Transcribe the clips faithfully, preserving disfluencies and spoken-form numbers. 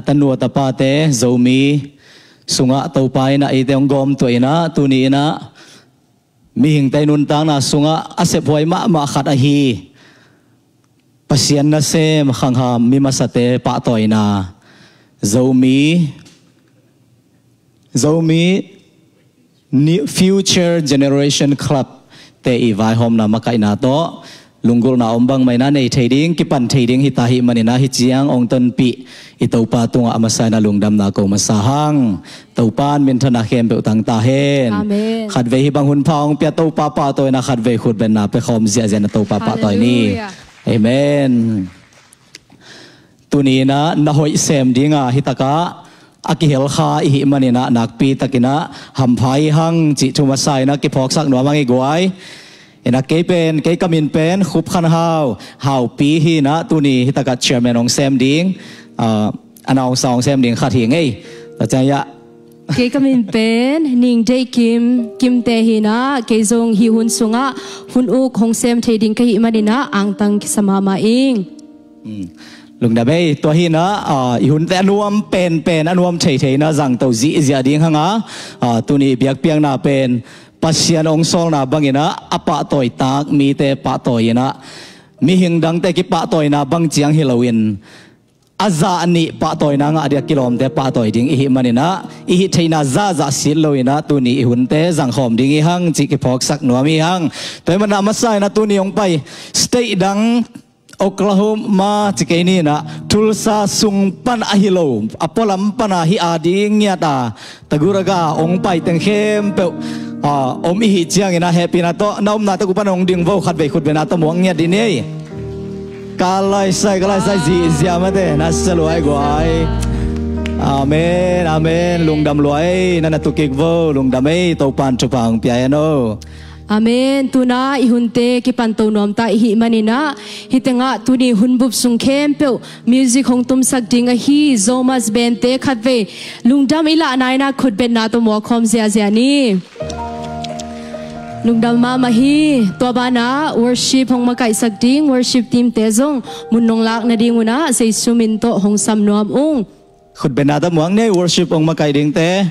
Tanu tapate Zomi sungah Topa in ah eite hong gawmtuah in ah, tuni in ah mihingte nuntakna sungah a sephuai mahmah khat ahi Pasian nasem khangham mi masate pahtawina, Zomi Zomi Future Generation Club te i vaihawmna makaihna tawh lunggulhna om bang mah in ah nei thei ding, kipan thei ding hi ta ahih manin ah, hih ciang hong tonpih i Topa tungah a masa in ah lungdamna ko masa hang. Topa in minthanna khempeuh tang ta hen. Amen. Khatvei hih bang hun pha hong pia Topa pahtawina, khatvei khutbetna pia khawm ziahziah in ah Topa pahtawi ni. Hallelujah. Amen. Tuni in ah na hoih sem ding a, hi takah a kihel kha i hih manin ah nakpi takin ah hampha hi hang cih thu masa in ah kiphawksak nuam hang i guai. In ah kei pen, kei ka min pen Khup Khan Hau, Haupi hi in ah, tuni hi takah chairman hong sem ding, ah, announcer hong sem ding khat hi ngei. Tua ciang ah kei ka min pen Ning Deih Kim, Kimte hi in ah, kei zong hih hun sungah hun uk hong sem thei ding ka hih manin ah angtang kisa mahmah ing. Mm. Lungdam ei. Tua hi in ah, ah, i hunte a nuam penpen, a nuam theithei in ah zangto zihziah ding hang a, ah, tuni biakpiakna pen Pasian hong sawlna bangin ah a pahtawi tak mite pahtawi in ah, mihing dangte kipahtawina bang ciang hi loin a zah nih pahtawina ngah ding a kilawmte pahtawi ding i hih manin ah, i hih theihna zahzah sit loin ah tuni i hunte zangkhawm ding hi hang cih kiphawksak nuam hi hang. Tua ahih manin ah a masa in ah tuni hong pai state dang, Oklahoma ci kei ni in ah, Tulsa sung pan ahi lo, a pualam pan a hih a ding ngiat a, Taguraga hong pai teng khempeuh, ah, om i hih ciangin ah hehpihna tawh na omna teng uh pan hong ding vo, khatvei khutbetna tawh muak ngiat dih ni. Ka laisai, ka laisai, zihziah mate, na sa luai guai. Amen, amen. Lungdam luai, na na tu kik vo, lungdam ei, Topan thupha hong pia hen o. Amen. Tuna i hunte kipanto nuam ta i hih manin ah, hih tengah tuni hun bup sung khempeuh music hong tumsak ding ahi Zomas Band te khatvei lungdam i lahna in ah khutbetna tawh muak khawm ziahziah ni. Lungdam mahmah hi. Tua banah worship hong makaihsak ding worship team te zong mun nong lak nading un ah Jesu min tawh hong sam nuam ung. Khutbetna tawh muak ni, worship hong makaih dingte.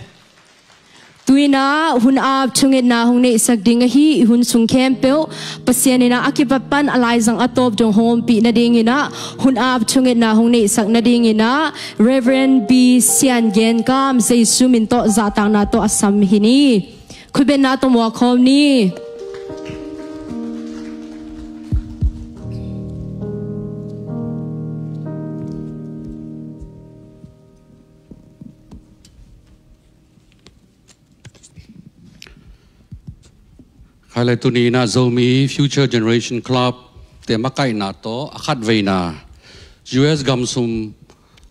Tu in ah hun ap thungetna hong neihsak ding ahi i hun sung khempeuh Pasian in ah a kipat pan a laizang a tawp dong hong ompih nading in ah hun ap thungetna hong neihsak nading in ah Reverend B Sian Gen Kam Jesu min tawh zahtakna tawh a sam hi ni. Khutbetna tawh muak khawm ni. Khai lai, tuni in ah Zomi Future Generation Club te makaihna tawh a khatveina U S gam sung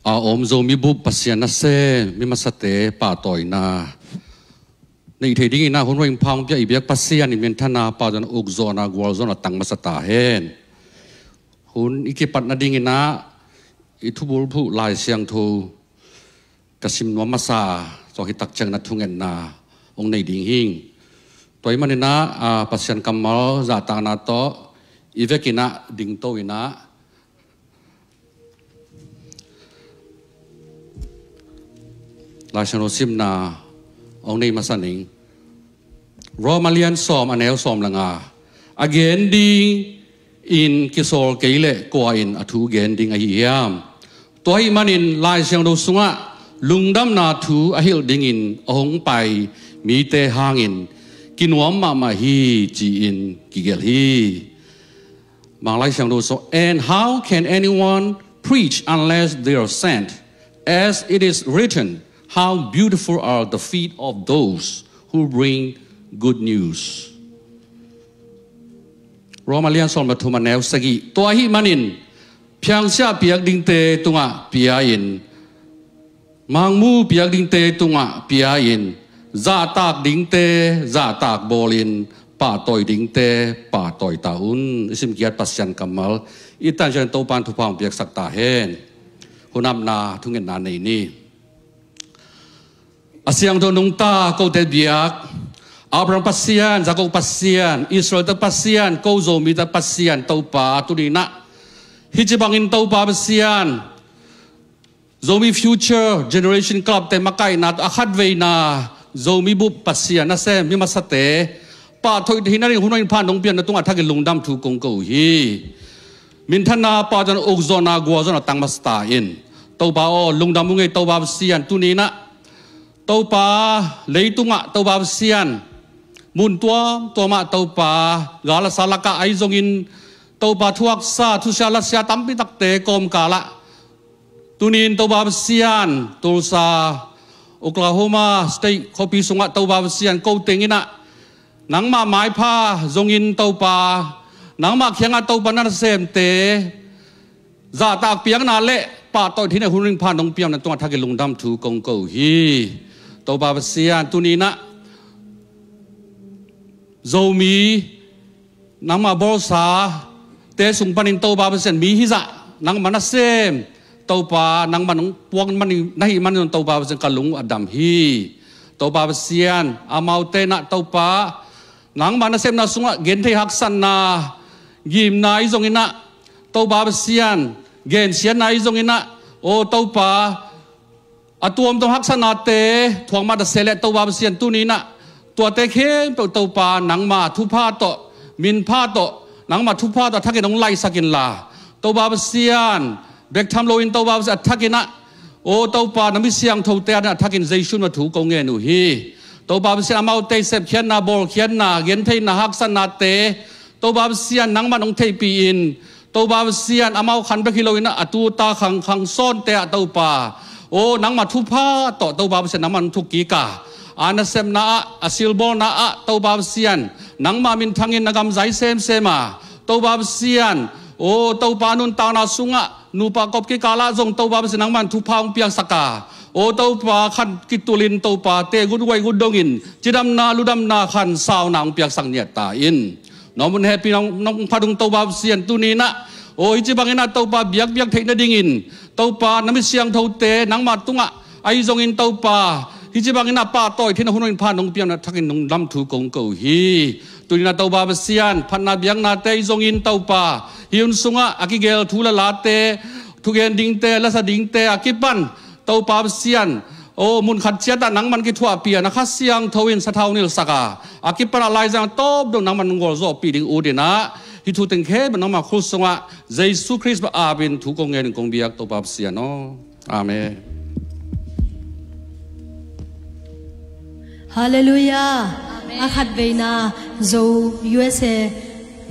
a om Zomi bup Pasian nasem mi masate pahtawina neih thei dingin ah hun hoih hong pia i biak Pasian in minthanna, pahtawina, ukzawhna, gualzawhna tang masa ta hen. Hun i kipat nadingin ah i thubulphuh Lai Siangtho ka sim nuam masa, tua hi tak ciangin ah thungetna hong nei ding hing. Tua ahih manin ah, ah, Pasian kammal zahtakna tawh i vekin ah dingto in ah Lai Siangtho simna hong nei masa ning. Roma lian sawm, a neu sawm le nga. A gen dingin kisawl kei leh kua in a thu gen ding ahi hiam? Tua ahih manin Lai Siangtho sungah lungdamna thu a hilh dingin a hong pai mite hangin kinuam mahmah hi, ci-in kigelh hi. Mang Lai Siangtho sung, "And how can anyone preach unless they are sent? As it is written, how beautiful are the feet of those who bring good news." Roma lian sawm le thum, a neu sagih. Tua ahih manin, phiangsiah piak dingte tungah pia-in, mangmu piak dingte tungah pia-in, zahtak dingte zahtak bawlin, pahtawi dingte pahtawi ta un. I simkhiat Pasian kammal i tan ciang Topan thupha hong piaksak ta hen. Hun apna thungetna nei ni. A siangtho nungta kote biak, Abraham Pasian, Jakob Pasian, Israel-te Pasian, ko Zomite Pasian Topa, tuni-in ah hih ci bangin Topa Pasian, Zomi Future Generation Club te makaihna a khatveina Zomi bup Pasian nasem mi masate pahtawi theihna ding hun hoih pha nong piakna tungah thakin lungdam thu kong ko uh hi. Minthanna, pahtawizawnna, ukzawnna, gualzawnna tang masa ta in. Topa aw, lungdam ung ei Topa Pasian, tuni in ah Topa, leitungah Topa Pasian, mun tuamtuamah Topa, gal a sa lakah ahi zongin Topa, thuaksa, thusia, lasia tampi takte kawmkalah tuni in Topa Pasian, Tulsa, Oklahoma State khuapi sungah Topa Pasian, ko teng in ah nangmah maipha zongin Topa, nangmah kiangah Topa na nasemte zahtak piakna le pahtawi theihna hun hoih pha nong piakna tungah thakin lungdam thu kong ko uh hi. Topa Pasian, tuni in ah Zomi nangmah bawlsa te sung panin Topa Pasian, mi hizah nangmah nasem Topa, nangmah nong puak manin, na hih manin Topa Pasian, ka lung a dam hi. Topa Pasian, amaute in ah Topa, nangmah nasemna sungah genthei, haksatna, ngimna ahi zongin ah Topa Pasian, gensiatna ahi zongin ah, aw Topa, a tuamtuam haksatnate thuak mah ta se leh Topa Pasian, tuni in ah tuate khempeuh Topa, nangmah thupha tawh, minpha tawh, nangmah thupha tawh a thakin hong laihsak inla, Topa Pasian, bek tham loin Topa Pasian, a thakin ah, aw Topa, na mi siangthote adingin a thakin Jesu min a thu kong ngen uh hi. Topa Pasian, amaute sepkhiatna, bawlkhiatna, gentheihna, haksatnate Topa Pasian, nangman hong theihpih in. Topa Pasian, amau khan bek hi loin ah, a tuta khangkhang sawnte ah Topa, aw nangmah thupha tawh Topa Pasian, nangman hong thuk kik a, a nasepna ah, a silbawlna ah Topa Pasian, nangmah minthangin na gam zai semsem a, Topa Pasian, aw Topa, nuntakna sungah nupa kop kikalah zong Topa Pasian, nangman thupha hong piaksak a, aw Topa, khan kitulin Topa, teh gut guai gut dongin cidamna ludamna khan sauna hong piaksak niat ta in. Nong mun hehpih nong, nong phat ung Topa Pasian, tuni in ah, aw hih ci bangin ah Topa, biakpiak theih nadingin Topa, na mi siangthote nangmah tungah ahi zongin Topa, hih ci bangin ah pahtawi theihna hun hoih pha nong piakna thakin lungdam thu kong ko uh hi. Tuni in ah Topa Pasian, phatna biaknate ahi zongin Topa, hih hun sungah a kigel thu le late, thugen dingte, lasa dingte a kipan Topa Pasian, aw mun khat ciat ah nangman kithuahpih a, na Kha Siangtho in sathau nilsak a, a kipan ah laizang tawp dong nangman hong gualzawhpih ding ut in ah, hih thu teng khempeuh nangmah khut sungah Jesu Khrist min a apin thu kong ngen in kong biak Topa Pasian aw. Amen. Halleluiah. Amen. A khatveina Zo, U S A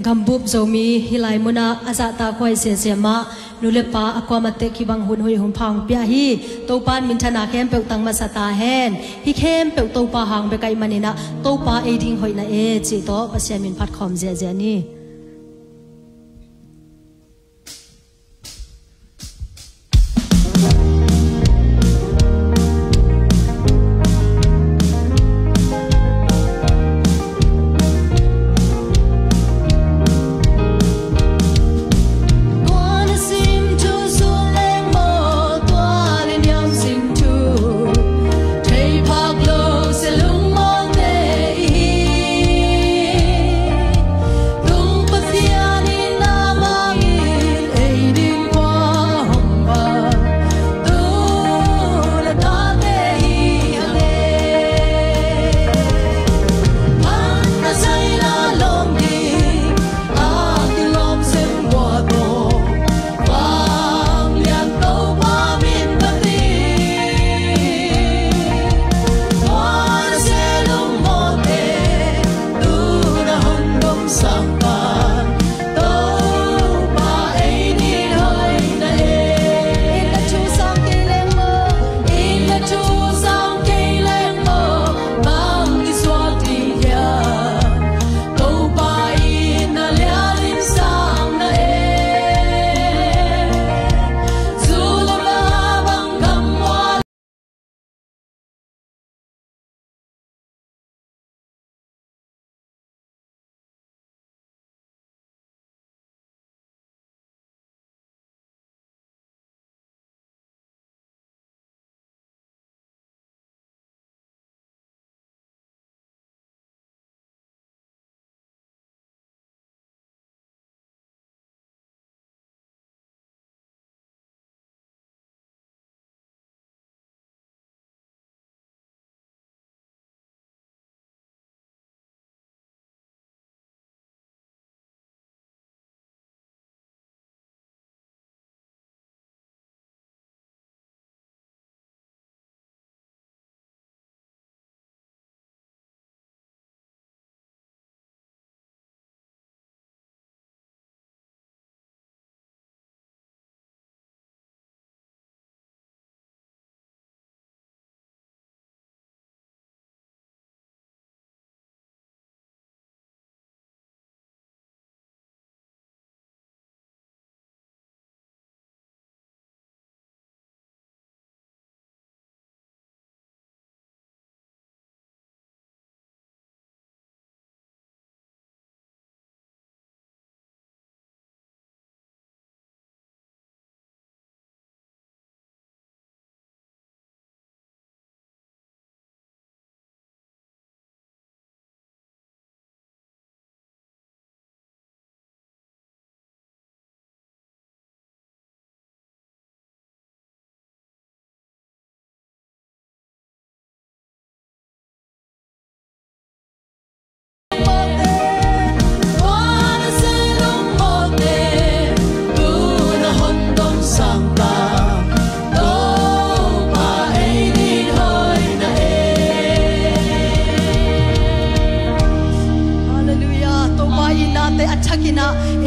gambup Zomi hih lai munah a zahtakhuai semsem ah nu le pa a kuamah teh kibang hun hoih hun pha hong pia hi. Topa in minthanna khempeuh tang masa ta hen. Hih khempeuh Topa hang bek ahih manin ah Topa ei ding hoih na e cih tawh Pasian min phat khawm ziahziah ni.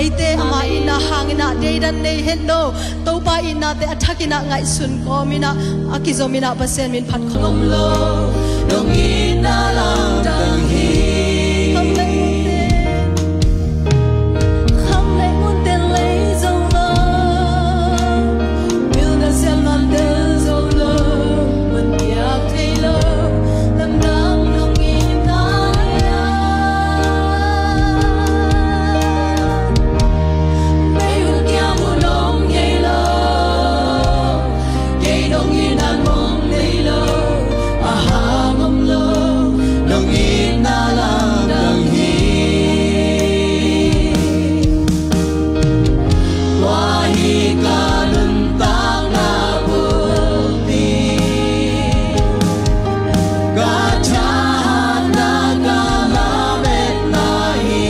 Eite ama itna hangin ah deidan nei het lo. Topa itnate a thakin ah ngaihsun kawmin ah a kizomin ah Pasian min phat khawm lo. Dong itna lamdang hi. Kham lei munte, kham lei munte lei zo lo. Pilna siam lamte zo lo. Mun piak thei lo. Lamdang dong itna. Mei hun kiang uh dong ngei lo. Kei dong itna mong nei lo. A hang om lo. Dong itna lamdang hi. Tua hi ka nuntakna bulpi. Ka thahatna ka lametna hi.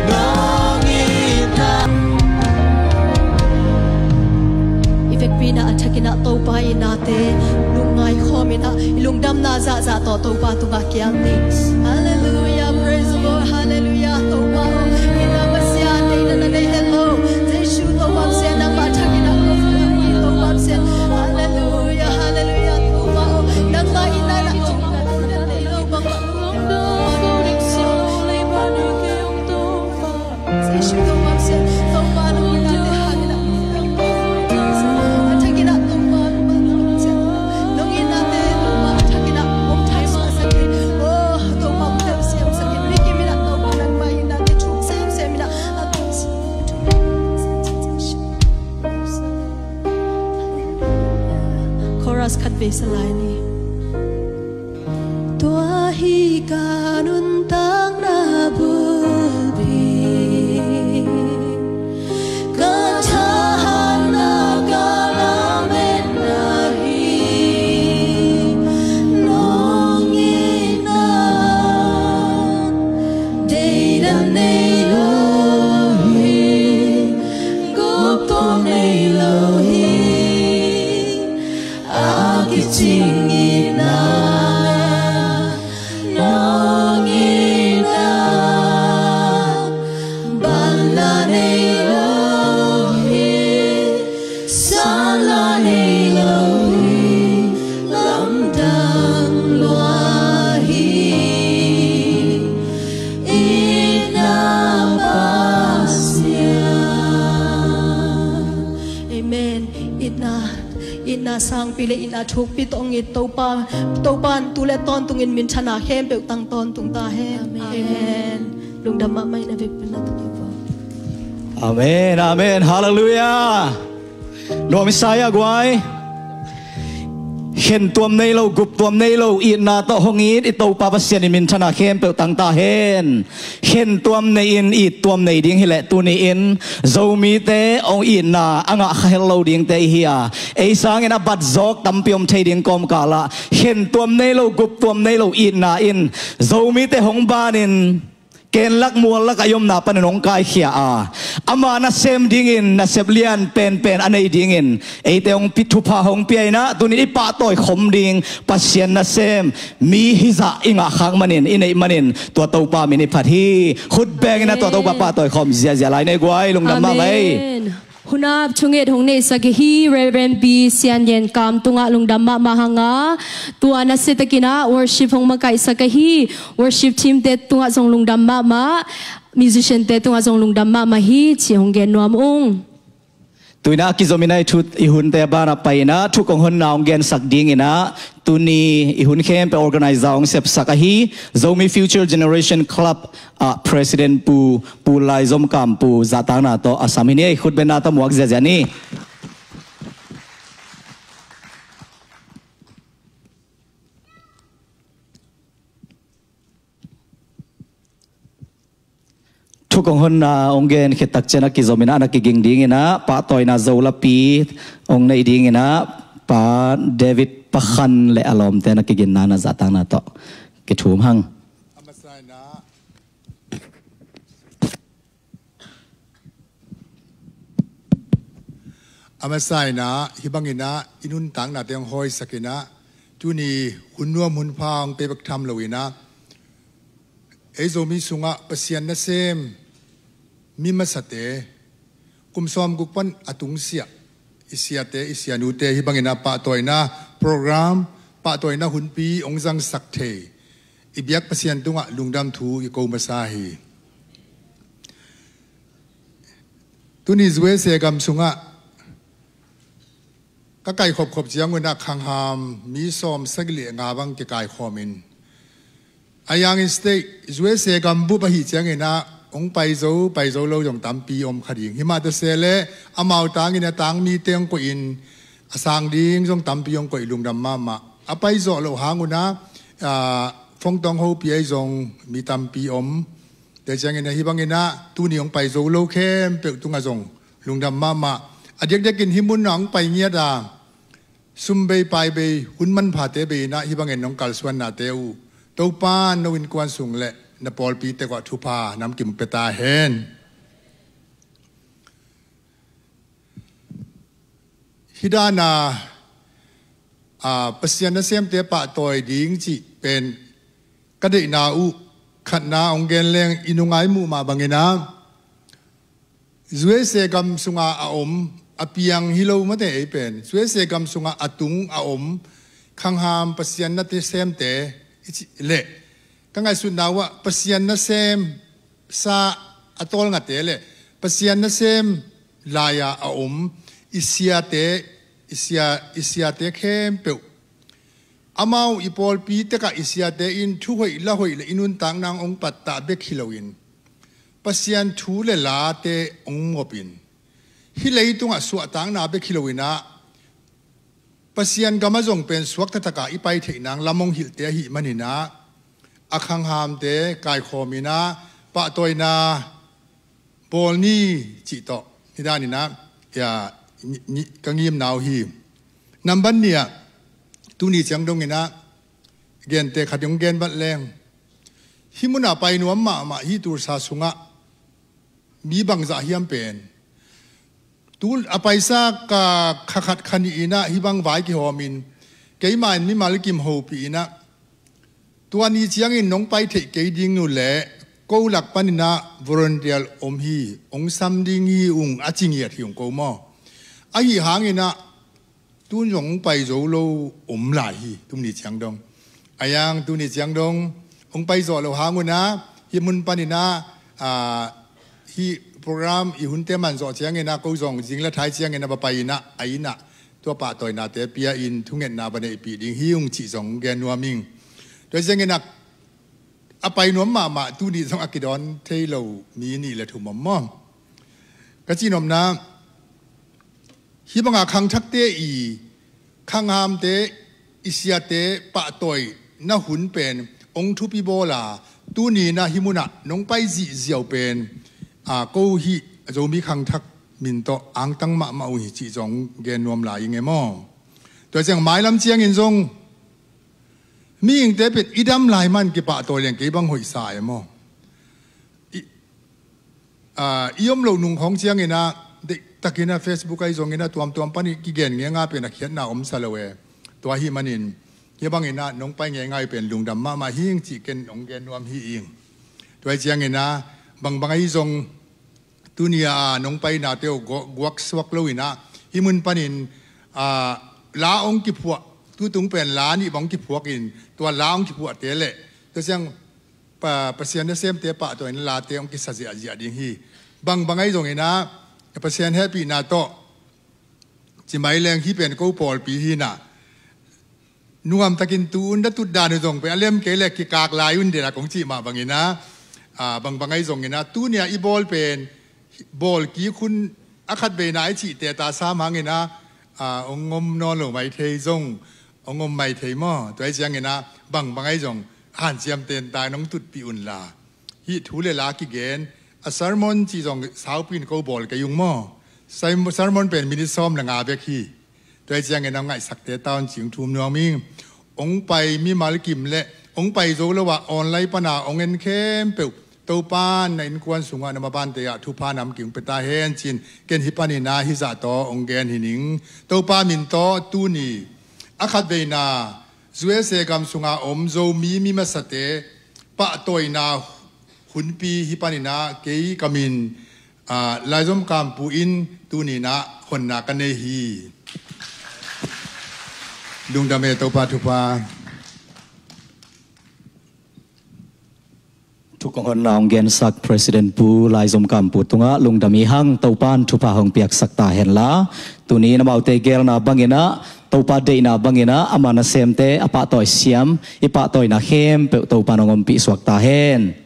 Dong itna. I vekpi-in ah a thakin ah Topa itnate lungngai khawmin ah i lungdamna zahzah tawh Topa tungah kiam ni. Halleluiah, praise the Lord, halleluiah. Topa aw, itna Pasian, itna na nei het lo. Jesu Topa Pasian, nangmah a thakin ah Topa Pasian. Halleluiah, halleluiah. Topa aw, nangmah itna na Chorus khat vei sa lai ni. Tua hi ka nuntakna bulpi. Ka thahatna ka lametna hi. Nong itna deidan nei lo hi. Guptuam nei lo hi. A kicing itna nong itna. Banna nei lo hi. Sanla nei lo hi. Lamdang lua hi. Itna Pasian. Amen. Itna, itna sangpi le itna thukpi tawh hong it Topa, Topa in tu le tawntungin minthana khempeuh tang tawntung ta hen. Amen. Amen. Lungdam mahmah in a vekpi-in ah Topa. Amen, amen. Halleluiah. Nuam i sa hia guai. Khentuam nei lo, guptuam nei lo itna tawh hong it i Topa Pasian in minthana khempeuh tang ta hen. Khentuam nei-in ittuam nei ding hileh tuni-in Zomite hong itna a ngah kha het lo dingte i hi a, ei sangin a bat zawk tampi om thei ding kawmkalah khentuam nei lo, guptuam nei lo itna in Zomite hong banin kenlak muallak a i omna panin hong kaikhia a, ama nasem dingin nasep lian penpen a nei dingin eite hong pi, thupha hong pia in ah tuni i pahtawi khom ding Pasian nasem mi hizah i ngah khak manin, i neih manin tua Topa min i phat hi. Khut bengin ah tua Topa pahtawi khawm ziahziah lai nei guai, lungdam mahmah ei. Amen. Hunap thunget hong neihsak ahi Reverend B Sian Yen Kam tungah lungdam mahmah hanga, tua nasiatakin ah worship hong makaihsak ahi worship team te tungah zong lungdam mahmah, musician te tungah zong lungdam mahmah hi ci hong gen nuam ung. Tu-in ah a kizomin ah i thut i hunte a banah pai-in ah thuk hong honna hong gensak dingin ah tuni i hun khempeuh organizer hong sepsak ahi Zomi Future Generation Club ah President Pu, Pu Lai Zom Kam Pu zahtakna tawh a sam hi ni. Ei, khutbetna tawh muak ziahziah ni. Thuk hong honna hong gen khit takciang a kizomin ah na kiging dingin ah pahtawina zolapi hong neih dingin ah Pa David Pakhan le a lawmte na kiginna na zahtakna tawh kithum hang. A masa in ah, a masa in ah hih bangin ah i nuntaknate hong hawisak in ah tuni hun nuam hun pha hong pia bek tham lo in ah ei Zomi sungah Pasian nasem Mi masate, kum sawmguk pan a tungsiah i siate, i sianute hih bangin a pahtawina program, pahtawina hunpi hong zangsak thei i biak Pasian tungah lungdam thu i ko masa hi. Tuni U S A gam sungah ka kaikhopkhop ciangun ah khangham mi sawmsagih le nga bang kikaikhawmin, a yang in state U S A gambup ahih ciangin ah hong paizo, paizo lo zong tampi om kha ding. Himah ta se leh amau tangin a tang mite hong koihin a sang ding zong tampi hong koih, lungdam mahmah. A paizawh loh hangun ah, ah, phone tawh hong hopih ahi zong mi tampi om. Tua ciangin ah hih bangin ah tuni hong paizo lo khempeuh tungah zong lungdam mahmah. A diakdiakin hih munah hong pai ngiat a, sum bei pai bei, hun manphate bei in ah hih bangin nong kalsuannate uh Topa'n no innkuan sung le na pawlpi tek uah thupha namkim pia ta hen. Hih dan a, a, Pasian nasemte pahtawi ding cih pen ka deihna uh khatna hong gen leng, i nungak muh mah bangin ah U S A gam sunga a om, a piang hi lo mate ei pen, U S A gam sunga a tung a om khangham Pasian nasemte i cih leh, ka ngaihsutna uh ah Pasian nasem sa a tawlngate le Pasian nasem lai-a a om i siate, i sia, i siate khempeuh, amau i pawlpi tekah i siate in thuhoih lahoih le i nuntakna hong pattah bek hi loin, Pasian thu le late hong ngopin, hih leitungah suahtakna bek hi loin ah, Pasian gamah zong pen suakta taka i pai theih nang lam hong hilhte ahih manin ah, a khanghamte kaikhawmin ah pahtawina bawl ni cih tawh hih danin ah, ya, ni, ni, ka ngimna uh hi. Nambat nih ah, tuni ciang dongin ah gente khat hong gen vat leng, hih munah pai nuam mahmah hih Tulsa sungah mi bangzah hiam pen, tu a paisa ka kha khat kha nih in ah hih bang vai kihawmin, keimah in mimal kim hopih in ah, tua ni ciangin nong pai theih kei ding uh leh ko lak panin ah volunteer om hi, hong sam ding hi ung, a ci ngiat hi ung ko maw. Ahih hangin ah tun zong hong pai zo lo om lai hi, tuni ciang dong. A yang tuni ciang dong hong pai zawh loh hangun ah, hih mun panin ah, ah, hih program i hunte man zawh ciangin ah, ko zong zing le thai ciangin ah va pai in ah, a inn ah tua pahtawinate pia in thungetna va neihpih ding hi ung cih zong gen nuam ing. Tua ciangin ah, a pai nuam mahmah tuni zong a kidawn thei lo mi nih le thum om maw. Ka cihnopna, hih banga khangthakte i, khanghamte i siate pahtawina hun pen hong thupi bawl a, tuni in ah hih munah nong pai zihziau pen, a, ko hih Zomi khangthak min tawh angtang mahmah uh hi cih zong gen nuam lai ing e maw. Tua ciang mailam ciangin zong mihingte pen i dam lai man kipahtawi leng kei bang hoihsa e maw. I, a, i om loh nung khawng ciangin ah, deihtakin ah Facebook ahi zongin ah tuamtuam panin kigen ngeingai pen a khiatna omsa lo e. Tua ahih manin hih bangin ah nong pai ngeingai pen lungdam mahmah hi ing cih ken hong gen nuam hi ing. Tua ahih ciangin ah bangbang ahi zong, tuni a nong painate uh gu-, guaksuak loin ah, hih mun panin, a, la hong kiphuah, tutung pen la nih bang hong kiphuakin, tua la hong kiphuahte le tua ciang pa, Pasian nasemte pahtawina late hong kisa ziahziah ding hi. Bangbang ahi zongin ah, Pasian hehpihna tawh, ci mai leng hih pen ko pawlpi hi in ah, nuamtakin tu un da tut dan uh zong pen a lem kei le kikak lai un de la kong cih mah bangin ah, a, bangbang ahi zongin ah, tuni a i bawl pen bawl kik hun a khat veina i cihte ta sam hangin ah, a, hong om nawn lo mai thei zong, hong om mai thei maw. Tua ahih ciangin ah bangbang ahi zong hanciam tenta in hong tutpih un la, hih thu le la kigen, a sermon cih zong saupi in ko bawl kei ung maw. Serm-, sermon pen minute sawm le nga bek hi. Tua ahih ciangin a ngaihsakte tawn cih hong thum nuam ing. Hong pai mimal kim le hong pai zo lo ah online pana hong en khempeuh, Topa'n na innkuan sungah na mabante ah thupha namkim pia ta hen ci-in ken hih panin ah hih zah tawh hong gen hi ning. Topa min tawh tuni a khat veina U S A gam sunga om Zomi mi masate pahtawina hunpi hih panin ah kei ka min, Ah, Laizom Kampu in tuni-in ah honna ka nei hi. Lungdam e, Topa thupha. Thu kong honna hong gensak President Pu Laizom Kampu tungah lungdam i hang, Topa'n thupha hong piaksak ta henla. Tuni-in amaute geelna bangin ah, Topa deihna bangin ah, ama nasemte a pahtawi siam, i pahtawina khempeuh Topa'n hong ompih suak ta hen.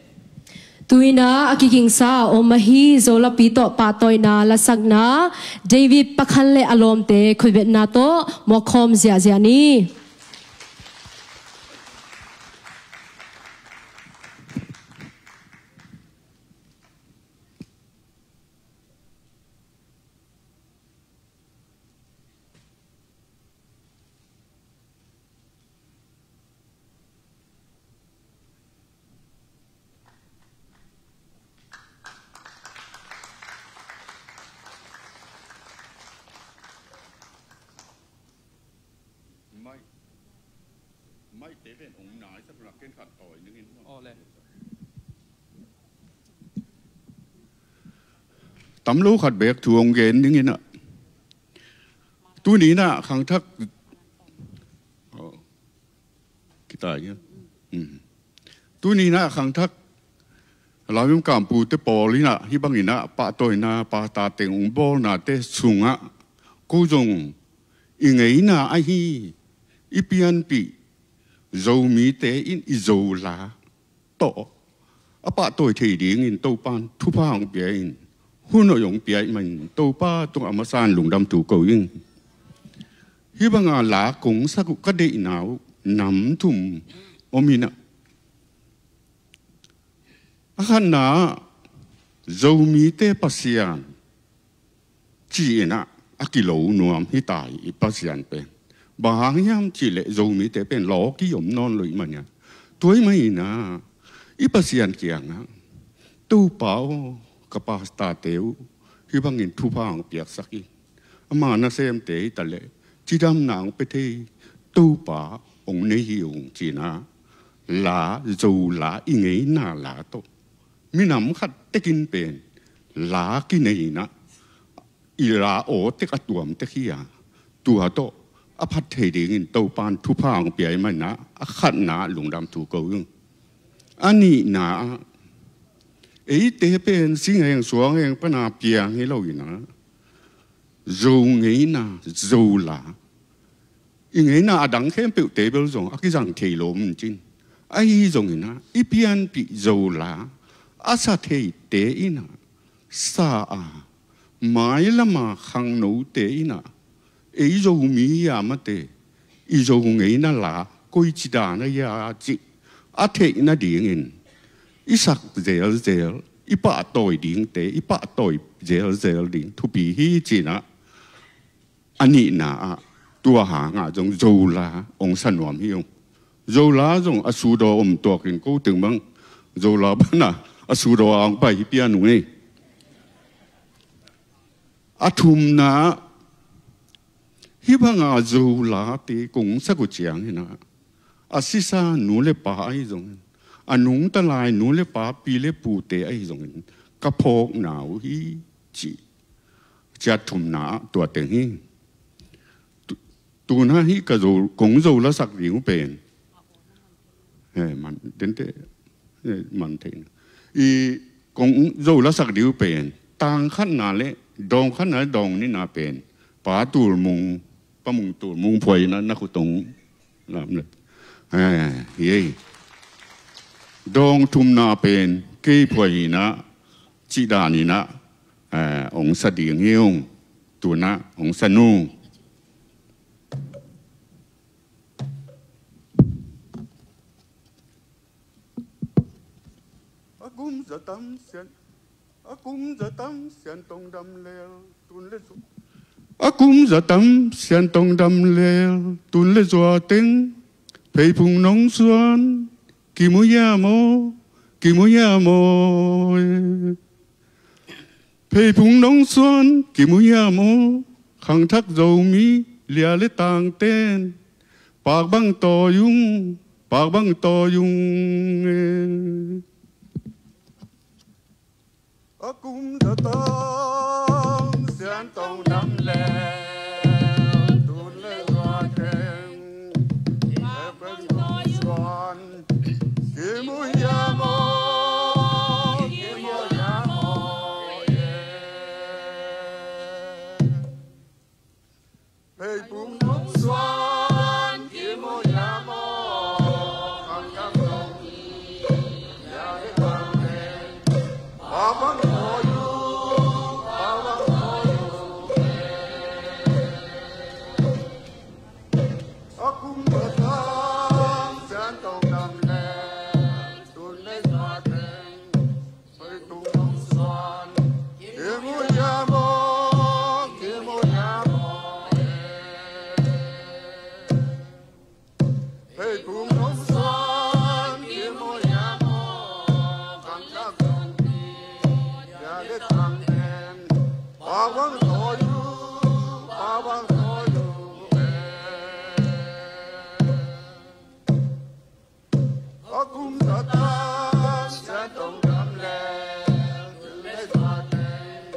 Tu-in ah a kigingsa a om ahi Zolapi tawh pahtawina lasakna, David Pakhan le a lawmte khutbetna tawh mawhkhawm ziahziah ni. Mai, mai te ven ong nai sa pula ken khat tawi ning in. Aw le. Tam lo khat bek thu ong gen ning in ah. Tuni-in ah khangthak. Aw. Kitai hia? Mm. Tuni-in ah khangthak Laizom Kampute pawl in ah hih bangin ah pahtawina, pahtateng ong bawlnate sungah ko zong i ngeina ahi, i pianpih Zomite in i Zola tawh a pahtawi thei dingin Topa'n thupha hong pia in, hun hoih hong pia ahih manin Topa tungah a masa-in lungdam thu ko ing. Hih banga la kong sak uh ka deihna uh nam thum om in ah. A khatna ah Zomite Pasian ci-in ah a kilo nuam hi ta hi, i Pasian pen. Bang hang hiam cih leh Zomite pen lawki om nawn lo ahih manin ah. Tua ahih manin ah i Pasian kiangah, Topa aw, ka pastorte uh hih bangin thupha hong piaksak in, ama nasemte hi ta leh cidamna hong pia thei Topa hong nei hi ung, ci-in ah la, Zola, i ngeina la tawh, minam khat tekin pen la kinei in ah, i la aw tek a tuam tek hi a, tua tawh a phat thei dingin Topa'n thupha hong pia ahih manin ah a khatna ah lungdam thu ko ing. A nihna ah, eite pen sing heng suang heng pana piang hi lo in ah, Zo ngeina, Zola, i ngeina a dang khempeuhte bel zong a kizang thei lo om cin. Ahi zongin ah i pianpih Zola a sa theite in ah, sa a, mailama khangnote in ah, ei Zomi hi a mate, i Zo ngeina la koici dan a hia cih a theih nadingin i sak zelzel, i pahtawi dingte i pahtawi zelzel ding thupi hi, ci-in ah a nihna ah tua hangah zong Zola hong sa nuam hi ung. Zola zong a sudaw om tuak in, ko teng bang Zola pana a sudaw a hong pai hi pian ung ei. A thumna ah, hih banga Zolate kong sak uh ciangin ah, a sisa nu le pa ahi zongin, a nungta lai nu le pa, pi le pute ahi zongin ka phawkna uh hi, ci. Ciat thumna ah tua teng hi. Tu-, tuna hih ka Zo, kong Zo lasak ding uh pen, eh, man, tente, eh, man thei na. I kong Zo lasak ding uh pen, tang khatna le dawng khatna le dawng nihna pen Pa Tul Mung, Pa Mung Tul Mung phuai na, na khut tung lam le. Eh, hi ei. Dawng thumna pen kei phuai hi na, cih dan in ah, eh, hong sa ding hi ung. Tuna hong sa nu. A kum za tam sian, a kum za tam sian tong dam lel, tun le zu. A kum za tam sian tong dam lel, tun le zua teng, pheiphung nong suan, kimu hiam aw, kimu hiam aw, eh. Pheiphung nong suan, kimu hiam aw, khangthak Zomi lia le tangten, pak bang tawi ung, pak bang tawi ung, eh. A kum za tang Siantong dam le tun le zua teng, a kum tong suan kimu hiam aw, kimu hiam aw, eh. Hei pum nong suan kimu hiam aw, kang kang dong hi, ya le kang le, pa bang thawi uh, pa bang thawi uh, eh. A kum za tang Siantong dam le tun le zua teng, hei pum nong suan kimu hiam aw, kimu hiam aw, eh. Hei pum nong suan kimu hiam aw, kang kang dong hi, ya le kang le, pa bang thawi uh, pa bang thawi uh, eh. A kum za tang Siantong dam le tun le zua teng,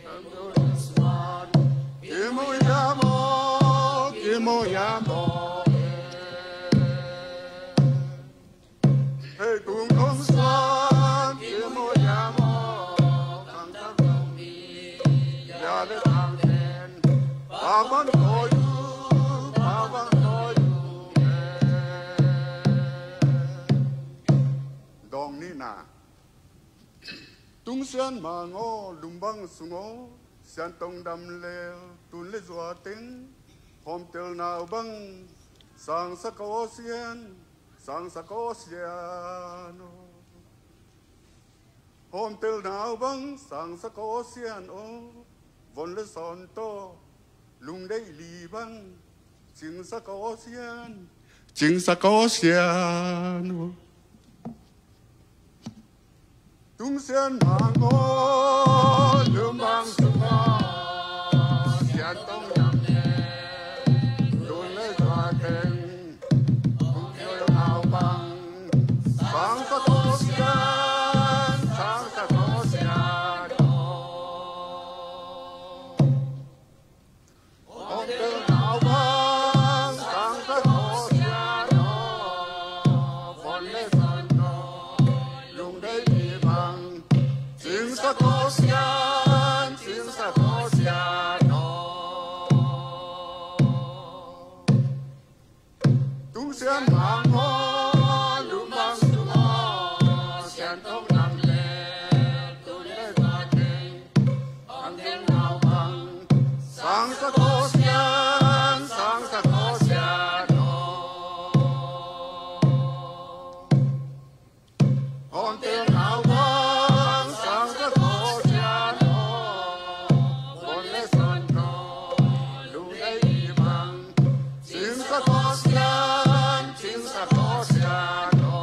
tun le zua teng, kimu hiam aw, kimu hiam aw, eh. Hei pum nong suan kimu hiam aw, kang kang dong hi, ya le kang le, pa bang thawi uh, pa bang thawi uh, eh. Dawng nihna. Tung Sian Mang aw, Lum Bang Sung aw, Siantong dam le tun le zua teng, hawmtel nau bang sang sak aw Sian, sang sak aw Sian aw. Hawmtel nau bang sang sak aw Sian aw, von le sawn tawh lungdeih li bang cing sak aw Sian, cing sak aw Sian aw. Tung Sian Mang aw, Lum Bang Sung aw, Siantong dam le tun le zua teng, hawmtel nau bang sang sak aw Sian, sang sak aw Sian aw. Hawmtel nau bang sang sak aw Sian aw, von le sawn tawh lungdeih li bang cing sak aw Sian, cing sak aw Sian aw. Tung Sian Mang aw, Lum Bang Sung aw, Siantong dam le tun le zua teng, hawmtel nau bang sang sak aw Sian, sang sak aw Sian aw. Hawmtel nau bang sang sak aw Sian aw, von le sawn tawh lungdeih li bang cing sak aw Sian, cing sak aw Sian aw.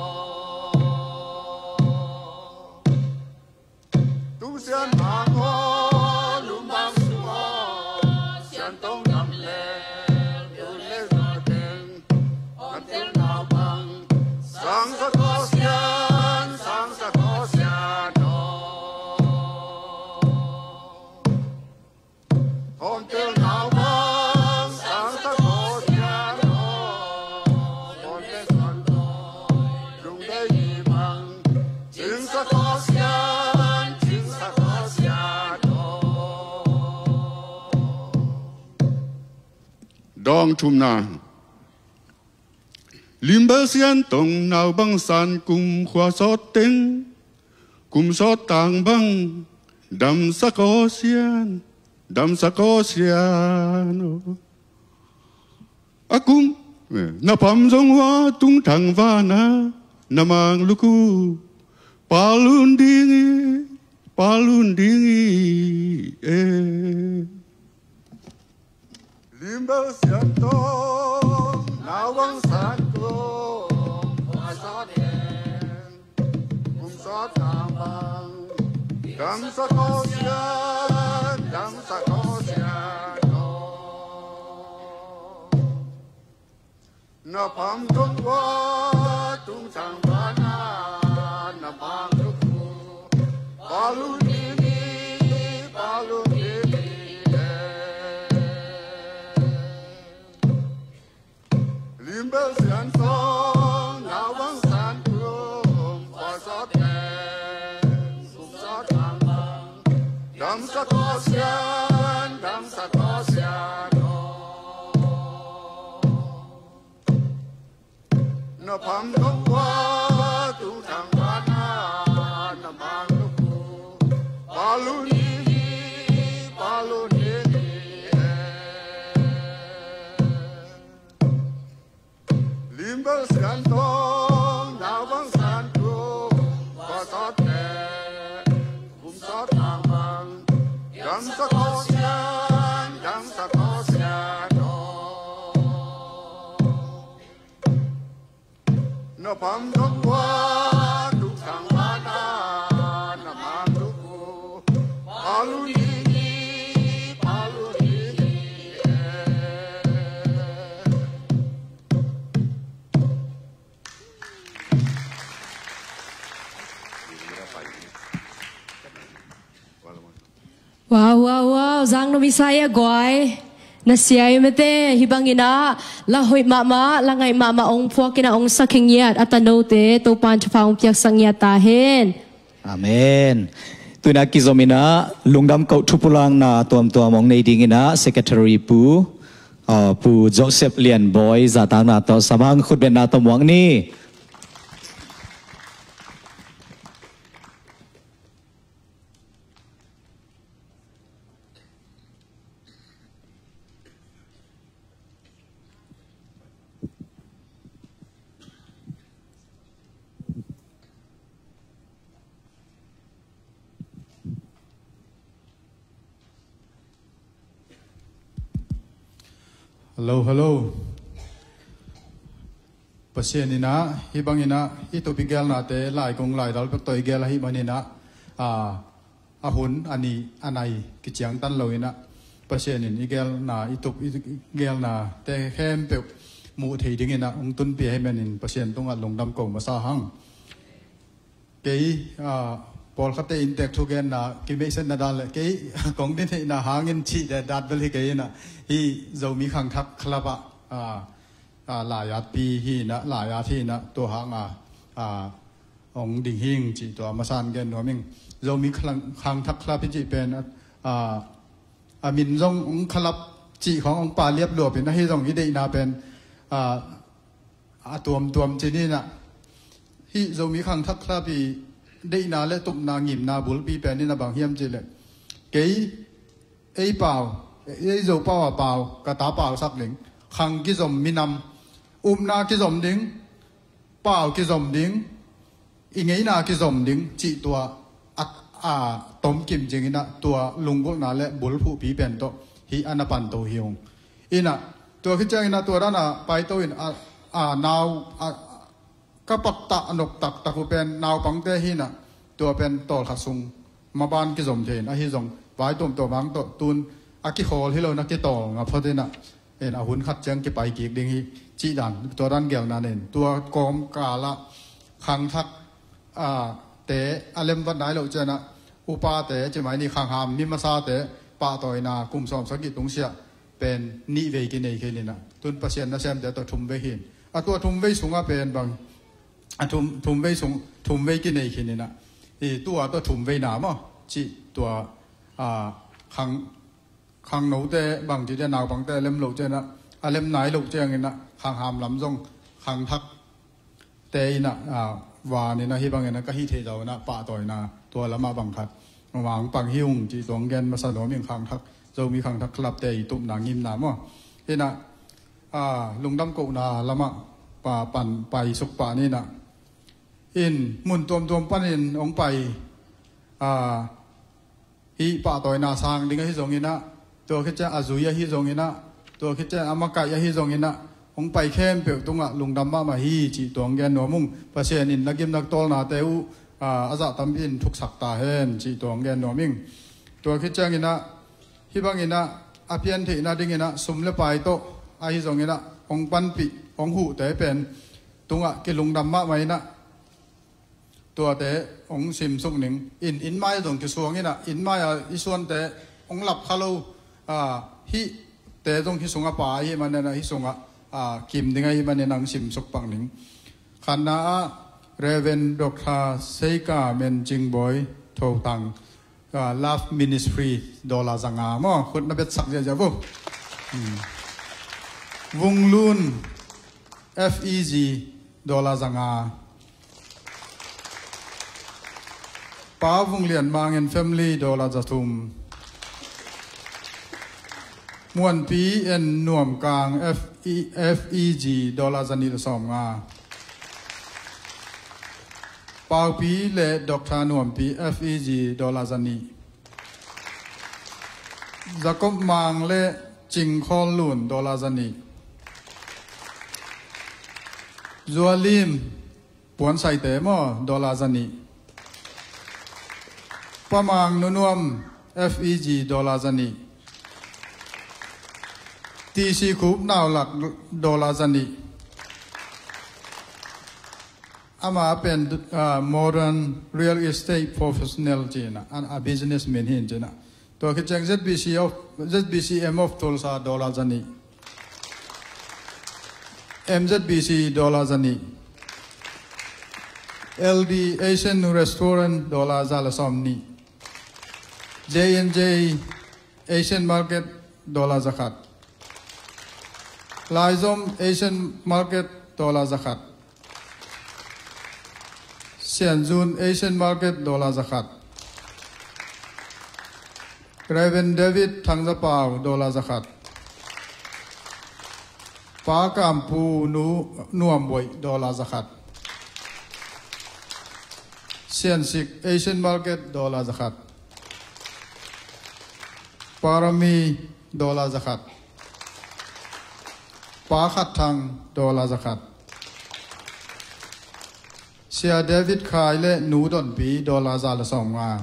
Tung Sian Mang aw, Lum Bang Sung aw, Siantong dam le tun le zua teng, hawmtel nau bang sang sak aw Sian, sang sak aw Sian aw. Hawmtel nau bang sang sak aw Sian aw, von le sawn tawh lungdeih li bang cing sak aw Sian, cing sak aw Sian aw. Dawng thumna. Limbel Siantong nau bang San kum khua sawt teng, kum sawt tang bang dam sak aw Sian, dam sak aw Sian aw. A kum, eh, na pam zong hua tung thang vana, na mang luk uh pa lun ding hi, pa lun ding hi, eh. Limbel Siantong nau bang San kum khua sawt teng, kum sawt tang bang dam sak aw Sian, dam sak aw Sian aw. Na pam zong hua tung thang vana, na mang luk uh pa lun ding Bel Sian Song, Nau Bang San Kum, Kua Sawt Teng, Kum Sawt Tang Bang, Dam Sa Kaw Sian, Dam Sa Kaw Sian Aw. Na pham dong kua, tung thang pa na, na mang dong ku, pa lu ni hi, pa lu ni hi, eh. Lim Bel Sian Tong, Nau Bang San Kum, Kua Sawt Teng, Kum Sawt Tang Bang, Dam Sa Kaw Sian, Dam Sa Kaw Sian Aw. Na pham dong kua, tung thang pa na, na mang dong ku, pa lu ni hi, pa lu ni hi, eh. Wow, wow, wow. Zang no Messiah guai. Na sia i mete, hih bangin ah, la hoih mahmah, la ngaih mahmah ong phuak in ah ong sa khe ngiat, a tanote, Topa'n thupha ong piaksak ngiat ta hen. Amen. Tu-in ah kizom in ah, lungdam koh thupulakna tuamtuam ong nei dingin ah, Secretary Pu, ah, Pu Joseph Lian Bawi, zahtakna tawh sam hang, khutbetna tawh muak ni. Hello, hello. Pasian in ah, hih bangin ah, i tup i gelnate, lai kong lai dal pek tawh i gel ahih manin ah, a, a hun, a ni, a nai, kiciangtan lo in ah, Pasian in i gelna, i tup, i gelnate khempeuh muh thei dingin ah, hong tunpih ahih manin Pasian tungah lungdam ko masa hang. Kei, ah, pawlkhatte inntek thugenna, kimeihsetna dan le, kei, kong dinheihna hangin cih detdet bel hi kei in ah, hih Zomi Khangthak Club ah, ah, ah, laiatpi hi in ah, laiat hi in ah, tua hang a, ah, hong ding hing cih tua masa-in gen nuam ing. Zomi Khang-, Khangthak Club i cih pen, ah, a min zong hong khalap cih khawng hong paliap luap in ah, ahi zong i deihna pen, ah, a tuamtuam ci ni in ah. Hih Zomi Khangthak Club i deihna le tupna ngimna bulpi pen in ah bang hiam cih leh, kei, ei pau, ei Zo pau a pau, ka ta pausak ding. Khang kizom minam, upna kizom ding, pau kizom ding, i ngeina kizom ding cih tua a, a tomkim zing in ah, tua lunggulhna le bulphuhpi pen tawh hih a na panto hi ung. In ah, tua khit ciangin ah tua dan a paito in a, a nau, a, ka pattah a nop taktak uh pen naupangte hi in ah, tua pen tawlkhat sung maban kizom thei in, ahi zong vai tuamtuam hang tawh tun a kikhawl hi lo in ah, kitawl nga phot in ah, in a hun khat ciang kipai kik ding hi cih dan, tua dan gelna nei in, tua kawmkal ah khangthak, ah, te a lemvat nai loh ciang ah, upate, ci mai ni, khangham mi masate pahtawina kum sawm sagih tungsiah pen nih vei kinei khin in ah, tun Pasian nasemte tawh thum vei hi in. A tua thum vei sungah pen bang, a thum, thum vei sung, thum vei kinei khin in ah, i tua tawh thum vei na maw, cih tua, ah, khang, khangnote bangci dia naupangte a lem loh ciang ah, a lem nai loh ciangin ah, khangham lam zong khangthakte in ah, ah, van in ah, hih bangin ah ka hih theih zah in ah pahtawina tua lamah bang khat mang pang hi ung cih tua hong gen masa nuam ing. Khangthak, Zomi Khangthak Club-te i tupna ngimna maw. In ah, ah, lungdam kohna lamah pa, pan, paisuk pah ni in ah. In mun tuamtuam panin hong pai, ah, hih pahtawina sang ding ahi zongin ah, tua khit ciang a zui ahi zongin ah, tua khit ciang a makaih ahi zongin ah, hong pai khempeuh tungah lungdam mahmah hi cih tua hong gen nuam ung. Pasian in na gim na tawlnate uh, ah, a zah tampi in thuksak ta hen cih tua hong gen nuam ing. Tua khit ciangin ah, hih bangin ah, a piantheihna dingin ah, sum le pai tawh ahi zongin ah, hong panpih, hong huhte pen tungah kilungdam mahmah in ah, tuate hong simsuk ning. In, inn mai zong kisuang in ah, inn mai a i suante hong lap kha lo, ah, hihte zong hih sungah pai ahih manin ah, hih sungah, ah, kim ding ahih manin hong simsuk pak ning. Khatna ah Reverend Doctor Seika Men Cing Bawi Tho Tang, ah, Love Ministry dollar za nga maw, khut na betsak ziahziah vo. Hmm. Vung Lun F E G dollar za nga. Pa Vung Lian Mang and Family dollar za thum. Muanpi and Nuam Kang F E, F E G dollar za nih le sawm nga. Paupi le Doctor Nuampi F E G dollar za nih. Jacob Mang le Cing Khawl Lun dollar za nih. Zualim Puan Saite maw, dollar za nih. Pa Mang Nu Nuam F E G dollar za nih. T C Khup Nau Lak dollar za nih. Ama pen, ah, modern real estate professional ci-in ah, a, a businessman hi-in ci-in ah. Tua khit ciang Z B C of, Z B C M of Tulsa dollar za nih. M Z B C dollar za nih. L D Asian Restaurant dollar za le sawm nih. J and J Asian Market dollar za khat. Laizom Asian Market dollar za khat. Sianzun Asian Market dollar za khat. Reverend David Thang Za Pau dollar za khat. Pa Kam Pu Nu Nuam Bawi dollar za khat. Siansik Asian Market dollar za khat. Parami dollar za khat. Pa Khat Thang dollar za khat. Sia David Khai le Nu Donpi dollar za le sawm nga.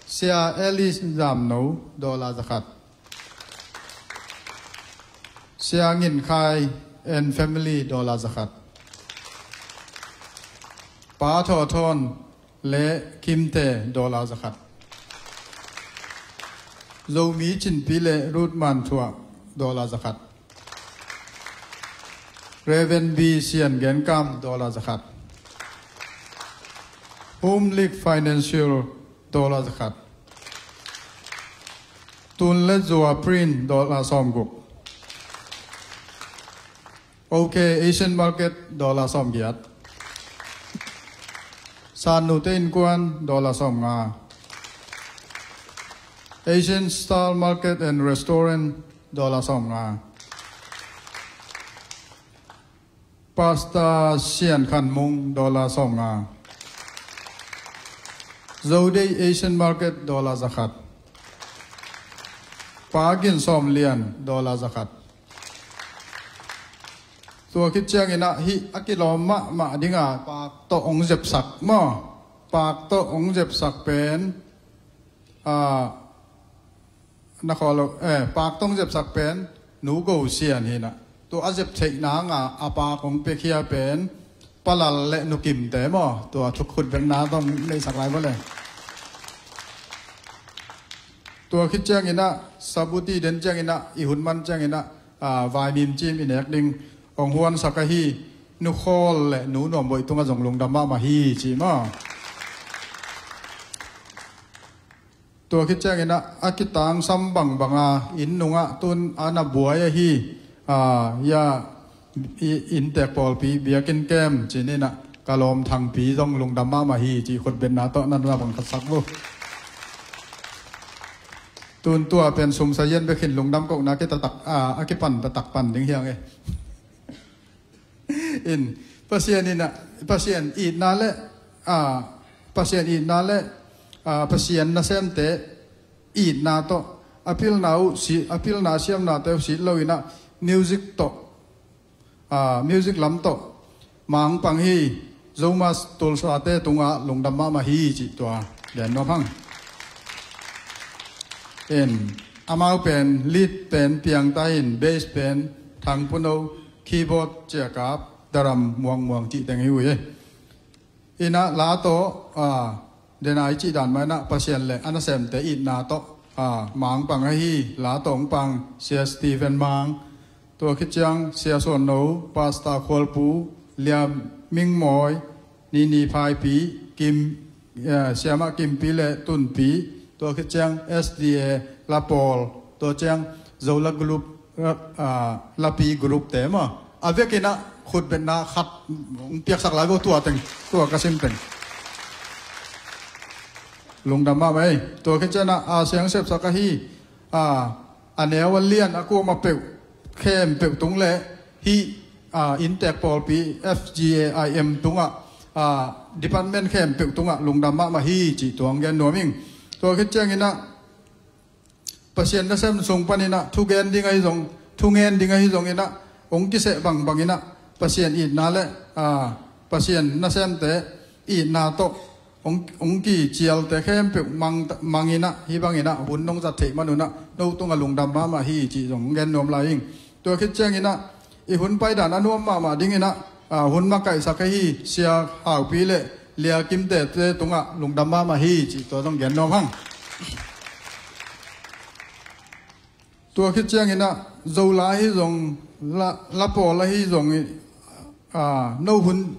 Sia Alice Zam No dollar za khat. Sia Ngin Khai and Family dollar za khat. Pa Thaw Thawn le Kimte dollar za khat. Zomi Cinpi le Ruth Man Thuah dollar za khat. Reverend B Sian Gen Kam dollar za khat. Home League Financial dollar za khat. Tun le Zua Print dollar sawm guk. OK Asian Market dollar sawm giat. San Nute Innkuan dollar sawm nga. Asian Star Market and Restaurant dollar sawm nga. Pastor Sian Khan Mung dollar sawm nga. Zo Day Asian Market dollar za khat. Pa Gin Sawm Lian dollar za khat. Tua khit ciangin ah hih a kilawm mahmah dingah pak tawh hong zepsak maw. Pak tawh hong zepsak pen, ah, na khawl lo, eh, pak tawh hong zepsak pen Nu Go Sian hi-in ah. Tua a zep theihna hangah a pak hong piakhia pen Pa Lal le Nu Kimte maw. Tua thuk khut bekna tawh hong neihsak lai maw le. Tua khit ciangin ah, sabuti den ciangin ah, i hun man ciangin ah, ah, vaimim cim i nek ding hong huansak ahi, Nu Khawl le Nu Nuam Bawi tungah zong lungdam mahmah hi ci maw. Tua khit ciangin ah, a kitangsam bangbang a, inn nungah tun a na buai ahi, ah, ya, i, inntek pawlpi biakinn kem ci-in ah, ka lawm Thangpi zong lungdam mahmah hi ci khut betna tawh na na bang khat sak vo. Tun tua pen sum sa yen bek hi-in lungdam kohna kitatak, ah, a kipan tatak pan ding hi hang e. In, Pasian in ah, Pasian itna le, ah, Pasian itna le, ah, Pasian nasemte itna tawh, a pilna uh si, a pilna siamnate uh sit lo-in ah music tawh, ah, music lam tawh mangpang hi. Zomus Tulsate tungah lungdam mahmah hi cih tua gen nuam hang. In, amau pen lead pen Piang Tai in, bass pen Thang Pu No, keyboard Cia Kap, drum Muang Muang cih teng hi uh hi. In ah la tawh, ah, den a i cih dan mah in ah Pasian le a nasemte itna tawh, ah, mangpang ahi, la tawh hong pang Sia Stephen Mang, Tua khit ciang Sia Suan No, Pastor Khualpu, Liam Ming Mawi, Nini Phaipi, Kim, eh, Siamah Kimpi le Tunpi, tua khit ciang S D A Lapawl, tua ciang Zola Group, eh, ah, Lapi Group te maw. A vekin ah khutbetna khat hong piaksak lai vo, tua teng, tua ka sim teng. Lungdam mahmah ei. Tua khit ciang ah, a siang sepsak ahi, a, a neu a lian a kuama peuh, khempeuh tung le hih, a, inntek pawlpi F G A I M tungah, a, department khempeuh tungah lungdam mahmah hi cih tua hong gen nuam ing. Tua khit ciangin ah Pasian nasem sung panin ah thugen ding ahi zong, thungen ding ahi zongin ah hong kiseh bangbangin ah Pasian itna le, a, Pasian nasemte itna tawh hong, hong kicialte khempeuh mang, mangin ah, hih bangin ah hun nong zat theih manun ah no tungah lungdam mahmah hi cih zong hong gen nuam lai ing. Tua khit ciangin ah i hun paidan a nuam mahmah dingin ah, a, hun makaihsak ahi Sia Haupi le Lia Kimte te tungah lungdam mahmah hi cih tua zong gen nuam hang. Tua khit ciangin ah Zola ahi zong, La, Lapawl ahi zong, a, no hun,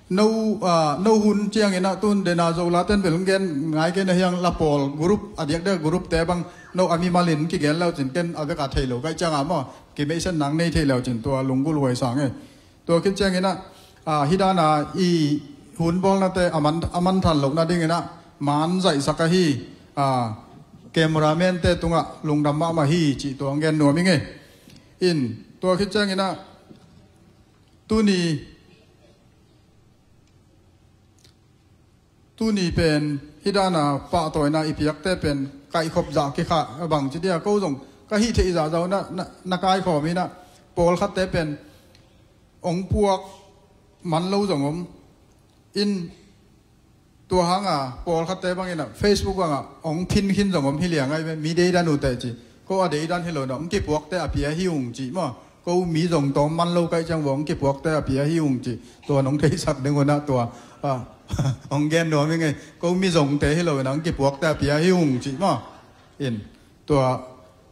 no, a, no hun ciangin ah tun dena Zola ten bel hong gen ngai kei na hiang, Lapawl group, a diakdiak group te bang no a mimalin kigen leu cin ken a veka thei lo kaih cianga maw, kimeihsen nang nei thei leu cin tua lunggulh huai sang e. Tua khit ciangin ah, a, hih dana i hun bawlnate a man, a manthan lohna dingin ah man zaihsak ahi, a, cameraman te tungah lungdam mahmah hi cih tua hong gen nuam ing e. In, tua khit ciangin ah tuni, tuni pen hih dana pahtawina i piakte pen kaihkhop zah kikha a bang ci dia, ko zong ka hih theih zahzah na, na, na kaikhawm in ah, pawlkhatte pen hong puak man lo zong om in, tua hanga pawlkhatte bangin ah Facebook bangah hong phin khin zong om hi liang ai ve, mi deidan uh teh ci. Ko a deidan hi lo na, hong kipuakte a pia hi ung ci maw. Ko mi zong tawm man lo kaih ciang vua hong kipuakte a pia hi ung ci. Tua nong theisak ding uh na tua, a, hong gen nuam ing e. Ko mi zongte hi lo na, hong kipuakte a pia hi ung ci maw. In, tua,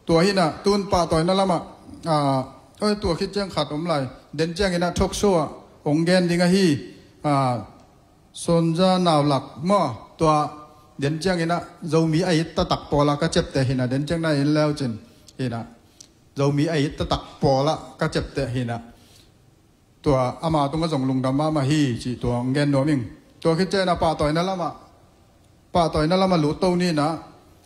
tua hi na, tun pahtawina lamah, a, oi, tua khit ciang khat om lai. Den ciangin ah talk show ah hong gen ding ahi, a, Sonja Naulak maw, tua den ciangin ah Zomi a it taktak pawlah ka ciapteh hi na, den ciang na in leu cin hi na, Zomi a it taktak pawlah ka ciapteh hi na, tua ama tungah zong lungdam mahmah hi cih tua hong gen nuam ing. Tua khit ciangin ah pahtawina lamah, pahtawina lamah lut to ni na,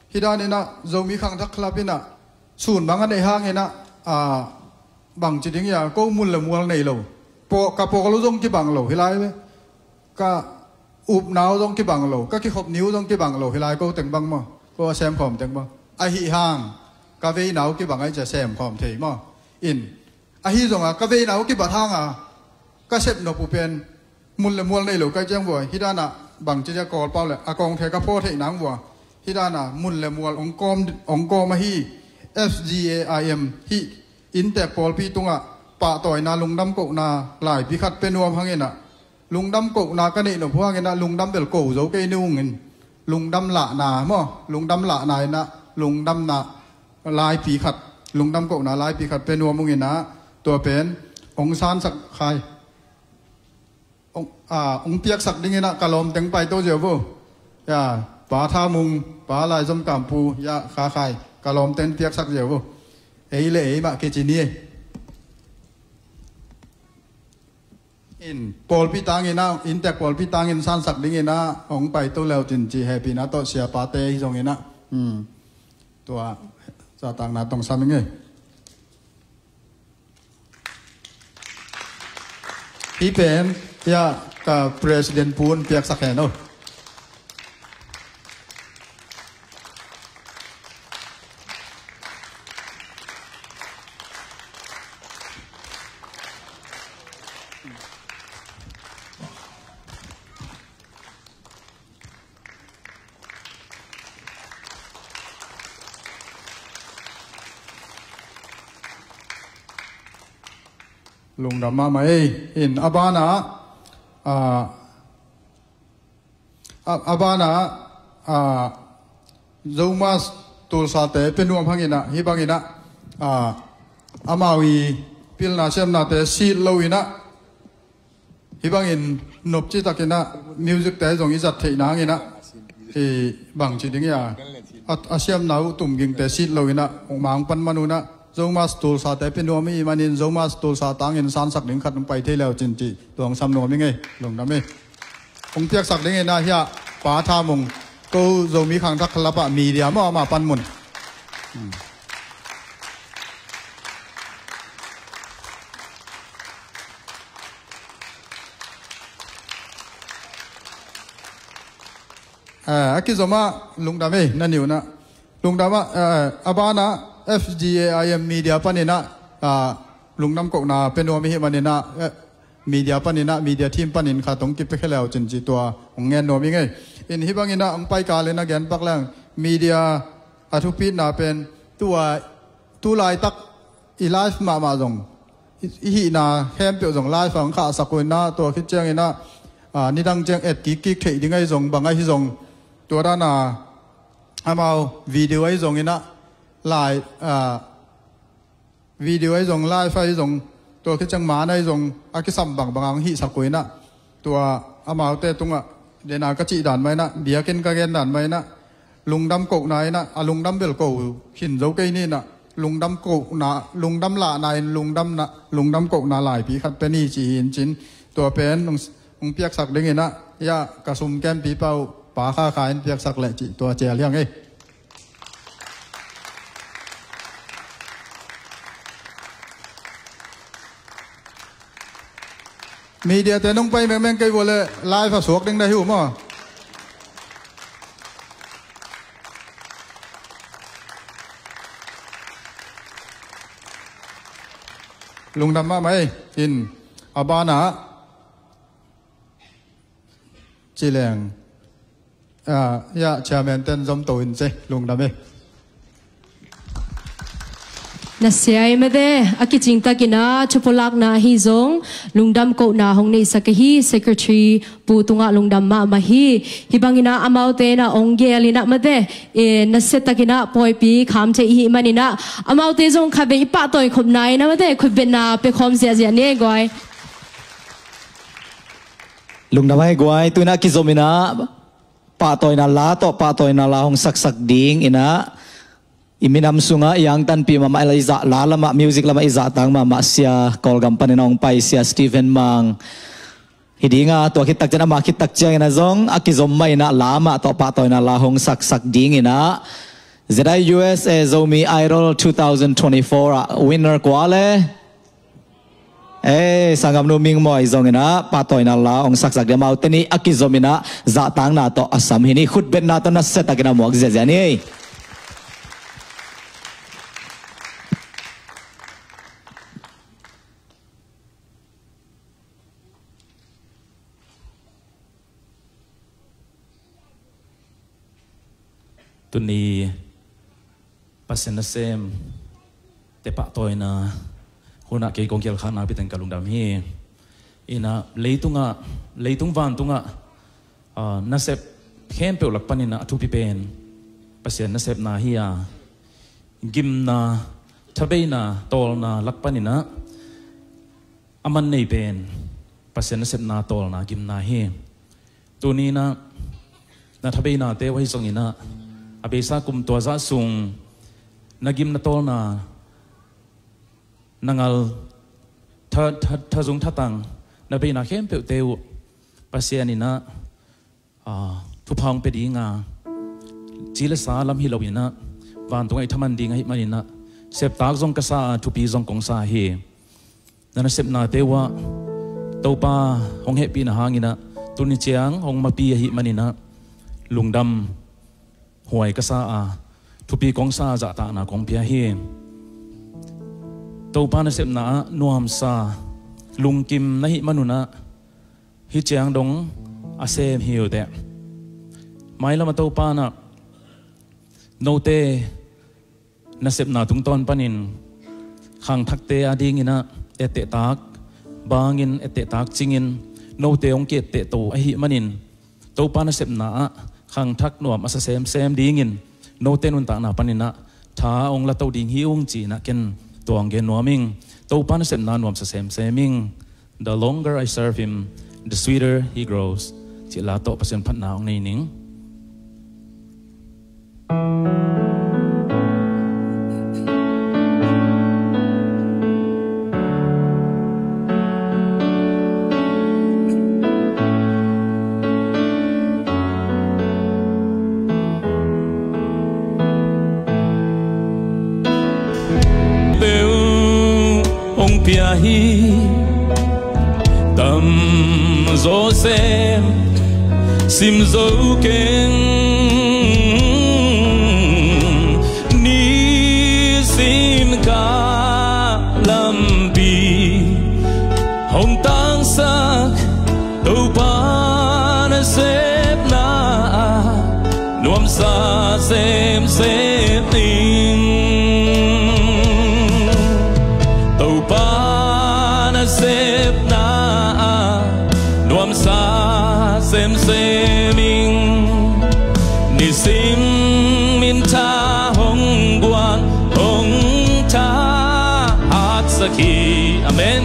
hih danin ah Zomi Khangthak Club in ah sun bang a neih hangin ah, a, bang ci ding ia, ko mun le mual nei lo, paw, ka pawl uh zong kibang lo hi lai ve. Ka upna uh zong kibang lo, ka kikhop ni uh zong kibang lo hi lai, ko teng bang maw, ko a semkhawm teng bang. Ahi hang ka veina uh kibang ai cia semkhawm thei maw. In, ahi zonga ka veina uh kibat hanga ka sepnop uh pen mun le mual nei lo kaih ciang vua, hih dana bang ci dia, Kawlpau le a kawngthe ka phaw theih nang vua, hih dana mun le mual hong kawm, hong kawm ahi F G A I M hih inntek pawlpi tungah pahtawina lungdam kohna laipi khat pia nuam hangin ah, lungdam kohna ka neih nop uh hangin ah, lungdam bel ko zo kei ni ungin, lungdam lahna maw, lungdam lahna in ah, lungdamna laipi khat, lungdam kohna laipi khat pia nuam ungin ah, tua pen hong sansak khai, hong, a, hong piaksak dingin ah ka lawmteng pai to ziau vo. Ya, Pa Tha Mung, Pa Lai Zom Kam Pu, ya, Kha Khai, ka lawmteng piaksak ziau vo. Ei le ei mah kici ni. In, pawlpi tangin ah, inntek pawlpi tangin sansak dingin ah hong pai to leu cin ci, hehpihna tawh siapate hi zongin ah, hmm, tua zahtakna tong sam ing e. Hih pen, ya, ka President Pu in piaksak hen aw. Lungdam mahmah ei. In, a banah, a, a, a banah, a, Zomus Tulsate pia nuam hangin ah, hih bangin ah, a, amau i pilna siamnate sit lo inah, hih bangin nopci takinah music te zong i zat theih nanginah, i bangci ding ia, a, a siamna uh tumgingte sit lo inah, hong mang pan man unah, Zomus Tulsa te pia nuam i manin Zomus Tulsa tangin sansak ding khat hong pai thei leu cin cih tua hong sam nuam i ngei, lungdam i. Hong piaksak dingin ah hiah Pa Tha Mung, ko Zomi Khangthak Khalapah media maw ama panmun. Eh, a kizom ah lungdam ei, na niunah. Lungdam ah, eh, a banah F G A I M media paninah, ah, lungdam kohna pia nuam i hih maninah, eh, media paninah, media team panin khat hong kipia khia leu cin cih tua hong ngen nuam i ngei. In hih banginah hong paikal inah gen pak leng, media a thupitna pen tua, tu laitak i live mahmah zong, i, i hihna khempeuh zong live ah hong khahsak uh inah, tua khit cianginah, ah, nidang ciang et kikkik theih ding ahi zong, bang ahi zong, tua dana amau video ahi zong inah, lai, ah, video ahi zong, live ahi zong, tua khit ciang man ahi zong, a kisam bangbang a hong hihsak uh inah, tua amaute tungah, dena ka cih dan mah inah, biakinn ka gen dan mah inah, lungdam kohna inah, a lungdam bel ko khin zo kei ni inah, lungdam kohna, lungdam lahna in lungdamna, lungdam kohna laipi khat pia ni ci hi in cin, tua pen hong, hong piaksak ding inah, ia ka sum kempi pau, Pa Kha Kha in piaksak leh cih tua cial hiang ei. Media te nong pai mengmeng kei vua le live a suak ding na hi uh maw? Lungdam mahmah ei. In a banah Ci leng, ah, ia, chairman ten zom to in ci, lungdam e. Nasia i mate, a kicing takin a thupulakna ahi zong, lungdam kohna hong neihsak ahi, secretary pu tungah lungdam mahmah hi. Hih bangin a amaute in a hong gel in a mate, e, nasia takin a pawipi kham thei i hih manin a, amaute zong khatvei i pahtawi khopna in a mate, khutbetna pia khawm ziahziah ni ei guai. Lungdam ei guai, tu in a kizom in a pahtawina la tawh pahtawina la hong saksak ding in a, i minam sungah i angtanpih mahmah, i zah la lamah, music lamah i zahtak mahmah Sia Kawlgam panin a hong pai Sia Stephen Mang hi ding a, tua khit tak ciang, amah khit tak ciangin a zong a kizom mah in a la mah tawh pahtawina la hong saksak ding in a, Z I U S A Zomi Idol two thousand twenty-four ah winner kua le? Ei, sanggamnu Ming Mawi zong in a pahtawina la hong saksak ding, amaute nih a kizom in a zahtakna tawh a sam hi ni, khutbetna tawh nasia takin a muak ziahziah ni. Tuni Pasian nasemte pahtawina hunah kei kong kial khakna pia teng ka lungdam hi. In a leitungah, leitung vantungah, ah, nasep khempeuh lak panin a thupi pen Pasian nasepna hi a, gimna, thabeina, tawlna lak panin a a man nei pen Pasian nasepna, tawlna, gimna hi. Tuni in a na thabeinate uh ahi zongin a, a beisa kum tua zah sung na gim na tawlna, na ngal tha, tha, thazung thatang, na beina khempeuhte uh Pasian in a, ah, thupha hong pia ding a, ci le sa lam hi lo in a, vantungah i thaman ding ahih manin a, septak zong ka sa a, thupi zong kong sa hi. Na nasepnate uh ah Topa hong hehpihna hangin a, tuni ciang hong mapi ahih manin a, lungdam huai ka sa a, thupi kong sa a, zahtakna kong pia hi. Topa nasepna ah nuamsa, lungkim na hih man un a, hih ciang dong a sem hi uh teh. Mailam a Topa in a note nasepna tungtawn panin khangthakte adingin a ettehtak bangin, ettehtak cingin note hong kietteh to ahih manin, Topa nasepna ah khangthak nuam a sa semsem dingin note nuntakna panin a tha hong la to ding hi ung ci-in a ken tua hong gen nuam ing. Topa nasepna nuamsa semsem ing. The longer I serve him, the sweeter he grows. Cih la tawh Pasian phatna hong nei ning. Peuh hong pia hi, tamzaw sem, simzo keng, nisim ka lampi hong tangsak, Topa nasepna ah nuamsa semsem ing. Topa nasepna ah nuamsa semsem ing. Nisim in tha hong guan, hong thahatsak hi. Amen.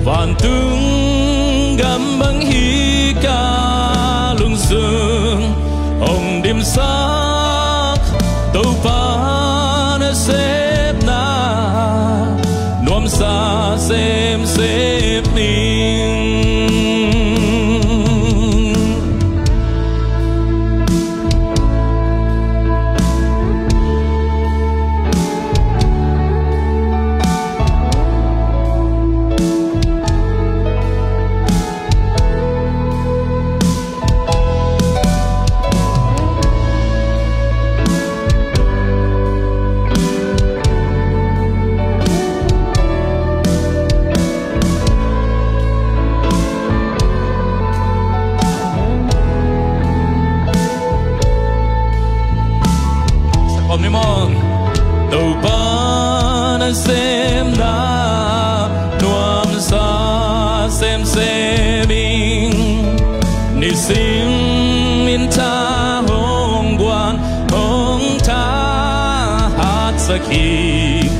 Vantung gam bang hi ka lungsung, hong dimsak Topa nasepna nuamsa semsem ing. Sa kom ni mong. Topa nasepna nuamsa semsem ing. Nisim in tha hong guan, hong thahatsak hi.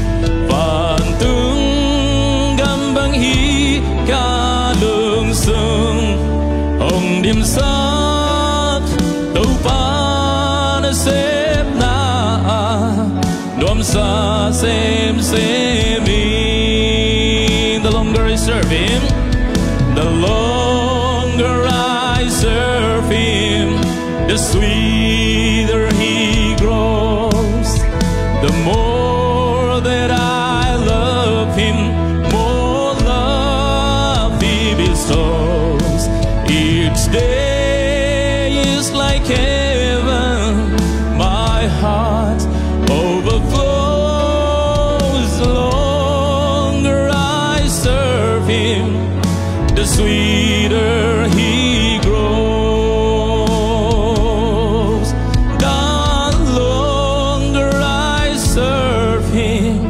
Vantung gam bang hi ka lungsung, hong dimsak Topa nasepna nuamsa semsem ing. The longer I serve him, the longer I serve him, the sweeter he grows. The more that I love him, more love he bestows. Each day is like heaven, my heart overflows. The longer I serve him, the sweeter he grows. The longer I serve him,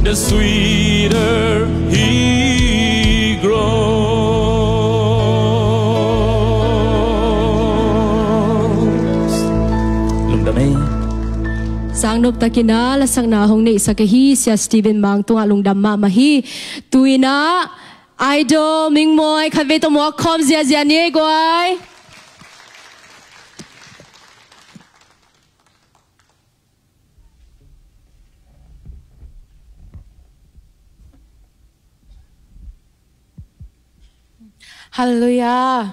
the sweeter he grows. Lungdam ei. Sang nop takin a lasakna hong neihsak ahi Sia Stephen Mang tungah lungdam mahmah hi. Tu-in a Idol Mingmoi khatvei tawh muak khawm ziazia ni ei guai. Halleluiah.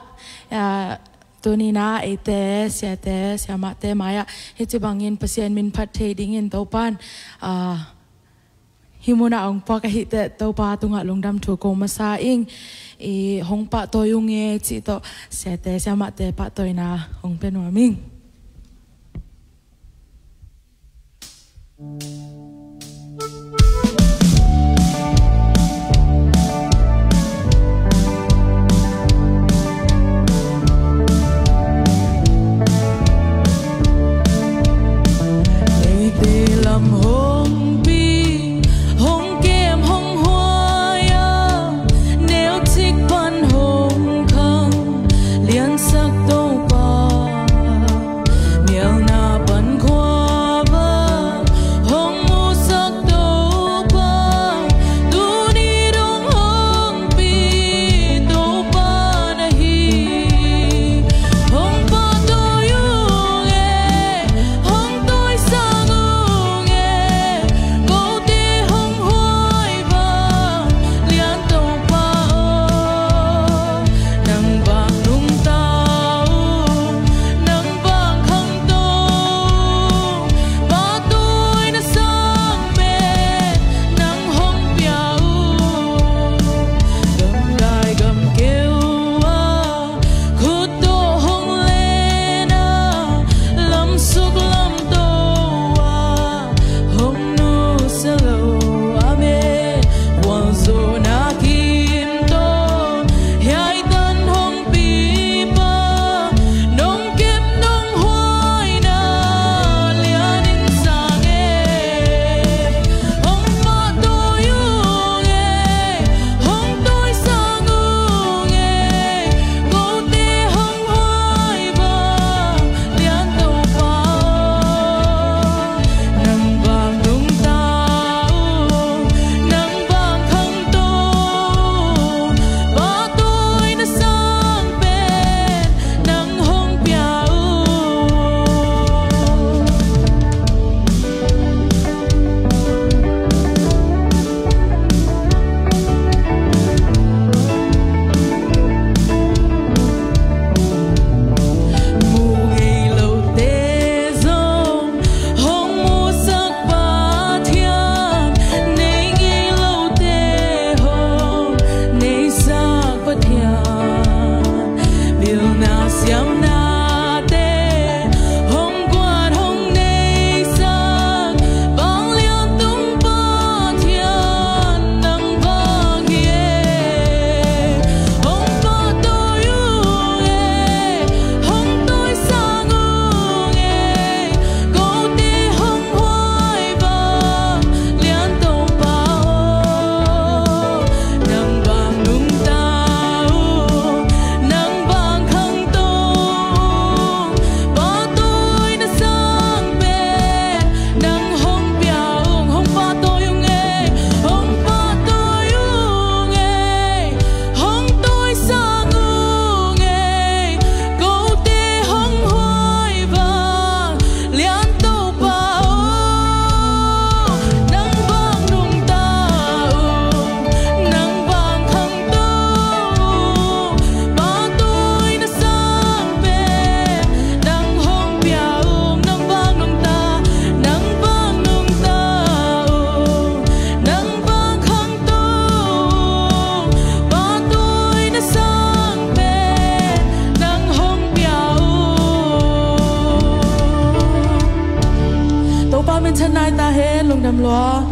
Ah, tuni-in ah eite, siate, siamahte mai-ah hih ci bangin Pasian min phat thei dingin Topan, ah, hih munah hong puak ahih teh Topa tungah lungdam thu ko masa ing. I hong pahtawi ung e cih tawh siate, siamahte pahtawina hong pia nuam ing. Eite lam hong pi, hong kem, hong huai a, neu cik pan hong khang, liansak Topa. Nialna pan khua va hong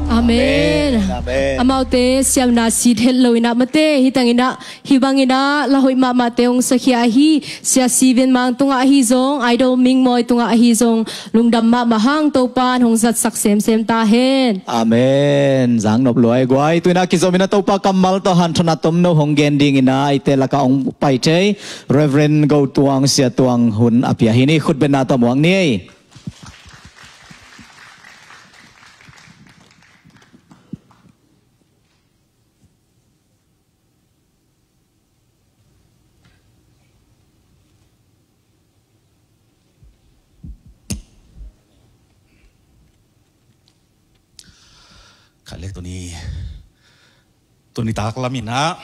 Amen. Amen. Amaute siamna sit het lo inah mate, hi tang inah, hi bang inah la hoih mahmahte hong sakhia ahi Sia Siven Mang tungah ahi zong, Idol Ming Mawi tungah ahi zong, lungdam mahmah hang, Topan hong zatsak semsem ta hen. Amen. Zang nop luai guai. Tu inah kizom inah Topa kammal tawh hanthawn a tomno hong gen ding inah eite lakah hong pai thei Reverend Go Tuang, Sia Tuang hun a pia hi ni. Khutbetna tawh muak ni. Khat le tuni, tuni taklam inah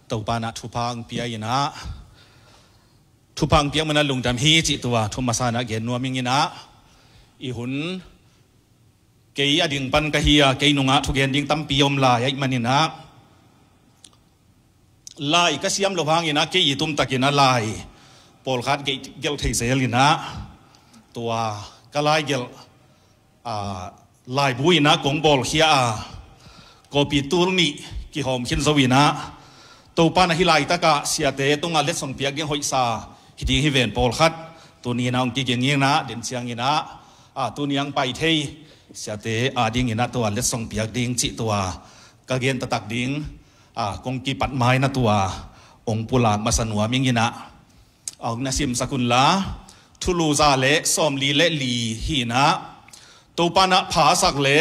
Topa inah thupha hong pia inah, thupha hong piak man a lungdam hi cih tua thu masa inah gen nuam ing inah, i hun kei a ding pan ka hi a, kei nungah thugen ding tampi om lai ahih man inah, lai ka siam loh hang inah kei i tumtak inah lai pawlkhat kei gelh thei zel inah, tua ka lai gelh, a, laibu inah kong bawlkhia a, copy tul nih kihawm khin zo inah, Topa inah hih laitakah siate tungah letsong piak ding hoihsa hi ding hi ven pawlkhat tuni inah hong kiging inah, den ciang inah, a, tuni hong pai thei siate a ding inah tua letsong piak ding cih tua ka gen taktak ding, a, kong kipat ma inah tua hong pulak masa nuam ing inah, a, hong na simsak un la, thulu za le sawmli le li hi inah, Topa inah pha a sak le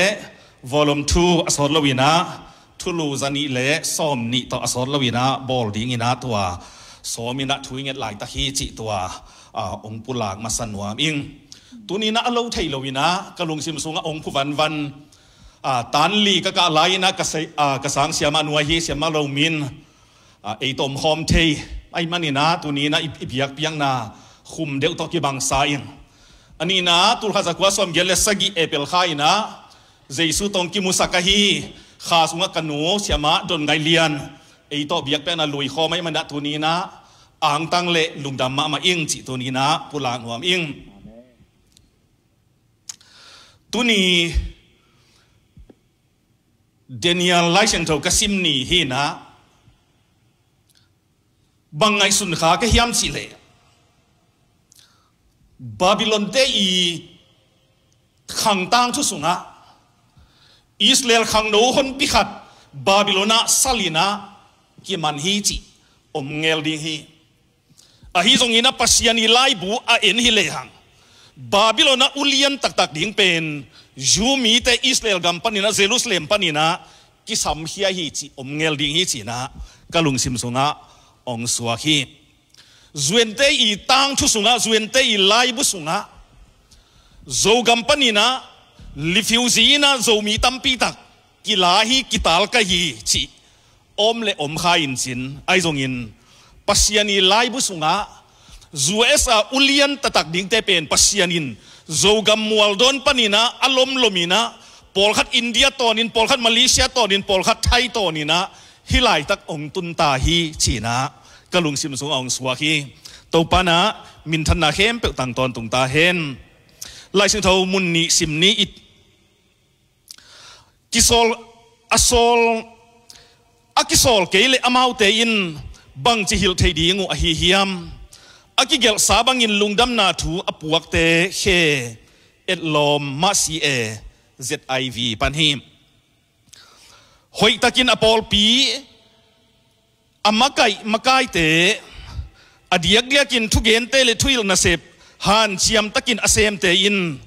volume two a sawt lo inah, thulu za nih le sawmnih tawh a sawt lo inah bawl ding inah tua sawm inah thu i nget laitak hi cih tua, a, hong pulak masa nuam ing. Tuni inah a lo thei lo inah ka lungsim sungah hong phu vanvan, a, tan li ka kah lai inah ka sei, a, ka sang siamah nuai hi, siamah lo min, a, ei tawh om khawm thei ahih man inah tuni inah i, i biakpiakna khum deuh tawh kibangsa ing. A nihna, tulkhat zakua sawmgiat le sagih April kha inah Jesu tawh hong kimusak ahi Kha sungah ka nu siamah Don Ngai Lian ei tawh biakpiakna lui khawm ahih man inah tuni inah angtang le lungdam mahmah ing cih tuni inah pulak nuam ing. Tuni Daniel Lai Siangtho ka sim ni hi inah, bang ngaihsun kha ka hiam cih leh, Babylon-te i khang tangthu sungah Israel khangno honpi khat Babylon ah sal inah kiman hi cih om ngel ding hi. Ahi zong inah Pasian i laibu a en hi lehang, Babylon ah ulian taktak ding pen Jew mite Israel gam pan inah, Jerusalem pan inah kisamkhia hi cih om ngel ding hi cih inah ka lungsim sungah hong suak hi. Zu-ente i tangthu sungah, zu-ente i laibu sungah, Zogam pan inah refugee inah Zomi tampi tak kila hi, kital ka hi cih om le om kha in cin, ahi zongin Pasian i laibu sungah U S A ulian taktak dingte pen Pasian in Zogam mualdawn pan inah a lomlom inah, pawlkhat India tawnin, pawlkhat Malaysia tawnin, pawlkhat Thai tawnin ah hih laitak hong tun ta hi ci-in ah ka lungsim sungah hong suak hi. Topa in ah minthanna khempeuh tang tawntung ta hen. Laisiangtho mun nih sim ni. Kisawl, a sawl, a kisawl kei leh amaute in bangci hilh thei ding uh ahi hiam? A kigelhsa bangin lungdamna thu a puakte khe etlawm mah si e. Z I V pan hi. Hoihtakin a pawlpi a makaih makaite, a diakdiakin thugente le thuhilh nasep hanciam takin a semte in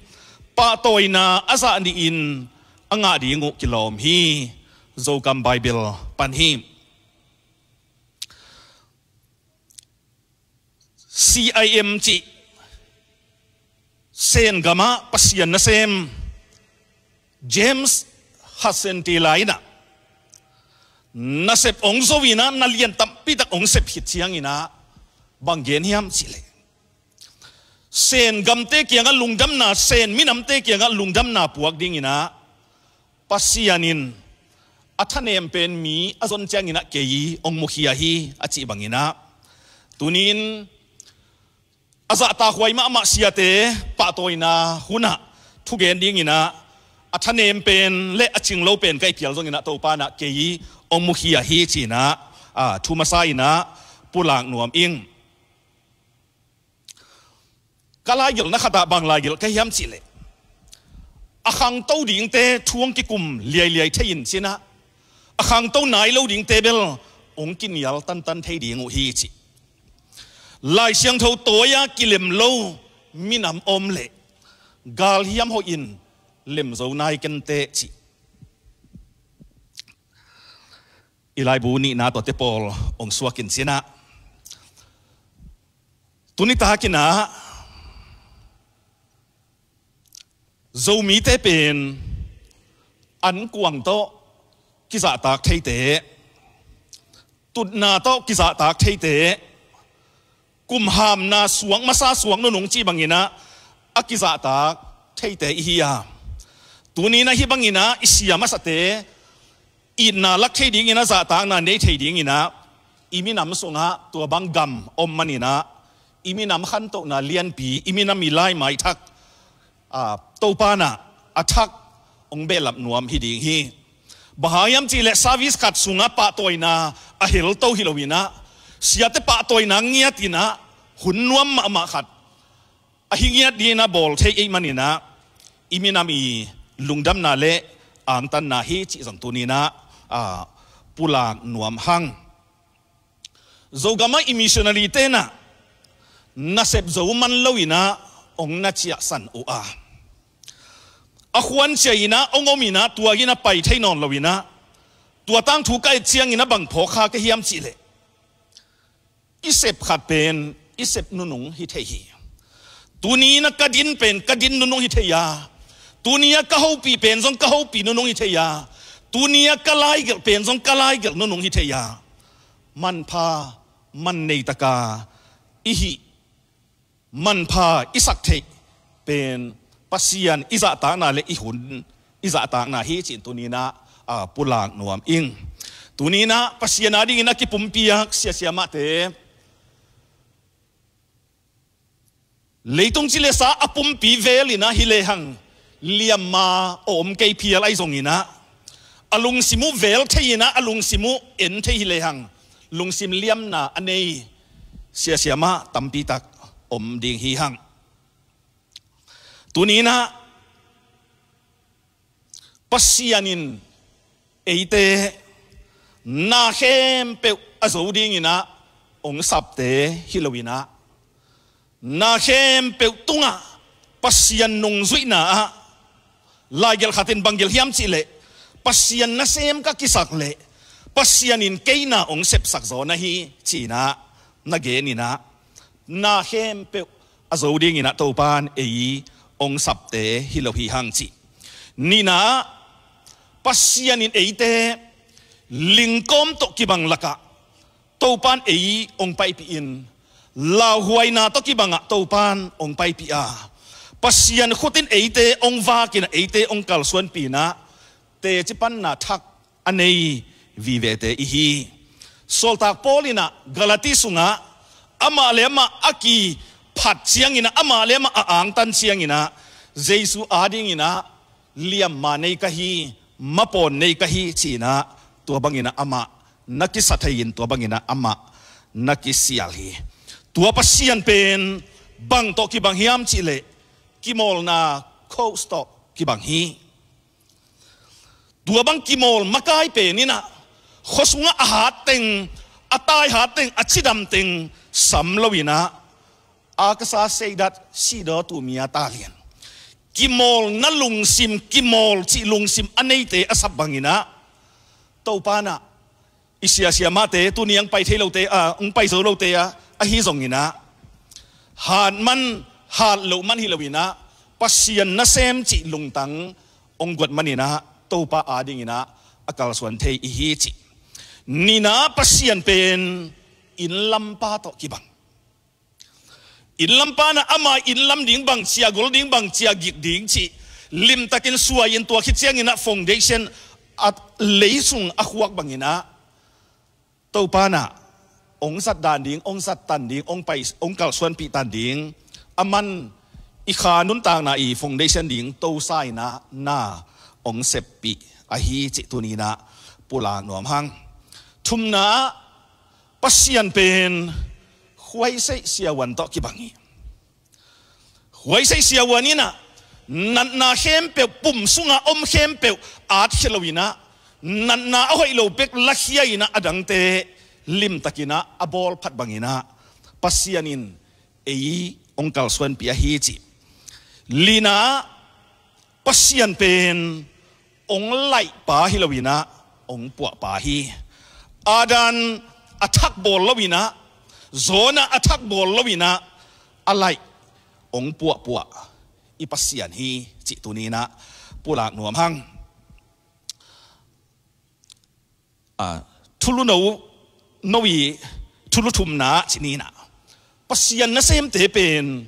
pahtawina a zah nihin a ngah ding uh kilawm hi. Zogam Bible pan hi. C I M cih Sen gamah Pasian nasem James Hudson Taylor in ah nasep hong zo in ah, na lian tampi tak hong sep khit ciangin ah bang gen hiam cih leh, Sen gamte kiangah lungdamna, Sen minamte kiangah lungdamna puak dingin ah Pasian in a thanem pen mi a zon ciangin ah kei hong mukhia hi, a cih bangin ah, tuni-in a zahtakhuai mahmah siate pahtawina hunah thugen dingin ah a thanem pen le a cinglo pen ka hi phial zongin ah Topa in ah kei hong mukhia hi ci-in ah, a, thu masa in ah pulak nuam ing. Ka laigelhna khat ah bang laigelh ka hiam cih leh, a khangto dingte thu hong kikum liailiai thei in ci-in ah, a khangto nai lo dingte bel hong kinial tantan thei ding uh hi ci. Lai Siangtho tawi-a kilem lo minam om leh galhiam hoih in lem zo nai kenteh ci. I laibu nihna tuate pawl hong suak in ci-in ah, tuni takin ah Zomite pen ankuang tawh kizahtak theite, tutna tawh kizahtak theite, kum hamna suak masa suak nunung cih bangin ah a kizahtak theite i hi a, tuni-in ah hih bangin ah i sia masate itna lak thei dingin ah, zahtakna nei thei dingin ah, i minam sungah tua bang gam om manin ah, i minam khantohna lianpi, i minam i laimai thak, a, Topa in ah a thak hong behlap nuam hi ding hi. Bang hang hiam cih leh service khat sungah pahtawina a helto hi lo-in ah, siate pahtawina ngiat in ah hun nuam mahmah khat a hi ngiat dingin ah bawl thei ahih manin ah, i minam i lungdamna le angtanna hi cih zong tuni-in ah, a, pulak nuam hang. Zogamah i missionary-te in ah nasep zo man lo-in ah hong na ciahsan uh a, a khuan ciah in ah hong om in ah, tua hi-in ah pai thei nawn lo-in ah, tua tangthu ka et ciangin ah bang phawk kha ka hiam cih leh, i sep khat pen i sep nunung hi thei hi. Tuni-in ah ka din pen ka din nunung hi thei a, tuni-a ka hopih pen zong ka hopih nunung hi thei a, tuni-a ka laigelh pen zong ka laigelh nunung hi thei a, manpha man nei taka i hih manpha i sak theih pen Pasian i zahtakna le i hun i zahtakna hi ci-in tuni-in ah, a, pulak nuam ing. Tuni-in ah Pasian adingin a kipumpiak sia siamahte, leitung cilesa a pumpi vel in ah hi lehang liamma a om kei phial ahi zongin ah, a lungsim uh vel thei in ah, a lungsim uh en thei hi lehang lungsim liamna a nei sia siamah tampi tak om ding hi hang. Tuni-in ah Pasian in eite na khempeuh a zo dingin ah hong sapte hi lo-in ah, na khempeuh tungah Pasian nungzuihna ah, laigelh khat in bang gelh hiam cih leh, Pasian nasem ka kisak leh Pasian in kei na hong sepsak zaw na hi ci-in ah na gen in ah, na khempeuh a zo dingin ah Topa in ei hong sapte hi lo hi hang ci. Nihna ah, Pasian in eite lingkawm tawh kibang lakah Topa in ei hong paipih in, lauhuaina tawh kibangah Topa in hong paipih a, Pasian khut in eite hong vak in ah eite hong kalsuanpih in ah, teci panna thak a nei vivete i hi. Sawltak Paul in ah Galati sungah amah le amah a kiphat ciangin ah, amah le amah a angtan ciangin ah, Jesu adingin ah liamma nei ka hi, mapawn nei ka hi ci-in ah, tua bangin ah amah na kisa thei in, tua bangin ah amah na kisial hi. Tua Pasian pen bang tawh kibang hiam cih leh, kimawlna coach tawh kibang hi. Tua bang kimawl makai pen in ah, khua sungah a hat teng, a tai hat teng, a cidam teng sam lo-in ah, a ka sa seidat sidaw tumia talian, kimawlna lungsim, kimawl cih lungsim a neite a sap bangin ah, Topa in ah i sia siamahte, tuni hong pai thei lote, a, hong pai zo lote a, ahi zongin ah, hat man, hat loh man hi lo-in ah, Pasian nasem cih lungtang hong guat manin ah, Topa adingin ah a kalsuan thei i hi ci. Nihna ah, Pasian pen inn lampa tawh kibang. Inn lampa in ah ama inn lam ding bang ci a, gol ding bang ci a, gik ding cih limtakin suai in, tua khit ciangin ah foundation a, lei sung a khuak bangin ah, Topa in ah hong zat dan ding, hong zat tan ding, hong pai, hong kalsuanpih tan ding, aman i kha nuntakna i foundation ding tosa in ah na hong seppih ahi cih tuni-in ah pulak nuam hang. Thumna ah Pasian pen khuaiseih siavuan tawh kibang hi. Khuaiseih siavuan in ah natna khempeuh, pum sunga om khempeuh at khia lo-in ah, natna a hoih lo bek lakhia-in ah, adangte limtakin ah a bawl phat bangin ah Pasian in ei hong kalsuanpih ahi cih. Lina ah Pasian pen hong laihpa hi lo-in ah hong puahpa hi. Adam a thak bawl lo-in ah, Jonah a thak bawl lo-in ah, a laih hong puahpuah i Pasian hi cih tuni-in ah pulak nuam hang. A, thulu no, no i thulu thumna ah cih ni-in ah, Pasian nasemte pen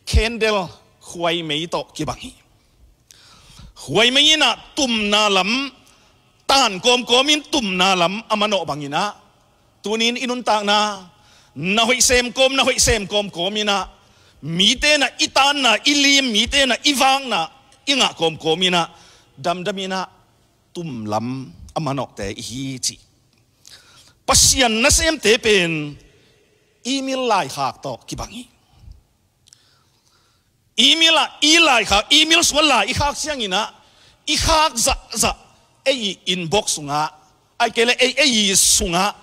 candle, khuaimei tawh kibang hi. Khuaimei in ah tumna lam tan kawmkawm in, tumna lam a manawh bangin ah, tuni-in i nuntakna na hoih sem kawm, na hoih sem kawmkawm in ah, mite in ah i tanna i lim, mite in ah i vakna i ngah kawmkawm in ah, damdam in ah tum lam a manawhte i hi cih. Pasian nasemte pen email laikhak tawh kibang hi. Email ah i laikhak, email suan lai i khak ciangin ah, i khak zahzah ei i inbox sungah, ahih kei leh ei, ei i sungah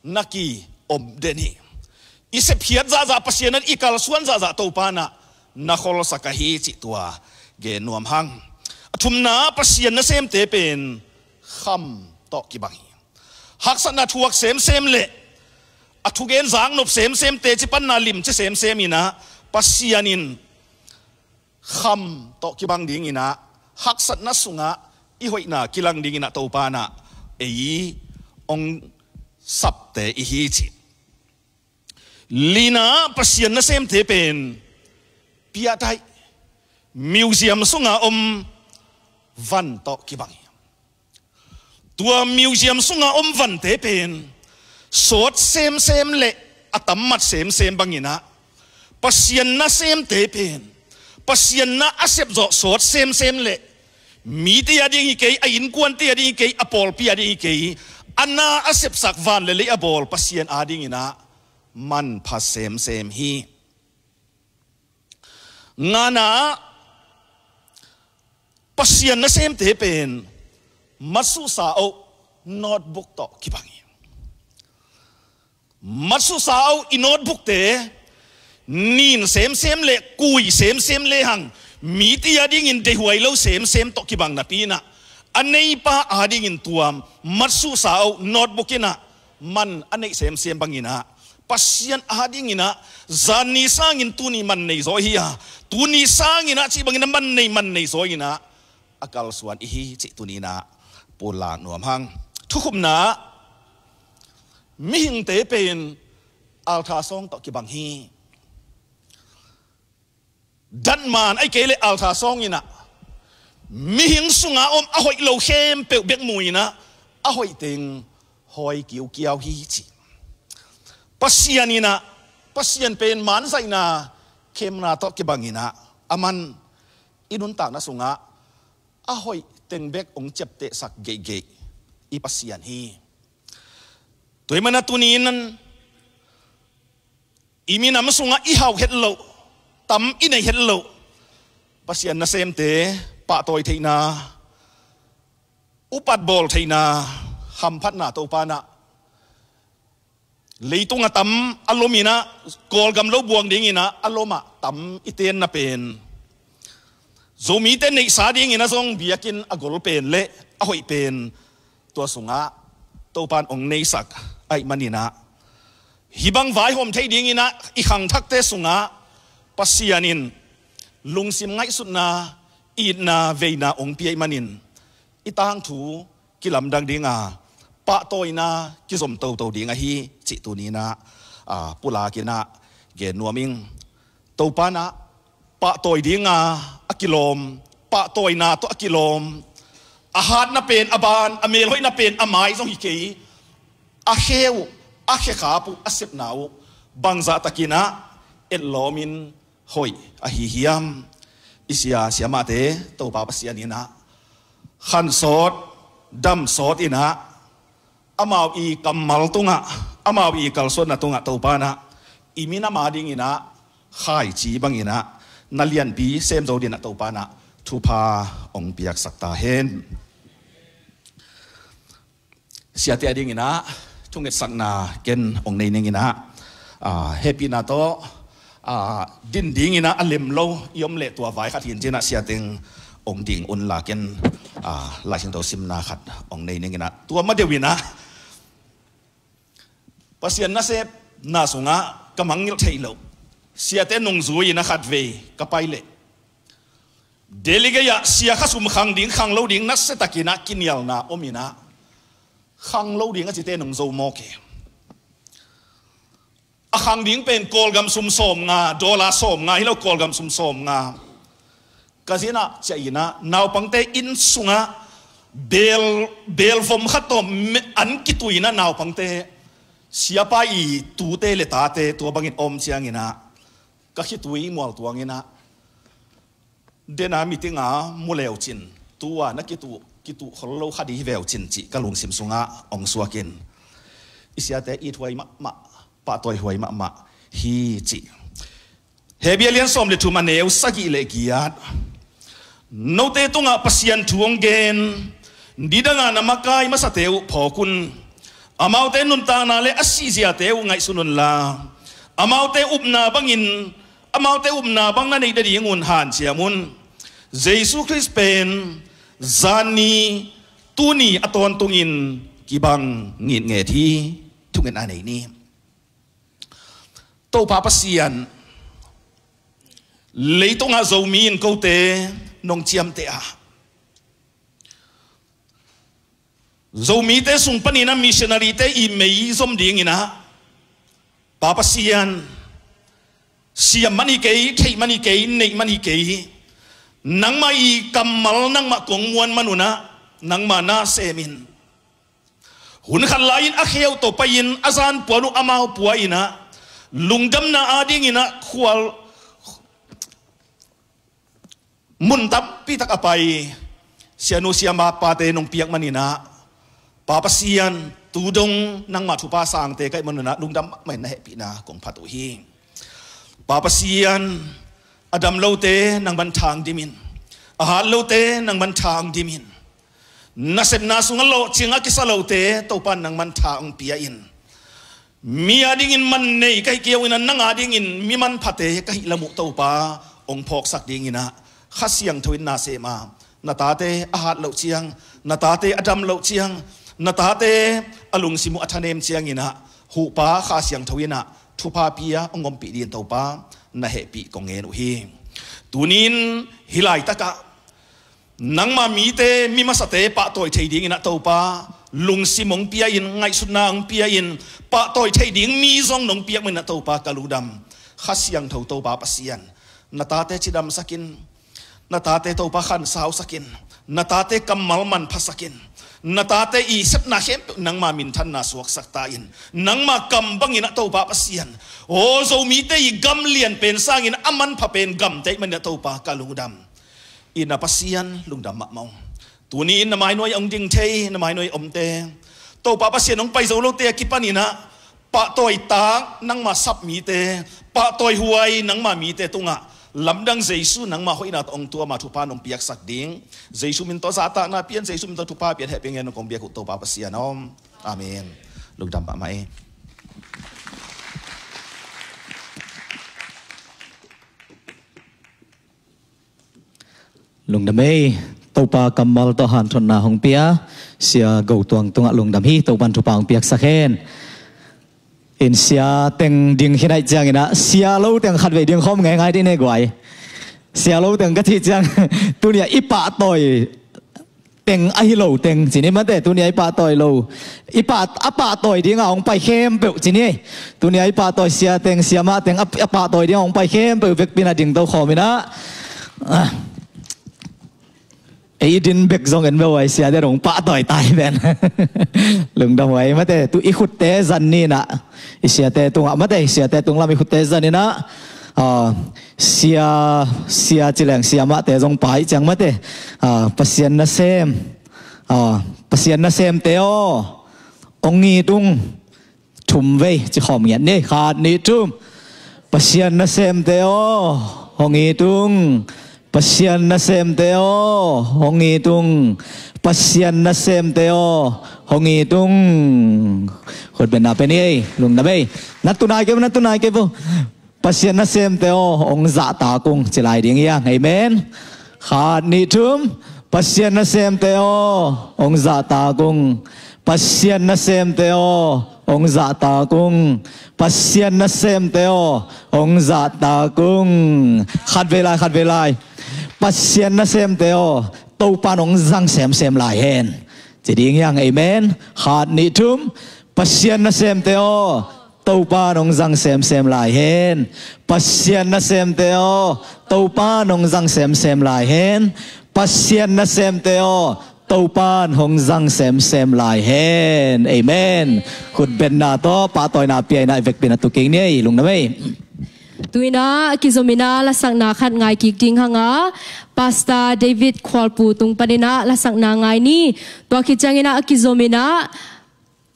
na kiom den hi. I sepkhiat zahzah, Pasian in i kalsuan zahzah Topa in ah na kholsak ahi cih tua gen nuam hang. A thumna ah Pasian nasemte pen kham tawh kibang hi. Haksatna thuak semsem le a thugen zaknop semsem, teci panna limci semsem in ah, Pasian in kham tawh kibang dingin ah, haksatna sungah i hoihna kilang dingin ah Topa in ah ei hong sapte i hi cih. Lina ah Pasian nasemte pen piahdaih, museum sunga om van tawh kibang hi. Tua museum sunga om vante pen sawt semsem le a tammat semsem bangin ah, Pasian nasemte pen Pasian na a sepzawh sawt semsem le mite a ding hi kei, a innkuante a ding hi kei, a pawlpi a ding hi kei, a na a sepsak, van le lei a bawl Pasian a dingin ah manpha semsem hi. Ngana ah Pasian nasemte pen matsuhsa-oh notebook tawh kibang hi. Matsuhsa-oh i notebookte nin semsem le kui semsem lehang, mite a dingin deihhuai lo semsem tawh kibang napi-in ah, a neipa a dingin tua matsuhsa-oh notebook in ah man a neih semsem bangin ah, Pasian a dingin ah zan ni sangin tuni man nei zaw hi a, tuni sangin ah cih bangin ah man nei, man nei zaw in ah a kalsuan i hi cih tuni-in ah pulak nuam hang. Thukhupna ah mihingte pen altar sawng tawh kibang hi. Datman ahih kei leh altar sawng in ah mihing sunga om a hoih lo khempeuh bek mu in ah, a hoih teng hawi kiukiau hi cih. Pasian in ah, Pasian pen manzaihna, khemna tawh kibang in ah, aman i nuntakna sungah a hoih teng bek hong ciaptehsak geihgeih i Pasian hi. Tua ahih manin ah tuni-in i minam sungah i hauh het loh, tam i neih het loh Pasian nasemte pahtawi theihna, upat bawl theihna hamphatna Topa in ah, leitung a tam a lom in ah, Kawlgam lo buang dingin ah a lom ah tam i tenna pen, Zomite neihsa dingin ah zong biakinn a gol pen le a hoih pen tua sungah Topa in hong neisak ahih manin ah, hih bang vaihawm thei dingin ah i khangthakte sungah Pasian in lungsim ngaihsutna, itna, veina hong pia ahih manin, i tangthu kilamdang ding a, pahtawina kizom toto ding ahi cih tuni-in ah, a, pulak in ah gen nuam ing. Topa in ah pahtawi ding a, a kilawm, pahtawina tawh a kilawm, a hatna pen a ban, a melhoihna pen a mai zong hi kei, a khe uh, a khekhap uh, a sepna uh bangzah takin ah etlawmin hoih ahi hiam? I sia siamahte Topa Pasian in ah khansawt, damsawt inah, amau i kammal tungah, amau i kalsuanna tungah Topa inah i minam a dinginah khaici banginah na lianpi sem zo dinah Topa inah thupha hong piaksak ta hen. Siate a dinginah thungetsakna ken hong nei ninginah, ah, hehpihna tawh, ah, din dinginah a lem lo i om leh tua vai khat hin cinah siateng hong ding unla ken, ah, Lai Siangtho simna khat hong nei ninginah tua ma deuh inah Pasian nasepna sungah ka mangngilh theih loh siate nungzui inah khatvei ka pai leh Delhi gei-ah sia khasum khang ding, khang lo ding, nasiatakinah kinialna om inah khang lo ding a cite nong zo mawk e. A khang ding pen Kawlgam sum sawmnga, dollar sawmnga hi lo, Kawlgam sum sawmnga. Ka zinah ciah inah naupangte inn sungah bel, belvom khat tawh me-, an kituinah naupangte, siapa i tute le tate tua bangin om cianginah ka khitui mualtuanginah dena meeting a mu leucin, tua na kituh, kituh khol lo kha dih veucin cih ka lungsim sungah hong suakin i siate ithuai mahmah, pahtawihuai mahmah hi cih. Hebru lian sawm le thum a neu sagih le giat. Note tungah Pasian thu hong gen, nidanga na makai masate uh phawk un. Amaute nuntakna le a sihziate uh ngaihsun unla, amaute upna bangin, amaute upna bang na neih nadingun hanciam un. Jesu Khrist pen zan ni, tuni a tawntungin kibang ngitnget hi. Thungetna nei ni. Topa Pasian, leitungah Zomi in kote nong ciamteh a, Zomite sung paninah missionary-te i mei zom dinginah, Pa Pasian, siam mani kei, theih mani kei, neih mani kei, nangmah i kammal nangmah kong muan manunah nangmah na semin. Hun khat lai-in a kheu tawh pai-in a zan puan uh amau pua inah, lungdamna a dinginah khual mun tampitak a pai sianu siamapate nong piak maninah, Pa Pasian, tu dong nangmah thupha sangte kaih manunah lungdam mahmah in na hehpihna kong phat uh hi. Pa Pasian, a dam lote nangman thang dimin, a hat lote nangman thang dimin, nasepna sungah lawhcing a kisa lote Topa nangman tha hong pia in. Mi a dingin man nei ka hi kei uh inah, nang a dingin mi manphate ka hih lam uh Topa hong phawksak dinginah Kha Siangtho in na sem a, na tate a hat loh ciang, na tate a dam loh ciang, na tate a lungsim uh a thanem cianginah huhpa Kha Siangtho inah thupha pia hong ompih dingin Topa na hehpih kong ngen uh hi. Tunin hih laitakah nangma mite, mi masate pahtawi thei dinginah Topa lungsim hong pia in, ngaihsutna hong pia in, pahtawi thei ding mi zong nong piak maninah Topa ka lungdam. Kha Siangtho Topa Pasian, na tate cidamsak in, na tate Topa khansausak in, na tate kammal manphasak in, na tate i sepna khempeuh nangma minthanna suaksak ta in, nangma kam banginah Topa Pasian, aw Zomite i gam lian pen sangin a manpha pen gamte ahih maninah Topa ka lungdam. I na Pasian lungdam mahmah ung. Tuni-in na mainuai hong ding thei, na mainuai omte, Topa Pasian hong pai zo lote a kipaninah pahtawi tak nangma sap mite, pahtawi huai nangma mite tungah lamdang Jesu nangma hoihna tawh hong tuama thupha nong piaksak ding, Jesu min tawh zahtakna pian, Jesu min tawh thupha pian, hehpih ngen nong kong biak uh Topa Pasian aw. Amen. Lungdam mahmah ei. Lungdam ei. Topa kammal tawh hanthotna hong pia Sia Go Tuang tungah lungdam hi. Topan thupha hong piaksak hen. In sia teng ding khin ahih cianginah sia lo teng khatvei ding khawm ngeingai dih ne guai. Sia lo teng ka cih ciang tunia i pahtawi teng ahi lo teng cini mate, tunia i pahtawi lo, i pah, a pahtawi dinga hong pai khempeuh cini. Tunia i pahtawi sia teng, siamah teng a, a pahtawi dinga hong pai khempeuh vekpin a dingto khawminah, ah, ei i din bek zong en beuh ai, siate hong pahtawi tai pen. Lungdam huai mate, tu i khutte zan ninah i siate tungah mate, i siate tunglam i khutte zan ninah Ah, sia, sia ci leng sia mahte zong pai ciang mate. Ah, Pasian nasem. Ah, Pasian nasemte aw, hong it ung. Thum vei ci khawm ngiat ni. Khat, nih, thum. Pasian nasemte aw, hong it ung. Pasian nasemte aw, hong it ung. Pasian nasemte aw, hong it ung. Khutbetna pia ni ei, lungdam ei. Na tunai kei vo, na tunai kei vo. Pasian nasemte aw, hong zahtak ung ci lai ding hi hang. Amen. Khat, nih, thum. Pasian nasemte aw, hong zahtak ung. Pasian nasemte aw, hong zahtak ung. Pasian nasemte aw, hong zahtak ung. Khat vei lai, khat vei lai. Pasian nasemte aw, Topa'n hong zang semsem lai hen. Ci ding hi hang. Amen. Khat, nih, thum. Pasian nasemte aw, Topa'n hong zang semsem lai hen. Pasian nasemte aw, Topa'n hong zang semsem lai hen. Pasian nasemte aw, Topa'n hong zang semsem lai hen. Amen. Khutbetna tawh pahtawina pia in ah, i vekpi in ah tu kik ni ei, lungdam ei. Tu in ah a kizom in ah lasakna khat ngai kik ding hang a, Pastor David Khualpu tung panin ah lasakna ngai ni. Tua khit ciangin ah a kizom in ah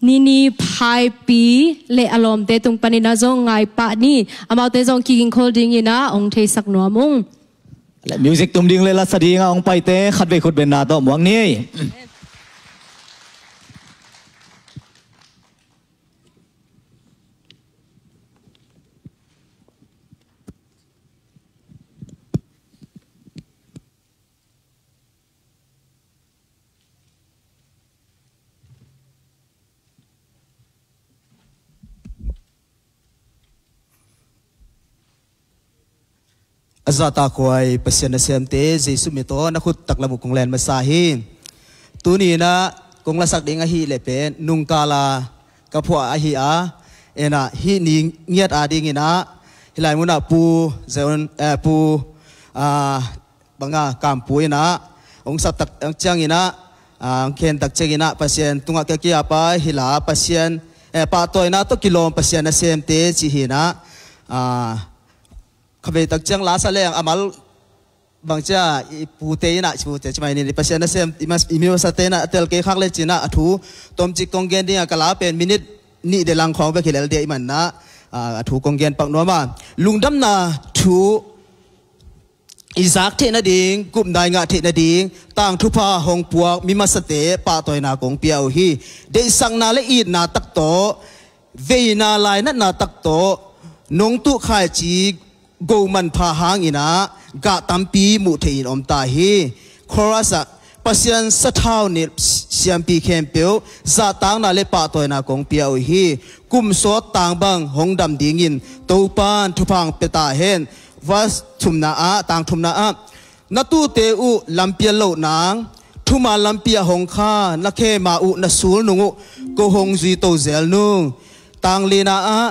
Nini Phaipi le a lawmte tung panin ah zong ngai pah ni. Amaute zong kigingkhol dingin ah hong theisak nuam ung. Le music tum ding le lasa ding a hong paite khatvei khutbetna tawh muak ni. A zahtakhuai Pasian nasemte, Jesu min tawh na khut taklam uh kong len masa hi. Tuni in ah kong lasak ding ahih leh pen nungkal a ka phuah ahi a, en ah hih ni ngiat a dingin ah hih lai mun ah Pu Zion, eh, Pu, ah, bang a Kampu in ah hong sap tak ciangin ah, ah, hong khen tak ciangin ah Pasian tungah ka kiap a, hih lai Pasian, eh, pahtawina tawh kilawm Pasian nasemte cih hi in ah, ah, khatvei tak ciang lasa leng a mal bang cia i pute in ah, i pute ci mai ni, Pasian nasem i mas, i mi masate in ah a tel kei khak le cin ah a thu tomcik kong gen ding a, ka la pen minute nih de lang khawng bek hi lel ding ahih man ah, ah, a thu kong gen pak nuam a, lungdamna thu i zak theih nading, gupna i ngah theih nading, tang thupha hong puak mi masate pahtawina kong pia uh hi. Deihsakna le itna tak tawh, veina lainatna tak tawh, nong tuh khaici go manpha hangin ah gah tampi muh theihin om ta hi. Chorus ah, Pasian sathau nilh siampi khempeuh, zahtakna le pahtawina kong pia uh hi. Kum sawt tang bang hong dam dingin Topa'n thupha hong pia ta hen. Verse thumna ah, tang thumna ah, na tuute uh lampi a loh nang, thuman lampi a hong kha, na khema uh na sulnung uh ko hong zuito zel nung. Tang lina ah,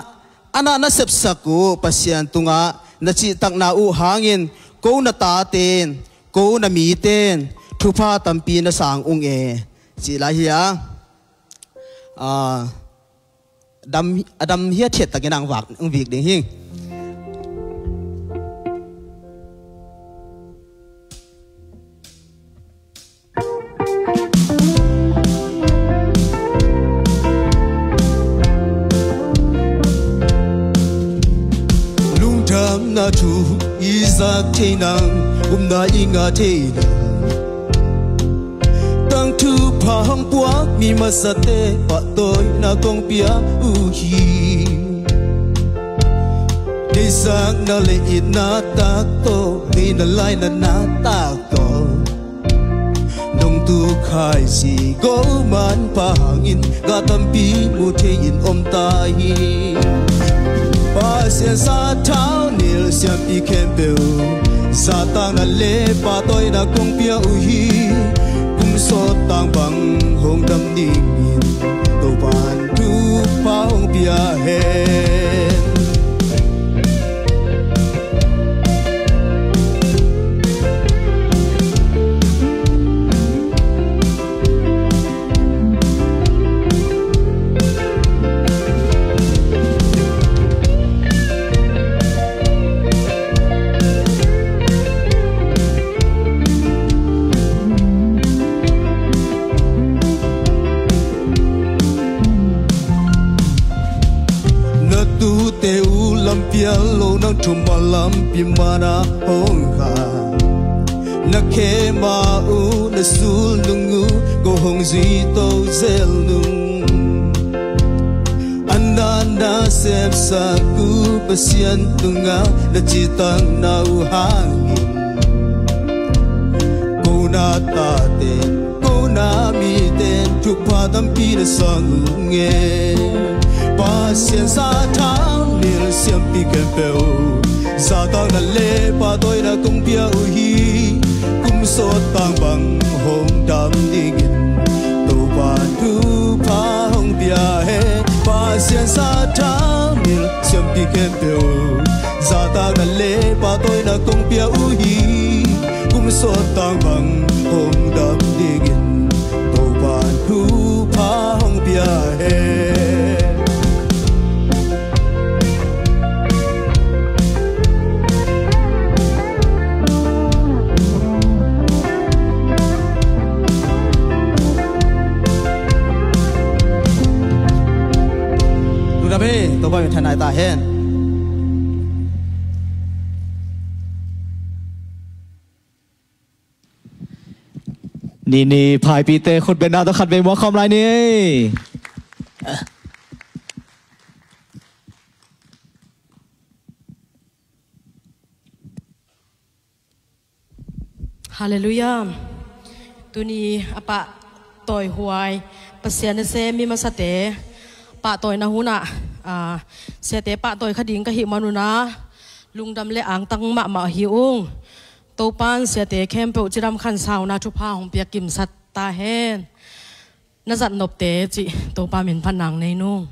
a na na sepsak uh Pasian tungah na cihtakna uh hangin ko na taten, ko na miten thupha tampi na sang ung e, cih lai hi a. Ah, dam, a dam hiathiat takin ang vak, ang vik ding hi. Lungdamna thu i zak thei nang, upna i ngah thei nang, tang thupha hong puak mi masate pahtawina kong pia uh hi. Deihsakna le itna tak tawh, veina lainatna tak tawh, nong tuh khaici go manpha hangin gah tampi muh theihin om ta hi. Pasian sathau nilh siampi khempeuh, zahtakna le pahtawina kong pia uh hi. Kum sawt tang bang hong dam dingin Topa'n thupha hong pia hen. Te uh lampial lo nang thuma lampi mana hong kha. Na khe ma uh na sul nung uh ko hong zui to zel nung. Ana na sepsak uh Pasian tunga na citang na uh hangin ko na tate ko na mite thupha tampi na sang uh nge. Pasian sathang nil siampi khempeuh zahtakna le pahtawina kong pia uh hi. Kum sawt tang bang hong dam dingin Topa thupha hong pia hen. Pasian sathang nil siampi khempeuh zahtakna le pahtawina kong pia uh hi. Kum sawt tang bang hong dam dingin Topa thupha hong pia hen. Lungdam hi. Topa min thanai ta hen. Ni ni, phaipite khutbetna tawh khatvei muak khawm lai ni. Halleluiah. Tuni a pahtawihuai Pasian a sem mi masate pahtawina hunah, ah, siate pahtawi kha ding ka hih manun ah lungdam le angtang mahmah hi ung. Topan siate khempeuh cidam khansauna thupha hong pia kimsat ta hen. Na zat nopte cih Topa min phat nang nei nung.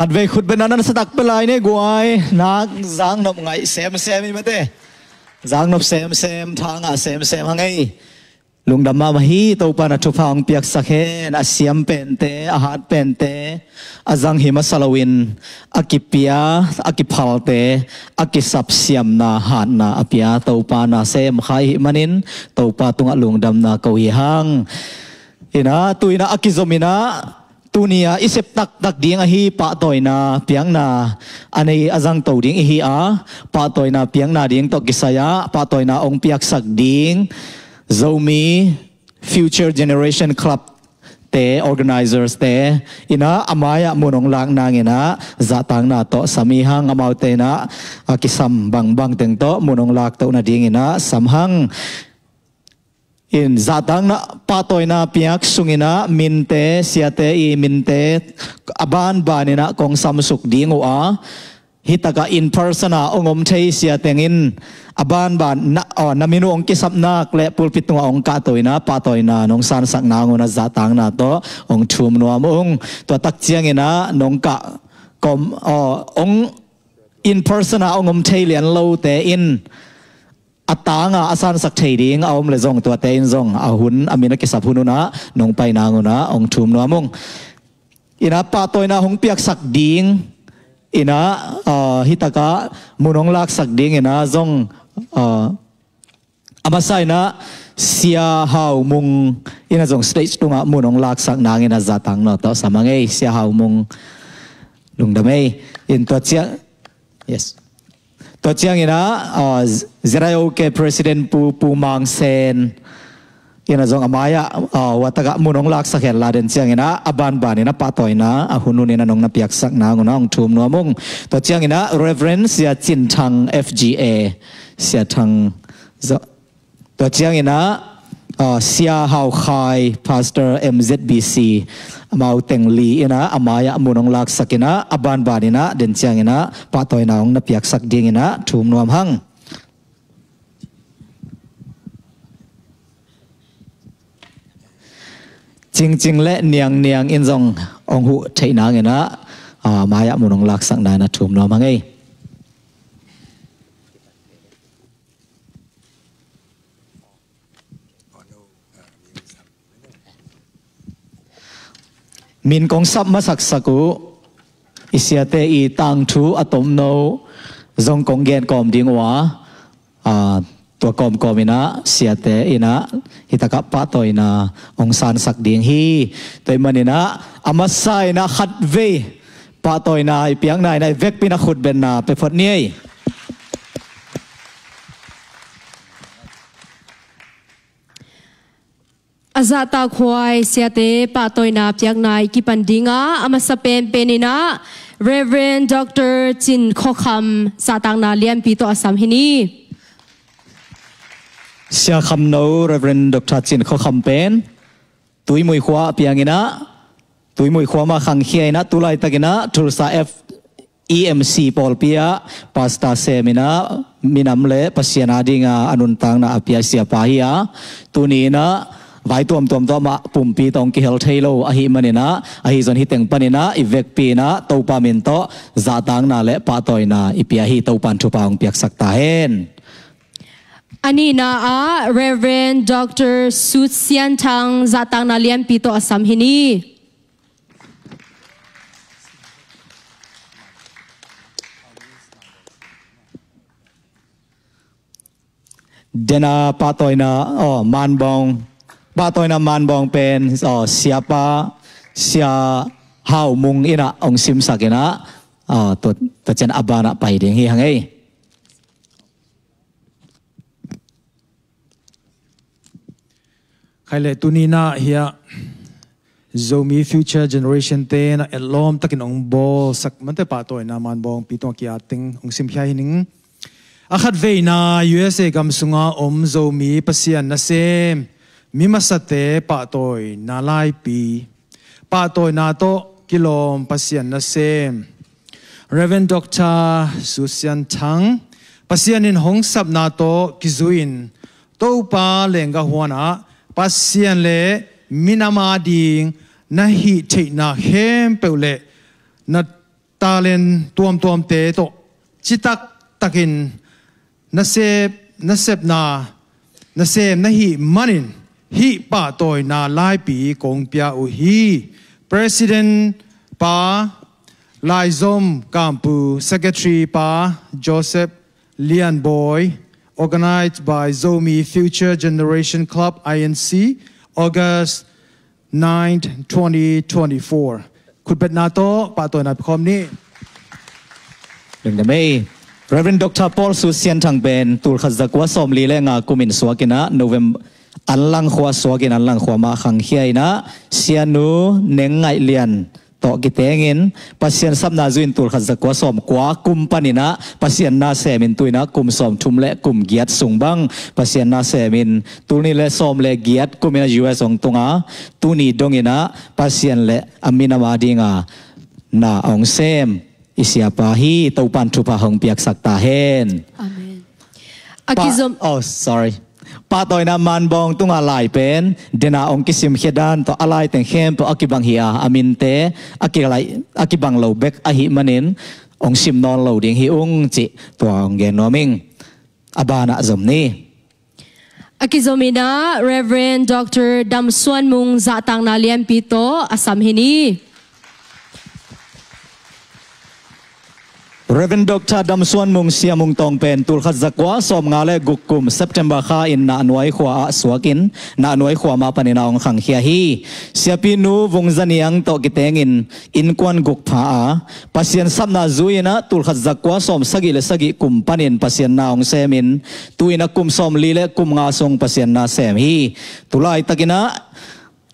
Khatvei khutbetna na sa tak pia lai ni guai. Nak zaknop ngaih semsem hi mate. Zaknop semsem, thangah semsem hang ei. Lungdam mahmah hi. Topa in a thupha hong piaksak hen. A siam pente, a hat pente, a zang hi masa loin a kipia, a kiphalte, a kisapsiamna hatna a pia Topa in a sem kha i hih manin Topa tungah lungdamna ko hi hang. Inah tu inah a kizom inah tuni a i sep taktak ding ahi pahtawina piakna a nei a zangto ding i hi a, pahtawina piakna ding tawh kisai ah pahtawina hong piaksak ding Zomi Future Generation Club te, organizers te inah a mai-ah mun hong lak nang inah zahtakna tawh sam i hang. Amaute inah a kisam bangbang teng tawh mun hong laktoh nading inah sam hang. In zahtakna pahtawina piak sung inah minte, siate i minte a banban inah kong samsuk ding uh a, hih takah in person a hong om thei sia teng in a banban na, aw, na min uh hong kisap nak le pulpit tungah hong kahto inah pahtawina nong sansak nang un a zahtakna tawh hong thum nuam ung. Tua tak ciang inah nong kah kom, aw, hong in person a hong om thei lian lote in a tanga a sansak thei ding a om le zong tuate in zong a hun, a min a kisap hun unah nong pai nang unah hong thum nuam ung. Inah pahtawina hong piaksak ding inah, ah, hih takah mun hong laksak ding inah zong, ah, a masa inah Sia Hau Mung inah zong stage tungah mun hong laksak nang inah zahtakna tawh sam hang ei. Sia Hau Mung, lungdam ei. In tua ciang, yes. Tua ciang inah, ah, Z I O K President Pu, Pu Mang Sen inah zong a mai-ah, ah, hua takah mun hong laksak hen la, den ciang inah a banban inah pahtawina a hun hun inah nong na piaksak nang unah hong thum nuam ung. Tua ciang inah Reverend Sia Cin Thang F G A, Sia Thang zo-, tua ciang inah, ah, Sia Hau Khai, Pastor M Z B C, amau teng li inah a mai-ah mun hong laksak inah a banban inah den ciang inah pahtawina hong na piaksak ding inah thum nuam hang. Cingcing le Niangniang in zong hong huh theih nang inah, ah, mai-ah mun hong laksak nang inah thum nuam hang ei. Min kong sap masaksak uh, i siate i tangthu a tomno zong kong gen kawm ding uh a, ah, tua kawmkawm inah siate inah hih takah pahtawina hong sansak ding hi. Tua ahih man inah a masa inah khatvei pahtawina i piakna inah i vekpi inah khutbetna pia phot ni ei. A zahtakhuai siate pahtawina piakna i kipan ding a, a masa penpen inah Reverend Doctor Cin Khua Kham zahtakna lianpi tawh a sam hi ni. Sia Kham No, Reverend Doctor Cin Khua Kham pen Tuimui khua a piang inah, Tuimui khua mah khangkhia inah, tu laitak inah Tulsa F E M C pawlpi ah pastor sem inah minam le Pasian adinga a nuntakna a pia siapa hi a, tuni inah vai tuamtuam tawh amah pumpi tawh hong kihel thei lo ahih man inah, ahi zong hih teng pan inah i vekpi inah Topa min tawh zahtakna le pahtawina i pia hi. Topa in thupha hong piaksak ta hen. A nihna ah Reverend Doctor Sut Sian Thang zahtakna lianpi tawh a sam hi ni. Dena pahtawina, oh, manbawng, pahtawina manbawng pen, oh, siapa, Sia Hau Mung inah hong simsak inah, oh, tua, tua ciang a banah pai ding hi hang ei. Khai le tuni inah hiah Zomi Future Generation te na etlawm takin hong bawlsak mante pahtawina manbawngpi tawh a ki-at teng hong simkhia hi ning. A khatveina U S A gam sunga om Zomi Pasian nasem mi masate pahtawina laipi. Pahtawina tawh kilawm Pasian nasem Reverend Doctor Susian Thang, Pasian in hong sapna tawh kizui-in Topa leenggah huan ah Pasian le minam ading na hih theihna khempeuh le na talent tuamtuamte tawh citak takin nasep nasepna nasem na hih manin hih pahtawina laipi kong pia uh hi. President pa Laizom Kampu, Secretary pa Joseph Lian Boy, organized by Zomi Future Generation Club, I N C, August ninth, twenty twenty-four. Khutbetna tawh pahtawina pikhawm ni. Dingdamei. Reverend Doctor Paul Su Sian Thang pen tulkhat zakua sawmli le nga kumin suakinah November anlangkhua suakin anlangkhua mah khangkhia inah Sianu Neng Ngaih Lian tawh kitengin Pasian sapna zuin tulkhat zakua sawmkua kum paninah Pasian na semin tuinah kum sawmthum le kum giat sung bang Pasian na semin tulni le sawm le giat kuminah U S hong tunga tuni donginah Pasian le a minam a dinga na hong sem i siapa hi. Topan thupha hong piaksak ta hen. Amen. A kizom. Oh, sorry. Pahtawina manbawng tunga lai pen dena hong kisimkhia dan tawh a laiteng khempeuh a kibang hi a, a minte a kilai a kibang lo bek ahih manin hong sim nawn lo ding hi ung cih tua hong gen nuam ing. A banah zom ni. A kizominah Reverend Doctor Dam Suan Mung zahtakna lianpi tawh a sam hi ni. Reverend Doctor Dam Suan Mung Sia Mung Tawng pen tulkhat zakua sawmnga le guk kum September kha in Nahnuai khua ah suakin Nahnuai khua mah paninah hong khangkhia hi. Siapi nu Vung Za Niang tawh kitengin innkuan guk pha a Pasian sapna zui inah tulkhat zakua sawmsagih le sagih kum panin Pasian na hong semin tuinah kum sawmli le kum nga sung Pasian na sem hi. Tulaitakinah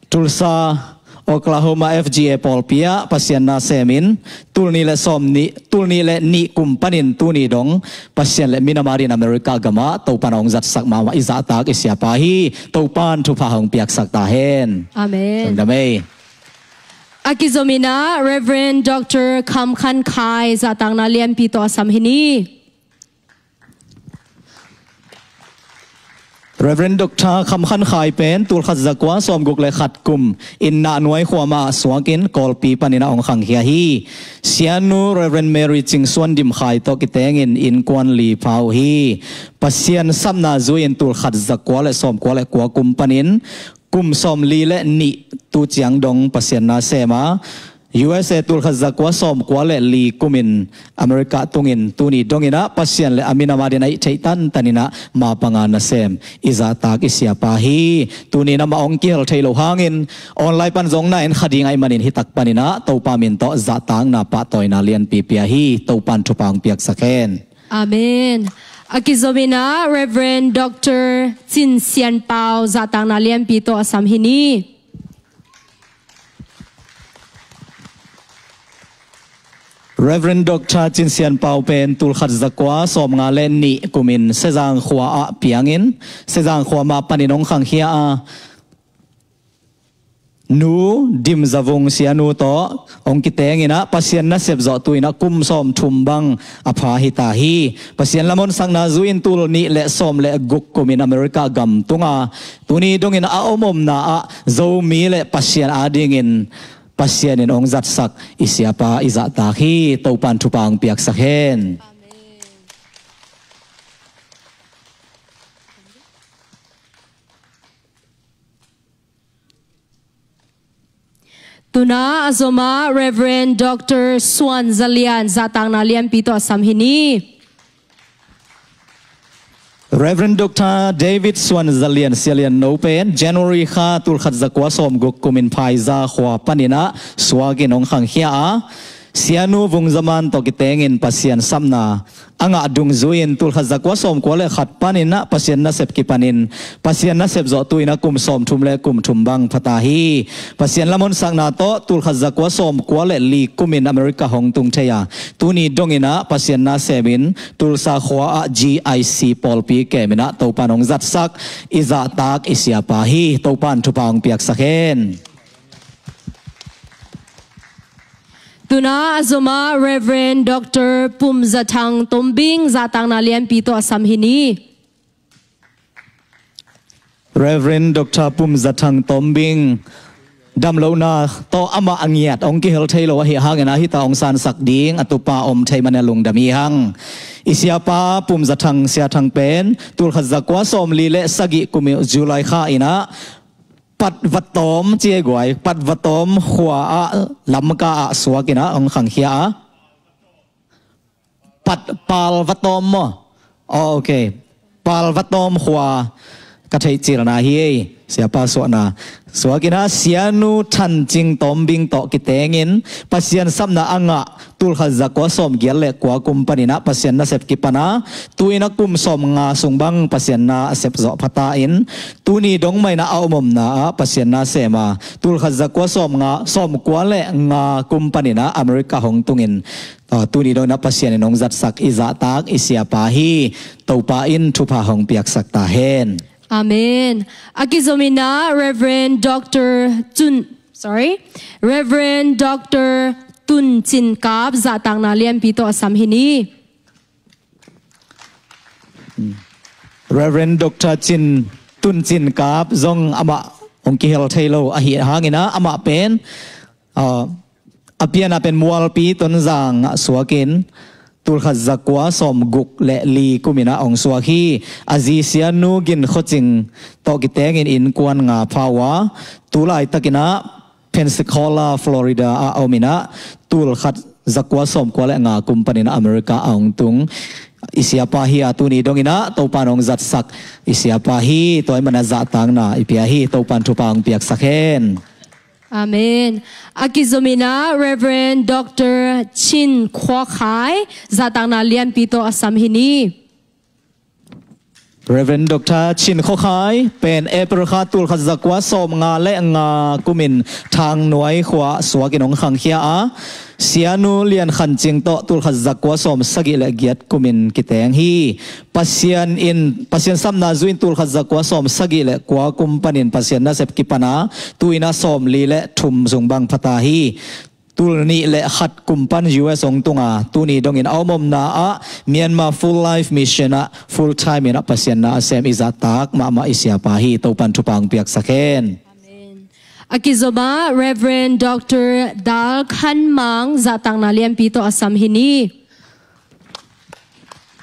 Tulsa Oklahoma F G A pawlpi ah Pasian na semin tulni le sawmni tulni le nih kum panin tuni dong Pasian le minam a din America gamah Topan hong zatsak mahmah i zahtak i siapa hi. Topan thupha hong piaksak ta hen. Amen. Dingdamei. A kizominah Reverend Doctor Kham Khan Khai zahtakna lianpi tawh a sam hi ni. Reverend Doctor Kham Khan Khai pen tulkhat zakua sawmguk le khat kum in Nahnuai khua mah suakin Kawlpi paninah hong khangkhia hi. Sianu Reverend Mary Cing Suan Dim Khai tawh kitengin innkuan li pha uh hi. Pasian sapna zui in tulkhat zakua le sawmkua le kua kum panin kum sawmli le nih tu ciang dong Pasian na sem a U S A tulkhat zakua sawmkua le li kumin America tungin tuni donginah Pasian le a minam a din a i theih tantaninah mapanga nasem i zahtak i siapa hi. Tuninah mah hong kihel thei lo hangin online pan zong na en kha ding ahih manin hitak paninah Topa min tawh zahtakna pahtawina lianpi pia hi. Topan thupha hong piaksak hen. Amen. A kizominah Reverend Doctor Cin Sian Pau zahtakna lianpi tawh a sam hi ni. Reverend Doctor Cin Sian Pau pen tulkhat zakua sawmnga le nih kumin Sezang khua ah piangin Sezang khua mah panin hong khangkhia a Nu Dim Za Vung Sianu tawh hong kitenginah Pasian nasep zawh tuinah kum sawmthum bang a pha hita hi. Pasian lamhonsakna zuin tul nih le sawm le guk kumin America gam tunga tuni dongin a omomna ah Zomi le Pasian adingin Pasian in hong zatsak i siapa i zahtak hi. Topan thupha hong piaksak hen. Tuna a zomah Reverend Doctor Suan Zalian zahtakna lianpi tawh a sam hi ni. Reverend Doctor David Suan Zalian Sialian no pen January kha tulkhat zakua sawmguk kumin Phaiza khua paninah suakin hong khangkhia a Sianu Vung Za Man tawh kitengin Pasian sapna a ngah dungzuiin tulkhat zakua sawmkua le khat paninah Pasian nasep kipanin Pasian nasep zawh tuinah kum sawmthum le kum thum bang phata hi. Pasian lamhonsakna tawh tulkhat zakua sawmkua le li kumin America hong tung thei a tuni donginah Pasian nasemin Tulsa khua ah G I C pawlpi keminah Topan hong zatsak i zahtak i siapa hi. Topan thupha hong piaksak hen. Tuna a zomah Reverend Doctor Pum Za Thang Tombing zahtakna lianpi tawh a sam hi ni. Reverend Doctor Pum Za Thang Tombing Damlohna tawh amah a ngiat hong kihel thei lo ahih hangin ah hita hong sansak ding a tupa om thei manin lungdam hi hang. I siapa Pum Za Thang, Sia Thang pen tulkhat zakua sawmli le sagih kum July kha in ah Pat Vatawm ci ei guai, Pat Vatawm khua ah Lamka ah suak in ah hong khangkhia a. Pat Pal Vatawm maw? Oh, ok. Pal Vatawm khua ka theihcilna hi ei. Siapa suahna. Suak in ah Sianu Than Cing Tawm Bing tawh kitengin Pasian sapna a ngah tulkhat zakua sawmgiat le kua kum panin ah Pasian nasep kipan a, tu-in ah kum sawmnga sung bang Pasian na a sep zawh phata in, tuni dong mah in ah a omomna ah Pasian na sem a, tulkhat zakua sawmnga, sawmkua le nga kum panin ah America hong tungin, ah, tuni dong in ah Pasian in hong zatsak i zahtak i siapa hi. Topa in thupha hong piaksak ta hen. Amen. A kizom in ah Reverend Doctor Cun, sorry, Reverend Doctor Tun Cin Kap zahtakna lianpi tawh a sam hi ni. Reverend Doctor Cin, Tun Cin Kap zong amah hong kihel thei lo ahih hangin ah amah pen, ah, a pianna pen Mualpi Tonzang ah suakin tulkhat zakua sawmguk le li kum in ah hong suak hi. A zi Sianu Gin Khaw Cing tawh kitengin innkuan nga pha uh a, tu laitakin ah Pensacola, Florida ah a om in ah tulkhat zakua sawmkua le nga kum panin ah America ah hong tung i siapa hi a, tuni dong in ah Topa in hong zatsak i siapa hi. Tua ahih manin ah zahtakna i pia hi. Topa in thupha hong piaksak hen. Amen. A kizom in ah Reverend Doctor Cin Khua Khai zahtakna lianpi tawh a sam hi ni. Reverend Doctor Cin Khua Khai pen April kha tulkhat zakua sawmnga le nga kumin Thang Nuai khua suakin hong khangkhia a, Sianu Lian Khan Cing tawh tulkhat zakua sawmsagih le giat kumin kiteng hi. Pasian in, Pasian sapna zui in tulkhat zakua sawmsagih le kua kum panin Pasian nasep kipan a, tu-in ah sawmli le thum sung bang phata hi. Tul nih le khat kum pan U S hong tung a, tuni dong in a omomna ah Myanmar Full Life Mission ah full time in ah Pasian na a sem i zahtak mahmah i siapa hi. Topa in thupha hong piaksak hen. Amen. A kizom ah Reverend Doctor Dal Khan Mang zahtakna lianpi tawh a sam hi ni.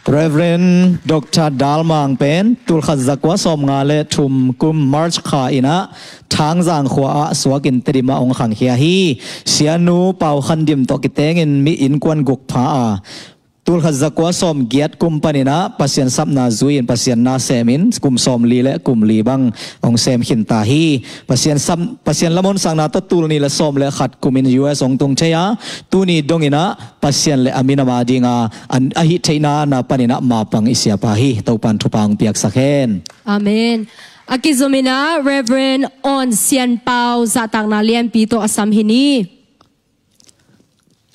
Reverend Doctor Dal Mang pen tulkhat zakua sawmnga le thum kum March kha in ah Thangzang khua ah suakin Tedim ah hong khangkhia hi. Sianu Pau Khan Dim tawh kitengin mi innkuan guk pha a, tulkhat zakua sawmgiat kum panin ah Pasian sapna zui in Pasian na sem in kum sawmli le kum li bang hong sem khin ta hi. Pasian sap, Pasian lamhonsakna tawh tul nih le sawm le khat kumin U S hong tung thei a, tuni dong in ah Pasian le a minam a ding a, an, a hih theihna na panin ah mapang i siapa hi. Topa in thupha hong piaksak hen. Amen. A kizom in ah Reverend Awn Sian Pau zahtakna lianpi tawh a sam hi ni.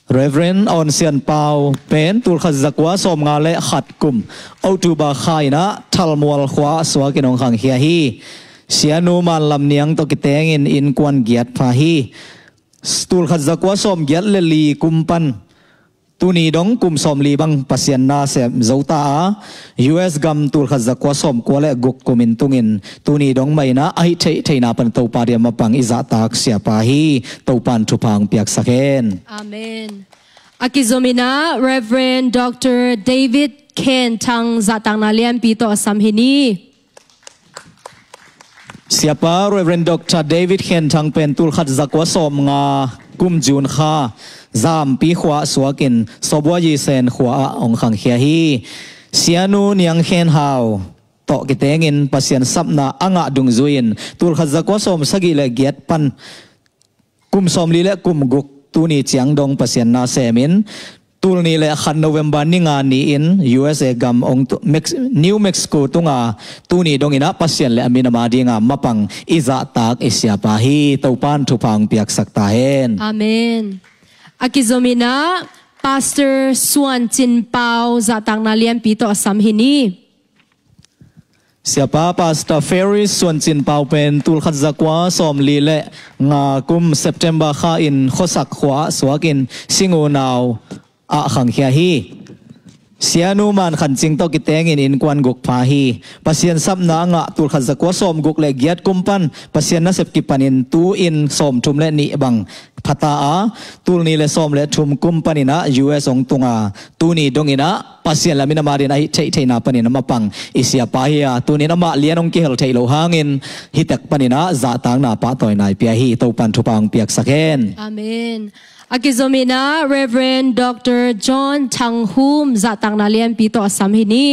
Reverend Awn Sian Pau pen tulkhat zakua sawmnga le khat kum October kha in ah Thalmual khua ah suakin hong khangkhia hi. Sianu Man Lam Niang tawh kitengin innkuan giat pha hi. Tulkhat zakua sawmgiat le li kum pan tuni dong kum sawmli bang Pasian na sem zo ta a, U S gam tulkhat zakua sawmkua le guk kumin tungin tuni dong mah in ah a hih theih theihna pan Topa dia mapang i zahtak siapa hi. Topa in thupha hong piaksak hen. Amen. A kizom in ah Reverend Doctor David Khen Thang zahtakna lianpi tawh a sam hi ni. Siapa Reverend Doctor David Khen Thang pen tulkhat zakua sawmnga kum June kha Zampi khua ah suakin Sawbua Yisen khua ah hong khangkhia hi. Sianu Niang Khen Hau tawh kitengin Pasian sapna a ngah dungzui in tulkhat zakua sawmsagih le giat pan kum sawmli le kum guk tuni ciang dong Pasian na sem in tul nih le khat November ni nga ni-in U S A gam hong tu, Mex-, New Mexico tunga tuni dong in ah Pasian le a minam a ding a mapang i zahtak i siapa hi. Topa in thupha hong piaksak ta hen. Amen. A kizom in ah Pastor Suan Cin Pau zahtakna lianpi tawh a sam hi ni. Siapa Pastor Ferry Suan Cin Pau pen tulkhat zakua sawmli le nga kum September kha in Khuasak khua ah suakin Singunau ah khangkhia hi. Sianu Man Khan Cing tawh kitengin innkuan guk pha hi. Pasian sapna a ngah tul khat za kua sawm guk le giat kum pan Pasian nasep kipanin tu-in sawm thum le nih bang pha ta a, tul nih le sawm le thum kum panin ah U S hong tung a, tuni dongin ah Pasian le a minam adingin a hih theihtheihna panin a mapang i siapa hi a, tuni-in amah lian hong kihel theih loh hangin hih tak panin ah zahtakna pahtawina i pia hi. Topan thupha hong piaksak hen. Amen. A kizomin ah Reverend Doctor John Thang Hum zahtakna lianpi tawh a sam hi ni.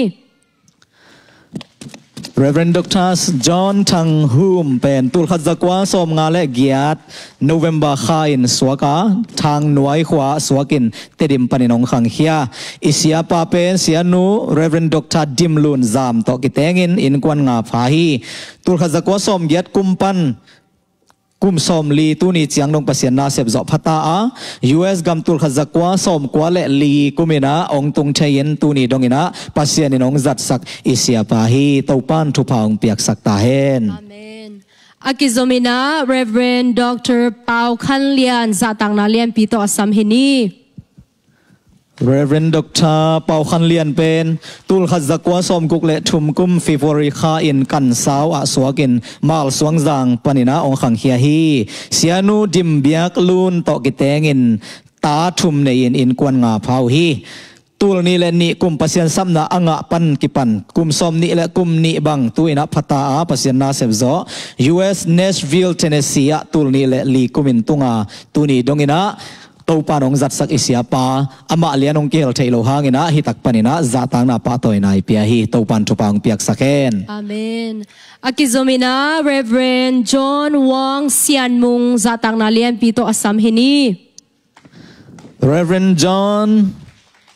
Reverend Doctor John Thang Hum pen tul khat za kua sawm nga le giat November kha in suak a, Thang Nuai khua suakin Tedim panin hong khangkhia. I siapa pen sianu Reverend Doctor Dim Lun Zam tawh kitengin innkuan nga pha hi. Tul khat za kua sawm giat kum pan kum sawm li tuni ciang dong Pasian nasep zawh pha ta a, U S gam tul khat za kua sawm kua le li kumin ah hong tung thei-in tuni dongin ah Pasian in hong zatsak i siapa hi. Topan thupha hong piaksak ta hen. Amen. A kizomin ah Reverend Doctor Pau Khan Lian zahtakna lianpi tawh a sam hi ni. Reverend Doctor Pau Khan Lian pen tul khat za kua sawm guk le thum kum February kha in Kansau ah suakin Malsuangzang panin ah hong khangkhia hi. Sianu Dim Biak Lun tawh kitengin ta thum nei-in innkuan nga pha uh hi. Tul nih le nih kum Pasian sapna a ngah pan kipan kum sawm nih le kum nih bang tu-in ah pha ta a, Pasian nasep zawh U S Nashville, Tennessee ah tul nih le li kumin tung a, tuni dongin ah Topan hong zatsak i siapa, amah lian hong kihel theih loh hangin ah hih tak panin ah zahtakna pahtawina i pia hi. Topan thupha hong piaksak hen. Amen. A kizomin ah Reverend John Wang Sian Mung zahtakna lianpi tawh a sam hi ni. Reverend John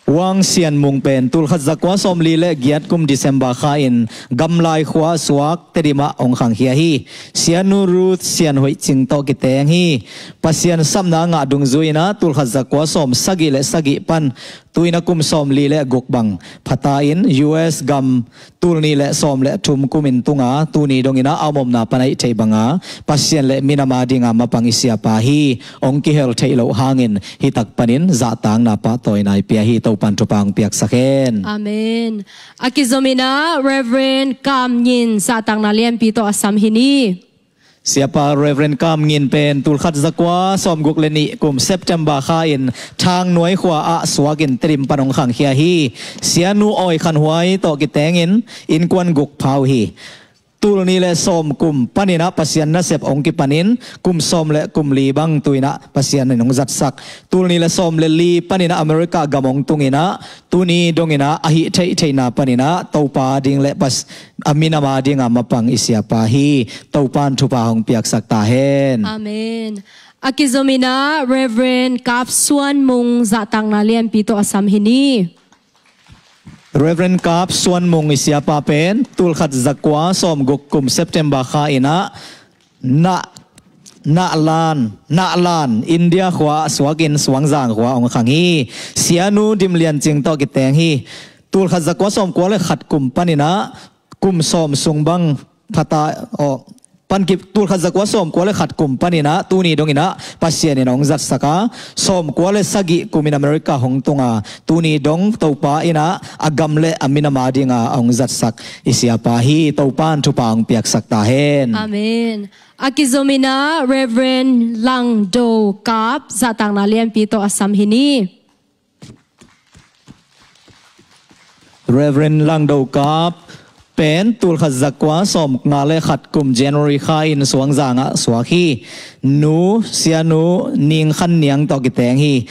Wang Sian Mung pen tul khat za kua sawm li le giat kum December kha in Gamlai khua suak Tedim ah hong khangkhia hi. Sianu Ruth Sian Hoih Cing tawh kiteng hi. Pasian sapna a ngah dungzui-in ah tul khat za kua sawm sagih le sagih pan tu-in ah kum sawm li le guk bang pha ta in U S gam tul nih le sawm le thum kumin tung a, tuni dongin ah a omna pan a hih theih banga Pasian le minam adinga mapang i siapa hi. Hong kihel theih loh hangin hih tak panin zahtakna pahtawina i pia hi. Topan thupha hong piaksak hen. Amen. A kizomin ah Reverend Kam Ngin zahtakna lianpi tawh a sam hi ni. Siapa Reverend Kam Ngin pen tul khat za kua sawm guk le nih kum September kha in Thang Nuai khua ah suakin Tedim pan hong khangkhia hi. Sianu Awi Khan Huai tawh kitengin innkuan guk pha uh hi. Tul nih le sawm kum panin ah Pasian nasep hong kipanin kum sawm le kum li bang tu-in ah Pasian in hong zatsak. Tul nih le sawm le li panin ah America gam hong tung-in ah tuni dongin ah a hih theihtheihna panin ah Topa ding le Pas-, a minam adinga mapang i siapa hi. Topan thupha hong piaksak ta hen. Amen. A kizomin ah Reverend Kap Suan Mung zahtakna lianpi tawh a sam hi ni. Reverend Kap Suan Mung i siapa pen tul khat za kua sawm guk kum September kha in ah Na, Nalan, Nalan, India khua suakin Suangzang khua hong khang hi. Sianu Dim Lian Cing tawh kiteng hi. Tul khat za kua sawm kua le khat kum panin ah kum sawm sung bang pha ta, aw, pan kip tul khat za kua sawm kua le khat kum panin ah tuni dongin ah Pasian in hong zatsak a, sawm kua le sagih kumin America hong tung a, tuni dong Topa in ah a gam le a minam adinga hong zatsak i siapa hi. Topan thupha hong piaksak ta hen. Amen. A kizomin ah Reverend Lang Do Kap zahtakna lianpi tawh a sam hi ni. Reverend Lang Do Kap pen tul khat za kua sawm nga le khat kum January kha in Suangzang ah suak hi. Nu, Sianu Ning Khan Niang tawh kiteng hi.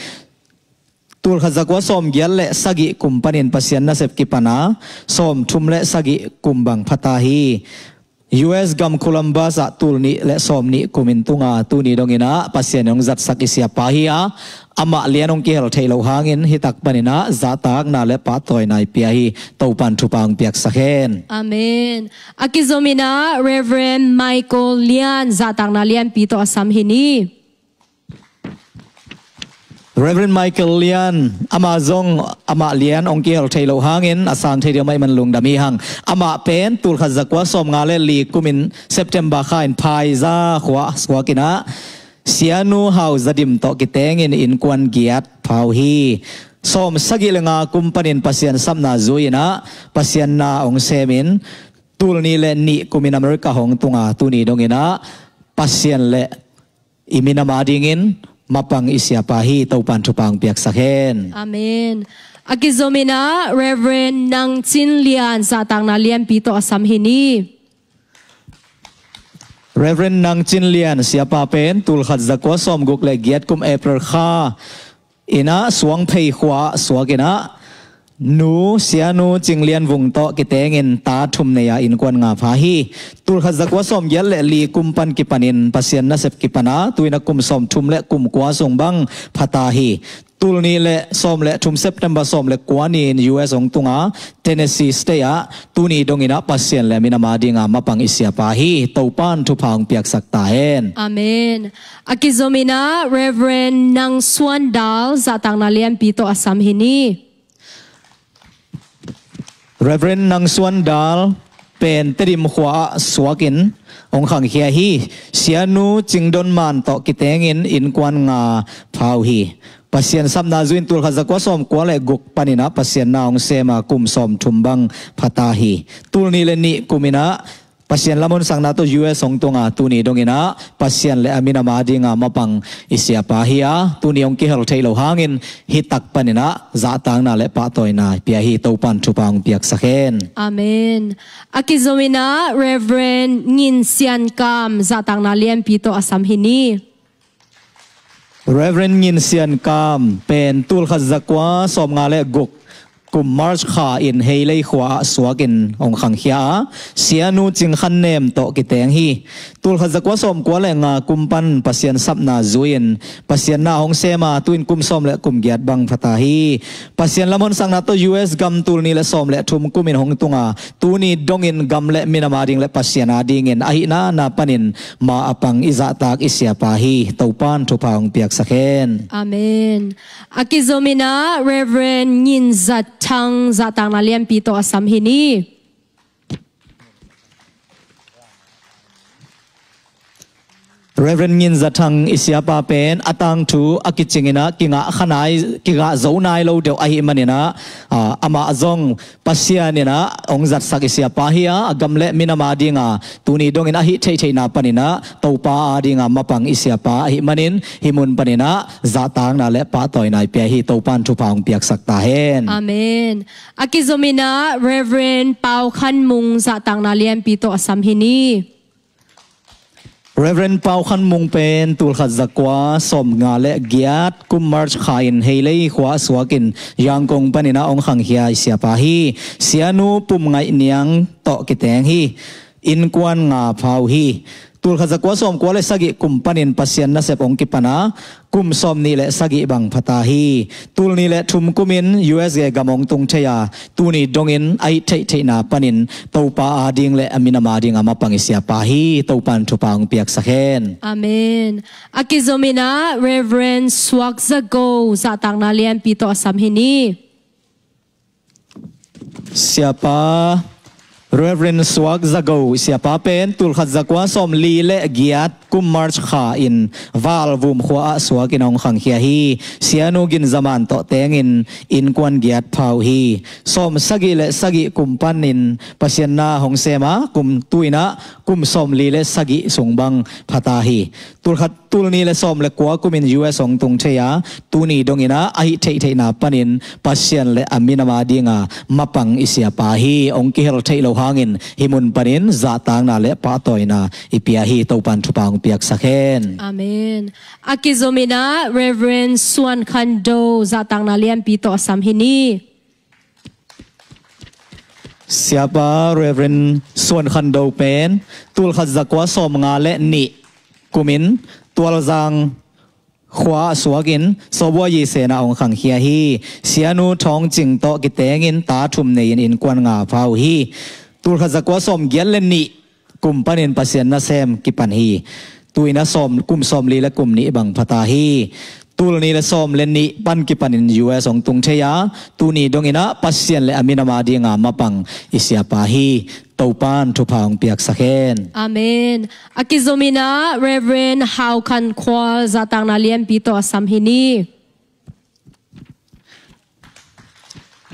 Tul khat za kua sawm giat le sagih kum panin Pasian nasep kipan a, sawm thum le sagih kum bang pha ta hi. U S gam Columbus ah tul nih le sawm nih kumin tung a, tuni dongin ah Pasian in hong zatsak i siapa hi a, amah lian hong kihel theih loh hangin hih tak panin ah zahtakna le pahtawina i pia hi. Topan thupha hong piaksak hen. Amen. A kizomin ah Reverend Michael Lian zahtakna lianpi tawh a sam hi ni. Reverend Michael Lian, amah zong amah lian hong kihel theih loh hangin a sang thei deuh mah ahih man lungdam hi hang. Amah pen tul khat za kua sawm nga le li kumin September kha in Phaiza khua suak in ah Sianu Hau Za Dim tawh kitengin innkuan giat pha uh hi. Sawm sagih le nga kum panin Pasian sapna zui-in ah Pasian na hong semin, tul nih le nih kumin America hong tunga tuni dongin ah Pasian le i minam adingin mapang i siapa hi. Topan thupha hong piaksak hen. Amen. A kizomin ah Reverend Nang Cin Lian zahtakna lianpi tawh a sam hi ni. Reverend Nang Cin Lian siapa pen tul khat zakua sawmguk le giat kum April kha in ah Suangphei khua ah suakin ah nu, Sianu Cing Lian Vung tawh kitengin ta thum nei-a innkuan nga pha hi. Tul khat zakua sawmgiat le li kum pan kipanin Pasian nasep kipana tu-in ah kum sawmthum le kum kua sung bang phata hi. Tul nih le sawm le thum September sawm le kua ni-in U S hong tunga Tennessee State ah tuni dongin ah Pasian le minam adinga mapang i siapa hi. Topan thupha hong piaksak ta hen. Amen. A kizomin ah Reverend Nang Suan Dal zahtakna lianpi tawh a sam hi ni. Reverend Nang Suan Dal pen Tedim khua ah suakin hong khangkhia hi. Sianu Cing Don Man tawh kitengin innkuan nga pha uh hi. Pasian sapna zui-in tul khat zakua sawmkua le guk panin ah Pasian na hong sema kum sawmthum bang phata hi. Tul nih le nih kumin ah Pasian lamhonsakna tawh U S hong tunga tuni dongin ah Pasian le a minam adinga mapang i siapa hi a, tuni hong kihel theih loh hangin hih tak panin ah zahtakna le pahtawina i pia hi. Topan thupha hong piaksak hen. Amen. A kizomin ah Reverend Ngin Sian Kam zahtakna lianpi tawh a sam hi ni. Reverend Ngin Sian Kam pen tul khat zakua sawmnga le guk kum March kha in Heilei khua ah suakin hong khangkhia a, Sianu Cing Khan Nem tawh kiteng hi. Tul khat zakua sawmkua le nga kum pan Pasian sapna zui-in Pasian na hong sema tu-in kum sawm le kum giat bang phata hi. Pasian lamhonsakna tawh U S gam tul nih le sawm le thum kumin hong tunga tuni dongin gam le minam ading le Pasian adingin ahihna na panin ma a pang i zahtak i siapa hi. Topan thupha hong piaksak hen. Amen. A kizomin ah Reverend Ngin Zat Thang zahtakna lianpi tawh a sam hi ni. Reverend Ngin Zat Thang i siapa pen a tangthu a kicingin ah kingah kha nai, kingah zo nai lo deuh ahih manin ah, ah, amah zong Pasian in ah hong zatsak i siapa hi a, a gam le minam adinga tuni dongin ahih theihtheihna panin ah Topa adinga mapang i siapa ahih manin hih mun panin ah zahtakna le pahtawina i pia hi. Topan thupha hong piaksak ta hen. Amen. A kizomin ah Reverend Pau Khan Mung zahtakna lianpi tawh a sam hi ni. Reverend Pau Khan Mung pen tul khat zakua sawmnga le giat kum March kha in Heilei khua ah suakin Yangon panin ah hong khangkhia i siapa hi. Sianu Pum Ngaih Niang tawh kiteng hi. Innkuan nga pha uh hi. Tul khat zakua sawmkua le sagih kum panin Pasian nasep hong kipana kum sawmnih le sagih bang phata hi. Tul nih le thum kumin U S gam hong tung thei a, tuni dongin ahih theihtheihna panin Topa ading le a minam adinga mapang i siapa hi. Topan thupha hong piaksak hen. Amen. A kizomin ah Reverend Suak Zago zahtakna lianpi tawh a sam hi ni. Siapa Reverend Suak Zago siapa pen tul khat zakua sawmli le giat kum March kha in Valvum khua ah suakin hong khangkhia hi. Sianu Gin Zaman tawh tengin innkuan giat pha uh hi. Sawm sagih le sagih kum panin Pasian na hong sema kum tu-in ah kum sawmli le sagih sung bang phata hi. Tul khat tul nih le sawm le kua kumin U S hong tung thei a, tuni dongin ah ahih theihtheihna panin Pasian le a minam adinga mapang i siapa hi. Hong kihel theih loh hangin hih mun panin zahtakna le pahtawina i pia hi. Topan thupha hong piaksak hen. Amen. A kizomin ah Reverend Suan Khan Do zahtakna lianpi tawh a sam hi ni. Siapa Reverend Suan Khan Do pen tul khat zakua sawmnga le nih kumin Tualzang khua ah suakin Sawbua Yisen ah hong khangkhia hi. Sianu Thawng Cing tawh kitengin ta thum nei-in innkuan nga pha uh hi. Tul khat zakua sawmgiat le nih kum panin Pasian nasem kipan hi. Tu-in ah sawm, kum sawmli le kum nih bang phata hi. Tul nih le sawm le nih pan kipanin U S hong tung thei a, tuni dongin ah Pasian le a minam adinga mapang i siapa hi. Topan thupha hong piaksak hen. Amen. A kizomin ah Reverend Hau Khan Khual zahtakna lianpi tawh a sam hi ni.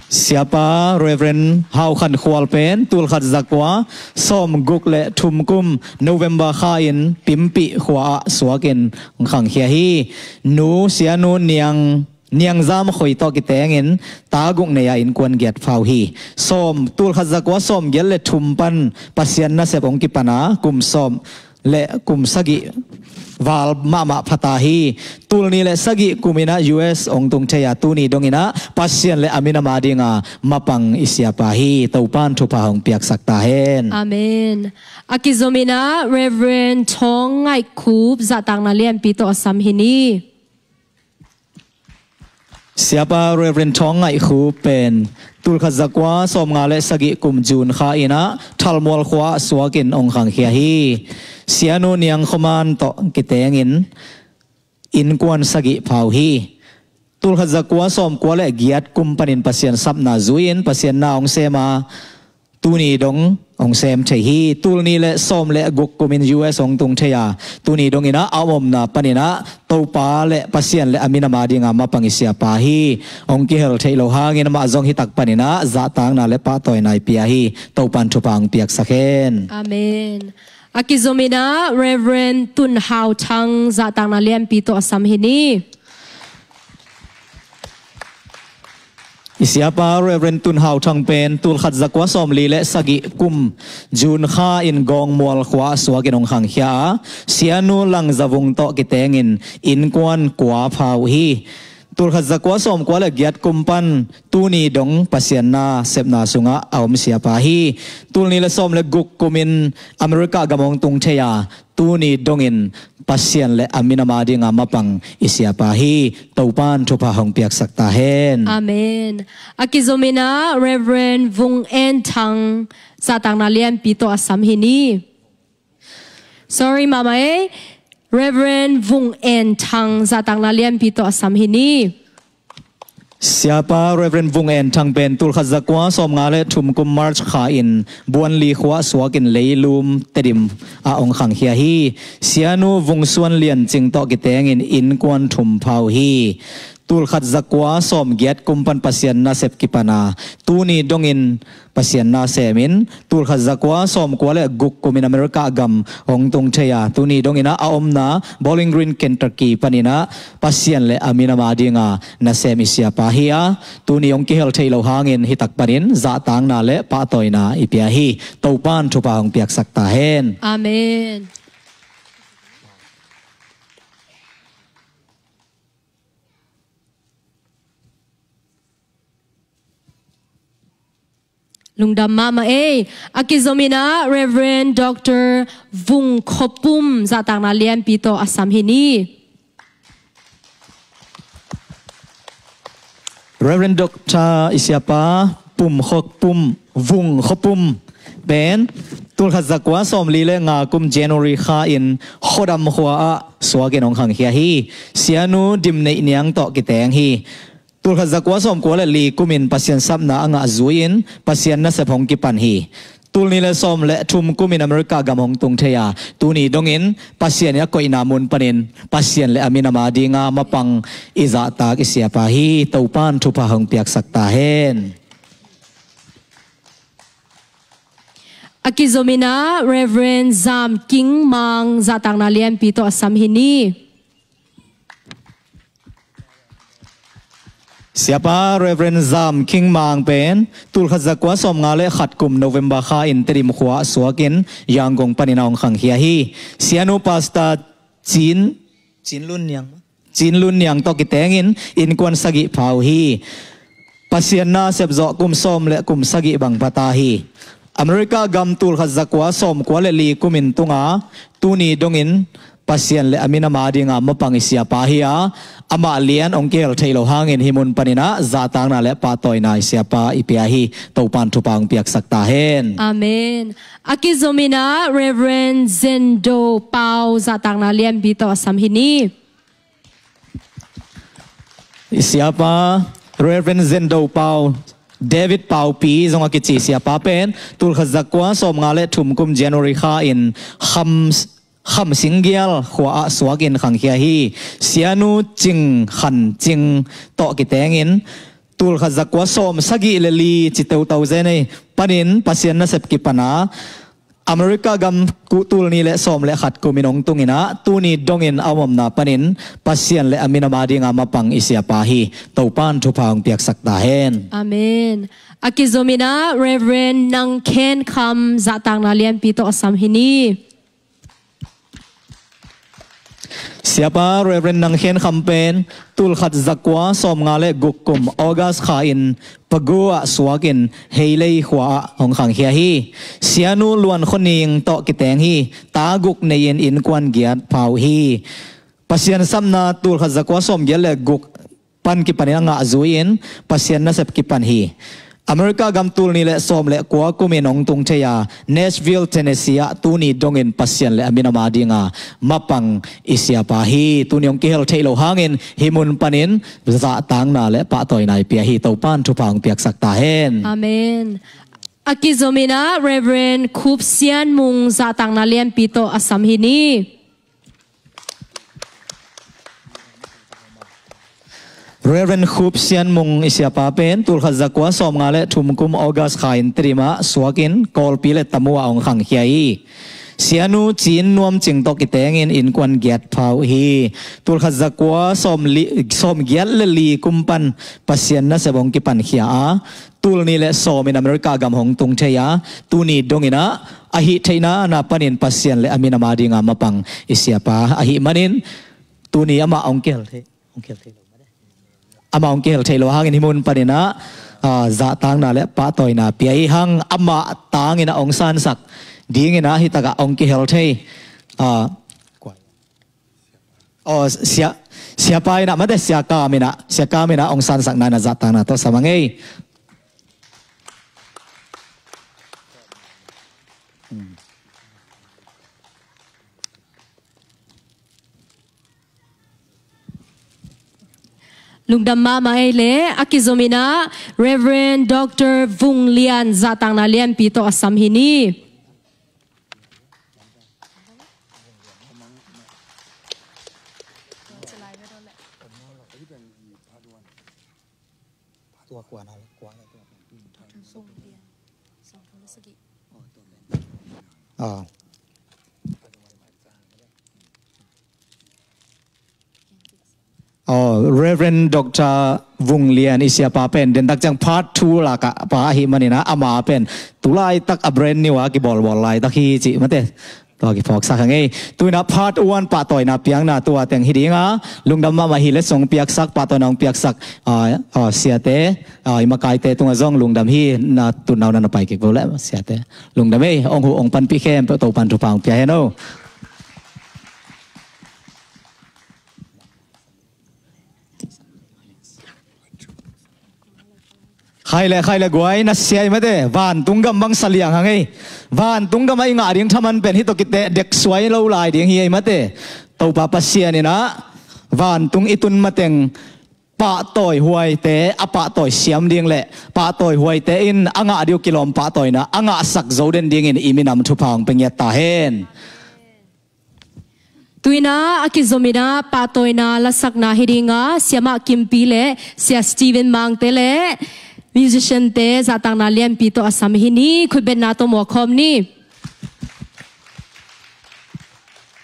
Siapa Reverend Hau Khan Khual pen tulkhat zakua sawmguk le thum kum November kha in Pimpih khua ah suakin khangkhia hi. Nu Sianu Niang Niangzam Khoi tawh kitengin taguk nei-a innkuan giat pha uh hi. Sawm, tulkhat zakua sawmgiat le thum pan Pasian nasep hong kipan a kum sawm le kum sagih val mahmah pha ta hi. Tul nih le sagih kum in ah U S hong tung thei a, tuni dongin ah Pasian le a minam adinga mapang i siapa hi. Topan thupha hong piaksak ta hen. Amen. A kizom in ah Reverend Thawng Ngaih Khup zahtakna lianpi tawh a sam hi ni. Siapa Reverend Thawng Ngaih Khup pen tulkhat zakua sawmnga le sagih kum June kha in ah Thalmual khua ah suakin hong khangkhia hi. Sianu Niang Khuman tawh kitengin innkuan sagih pha uh hi. Tulkhat zakua sawmkua le giat kum panin Pasian sapna zui-in Pasian na hong sem a, tuni dong hong sem thei hi. Tul nih le sawm le guk kumin U S hong tung thei a, tuni dongin ah a omna panin ah Topa le Pasian le a minam adinga mapang i siapa hi. Hong kihel theih loh hangin amah zong hitak panin ah zahtakna le pahtawina i pia hi. Topan thupha hong piaksak hen. Amen. A kizom in ah Reverend Tun Hau Thang zahtakna lianpi tawh a sam hi ni. I siapa Reverend Tun Hau Thang pen tulkhat zakua sawmli le sagih kum June kha in Gawngmual khua ah suakin hong khangkhia a, Sianu Lang Za Vung tawh kitengin innkuan kua pha uh hi. Tulkhat zakua sawmkua le giat kum pan tuni dong Pasian nasepna sungah a om siapa hi. Tul nih le sawm le guk kumin America gam hong tung thei a, tuni dongin Pasian le a minam adinga mapang i siapa hi. Topan thupha hong piaksak ta hen. Amen. A kizom in ah Reverend Vung En Thang zahtakna lianpi tawh a sam hi ni. Sorry mahmah ei. Reverend Vung En Thang zahtakna lianpi tawh a sam hi ni. Siapa Reverend Vung En Thang pen tulkhat zakua sawmnga le thum kum March kha in Buanli khua ah suakin Leilum Tedim ah hong khangkhia hi. Sianu Vung Suan Lian Cing tawh kitengin innkuan thum pha uh hi. Tulkhat zakua sawmgiat kum pan Pasian nasep kipan a, tuni dongin Pasian na semin tulkhat zakua sawmkua le guk kumin America gam hong tung thei a, tuni dongin ah a omna Bowling Green, Kentucky panin ah Pasian le a minam adinga nasem i siapa hi a, tuni hong kihel theih loh hangin hitak panin zahtakna le pahtawina i pia hi. Topan thupha hong piaksak ta hen. Amen. Lungdam mahmah ei. A kizom in ah Reverend Doctor Vung Khaw Pum zahtakna lianpi tawh a sam hi ni. Reverend Doctor i siapa Pum Khaw Pum, Vung Khaw Pum pen tulkhat zakua sawmli le nga kum January kha in Khuadam khua ah suakin hong khangkhia hi. Sianu Dim Neih Niang tawh kiteng hi. Tulkhat zakua sawmkua le li kumin Pasian sapna a ngah zui-in Pasian nasep hong kipan hi. Tul nih le sawm le thum kumin America gam hong tung thei a, tuni dongin Pasian i a koihna mun panin Pasian le a minam adinga mapang i zahtak i siapa hi. Topan thupha hong piaksak ta hen. A kizom in ah Reverend Zam King Mang zahtakna lianpi tawh a sam hi ni. Siapa Reverend Zam King Mang pen tulkhat zakua sawmnga le khat kum November kha in Tedim khua ah suakin Yangon panin a hong khangkhia hi. Sianu Pastor Cin, Cin Lun Niang, Cin Lun Niang tawh kitengin innkuan sagih pha uh hi. Pasian nasep zawh kum sawm le kum sagih bang pha ta hi. America gam tulkhat zakua sawmkua le li kumin tung a, tuni dongin Pasian le a minam adinga mapang i siapa hi a, amah lian hong kihel theih loh hangin hih mun panin ah zahtakna le pahtawina i siapa i pia hi. Topan thupha hong piaksak ta hen. Amen. A kizom in ah Reverend Zendo Pau zahtakna lianpi tawh a sam hi ni. I siapa Reverend Zendo Pau, David Pau Pi zong a kici siapa pen tulkhat zakua sawmnga le thum kum January kha in Kham, Kham Singgial khua ah suakin khangkhia hi. Sianu Cing Khan Cing tawh kitengin tulkhat zakua sawm sagih le li ci teutau zen ei panin Pasian nasep kipana America gam kuh tul ni le sawm le khat kumin hong tunginah tuni dongin a omna panin Pasian le a minam a dinga mapang i siapa hi. Topan thupha hong piaksak ta hen. Amen. A kizominah Reverend Nang Khen Kham zahtakna lianpi tawh a sam hi ni. Siapa Reverend Nang Khen Kham pen tulkhat zakua sawmnga le guk kum August kha in Pagu ah suakin Heilei khua ah hong khangkhia hi. Sianu Luan Khuaning tawh kiteng hi. Ta guk nei-in innkuan giat pha uh hi. Pasian sapna tulkhat zakua sawmgiat le guk pan kipanin a ngah zui-in Pasian nasep kipan hi. America gam tul ni le sawm le kua kumin hong tung thei a Nashville, Tennessee ah tuni dongin Pasian le a minam a dinga mapang i siapa hi. Tuni hong kihel theih loh hangin hih mun panin zahtakna le pahtawina i pia hi. Topan thupha hong piaksak ta hen. Amen. A kizominah Reverend Khup Sian Mung zahtakna lianpi tawh a sam hi ni. Reverend Khup Sian Mung i siapa pen tulkhat zakua sawmnga le thum kum August kha in Tedim ah suakin Kawlpi le Tamu ah hong khangkhia hi. Sianu Cin Nuam Cing tawh kitengin innkuan giat pha uh hi. Tulkhat zakua sawm li, sawmgiat le li kum pan Pasian nasep hong kipankhia a tul ni le sawmin America gam hong tung thei a tuni donginah a hih theihna na panin Pasian le a minam a dinga mapang i siapa ahih manin tuni amah hong kihel thei, hong kihel thei lo. Amah hong kihel thei lo hangin hih mun paninah ah, zahtakna le pahtawina pia hi hang. Amah tangin a hong sansak dinginah hih takah hong kihel thei ah, Aw, sia, siapa inah mate, sia Kam inah, sia Kam inah hong sansakna inah zahtakna tawh sam a ngei. Lungdam mahmah ei le, a kizominah Reverend Doctor Vung Lian zahtakna lianpi tawh a sam hi ni. Aw, Reverend Doctor Vung Lian i siapa pen dentak ciang part two lakah pa ahih maninah ama pen tulaitak a brand new a kibawlbawl laitak hi cih mate. Tua kiphawksak a ngei. Tuinah part one pahtawina piakna tua teng hi dinga lungdam mahmah hi le song piaksak, pahtawina hong piaksak ah, ah, siate ah, i makaite tungah zong lungdam hi. Na tunnauna na pai kik vo le siate. Lungdam ei, hong huh hong panpih khempeuh Topan thupha hong pia hen o. Khai le, khai le guai, na sia i mate, vantung gam bang sa liang hang ei. Vantung gam a i ngah ding thaman pen hih tawh kiteh dek suai lo lai ding hi ei mate. Topa Pasian inah vantung i tun mateng pahtawi huaite a pahtawi siam ding le pahtawi huaite in a ngah ding uh kilawm pahtawina a ngahsak zo den dingin i minam thupha hong pia ngiat ta hen. Tuinah a kizominah pahtawina lasakna hi dinga Siamah Kimpi le Sia Steven Mangte le musiciante zahtakna lianpi tawh a sam hi ni. Khutbetna tawh muakhawm ni.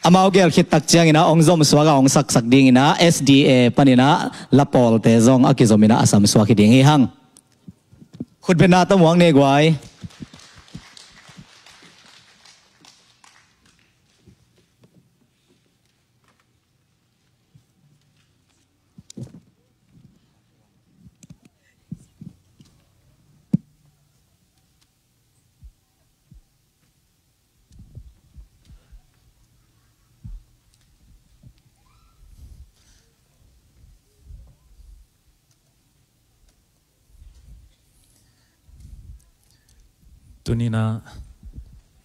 Amau gel khit tak cianginah hong zomsuak a hong saksak dinginah S D A paninah lapawlte zong a kizominah a samsuak hi ding hi hang. Khutbetna tawh muak ni guai. Tuninah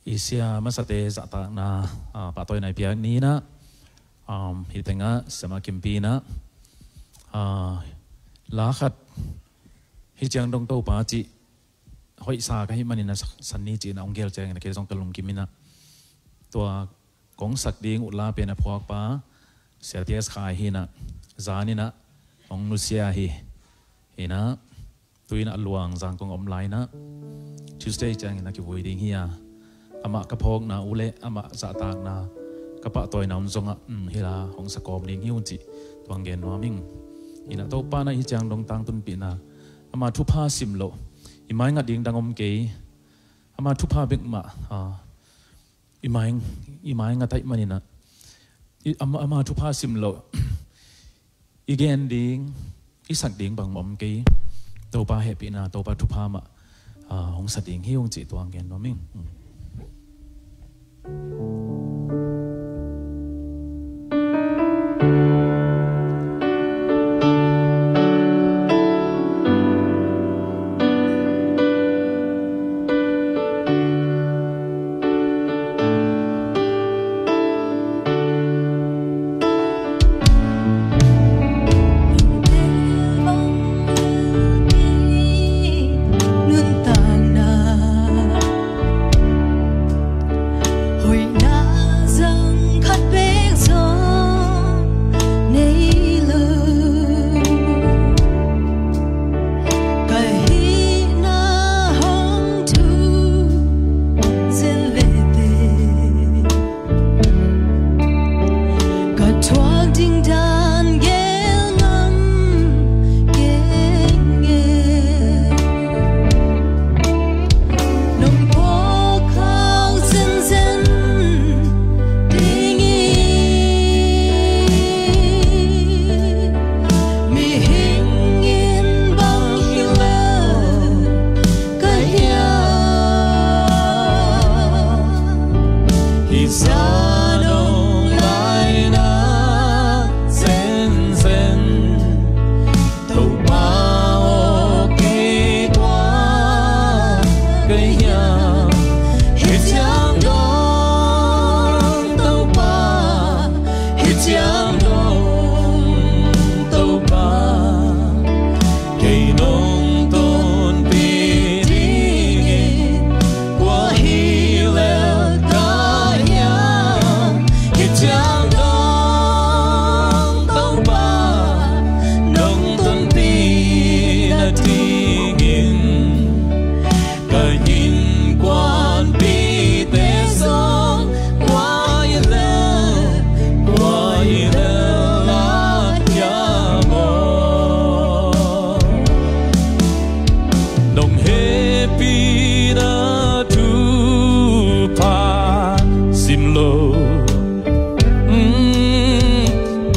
i sia masate zahtakna ah, pahtawina i piak ninah um, hih tengah Siamah Kimpi inah ah, la khat hih ciang dong Topa cih hoihsa ka hih maninah san ni cihinah hong gel cianginah kei zong ka lungkim inah tua kong sak ding uh la pen a phuakpa Sia T S Khai hinah zaninah hong nusia hi. Hinah Tu-in a luang zangkong om lai-in ah Tuesday ciangin a kivui ding hi a, amah ka phawkna uh le amah zahtakna ka pahtawina un zongah, um, hila hong sakawm ding hi ung cih tuang gen nuam ing. Inah Topa na hi ciang dong tangtunpihna, ama thupha sim loh i maingat ding dang om kei. Ama thupha bek mah, ah, i mai, i maingat ahih maninah i, ama, ama thupha sim loh i gen ding, i sak ding bangmah om kei. Topa hehpihna, Topa thupha mah, ah, hong sa ding hi ung cih tuang gen nuam ing.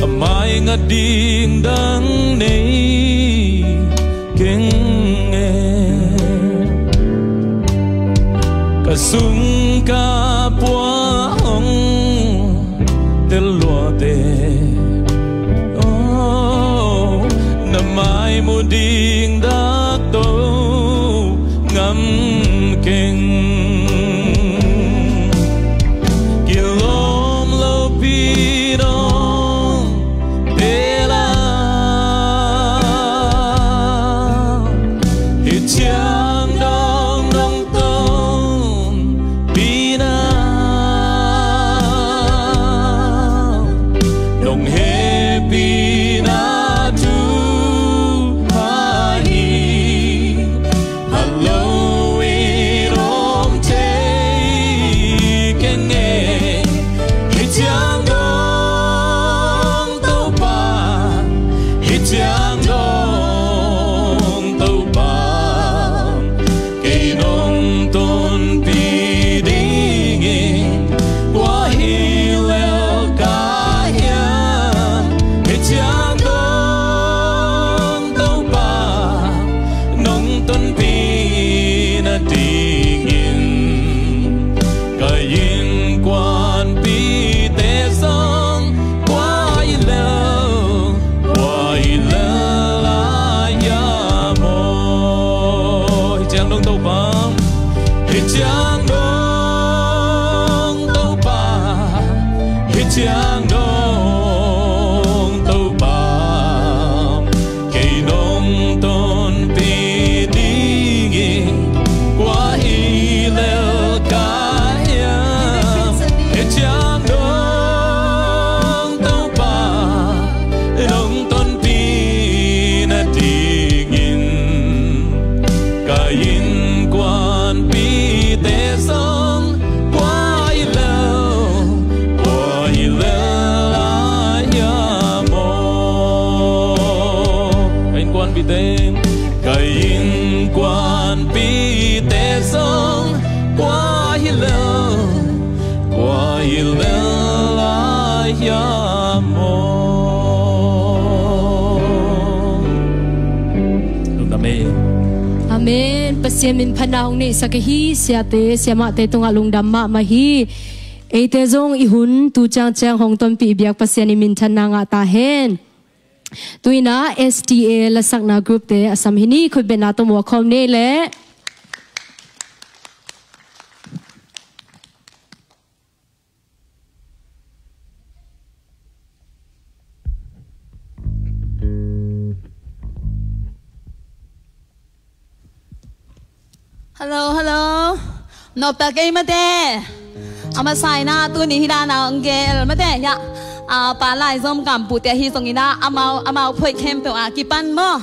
A maingat ding dang nei keng e. Ka sung ka pua hong tel luate. Na mai mu ding dak to ngam keng. Kilawm lopi nong pela. Hih ciang dong nong tong Hilel lai hiam maw? Lungdam ei. Amen. Pasian min phatna hong neihsak ahi siate siamahte tungah lungdam mahmah hi. Eite zong i hun tu ciangciang hong tonpih biak Pasian in minthanna ngah ta hen. Tu-in ah S D A lasakna group te a sam hi ni, khutbetna tawh muak khawm ni leh. Hello, hello. Nopta kei mate. A masa in ah tuni hi dan a hong gel mate. Hiah, a, Pa Lai Zom Kam Pu te ahi zongin ah amau, amau phoih khempeuh a kipan maw.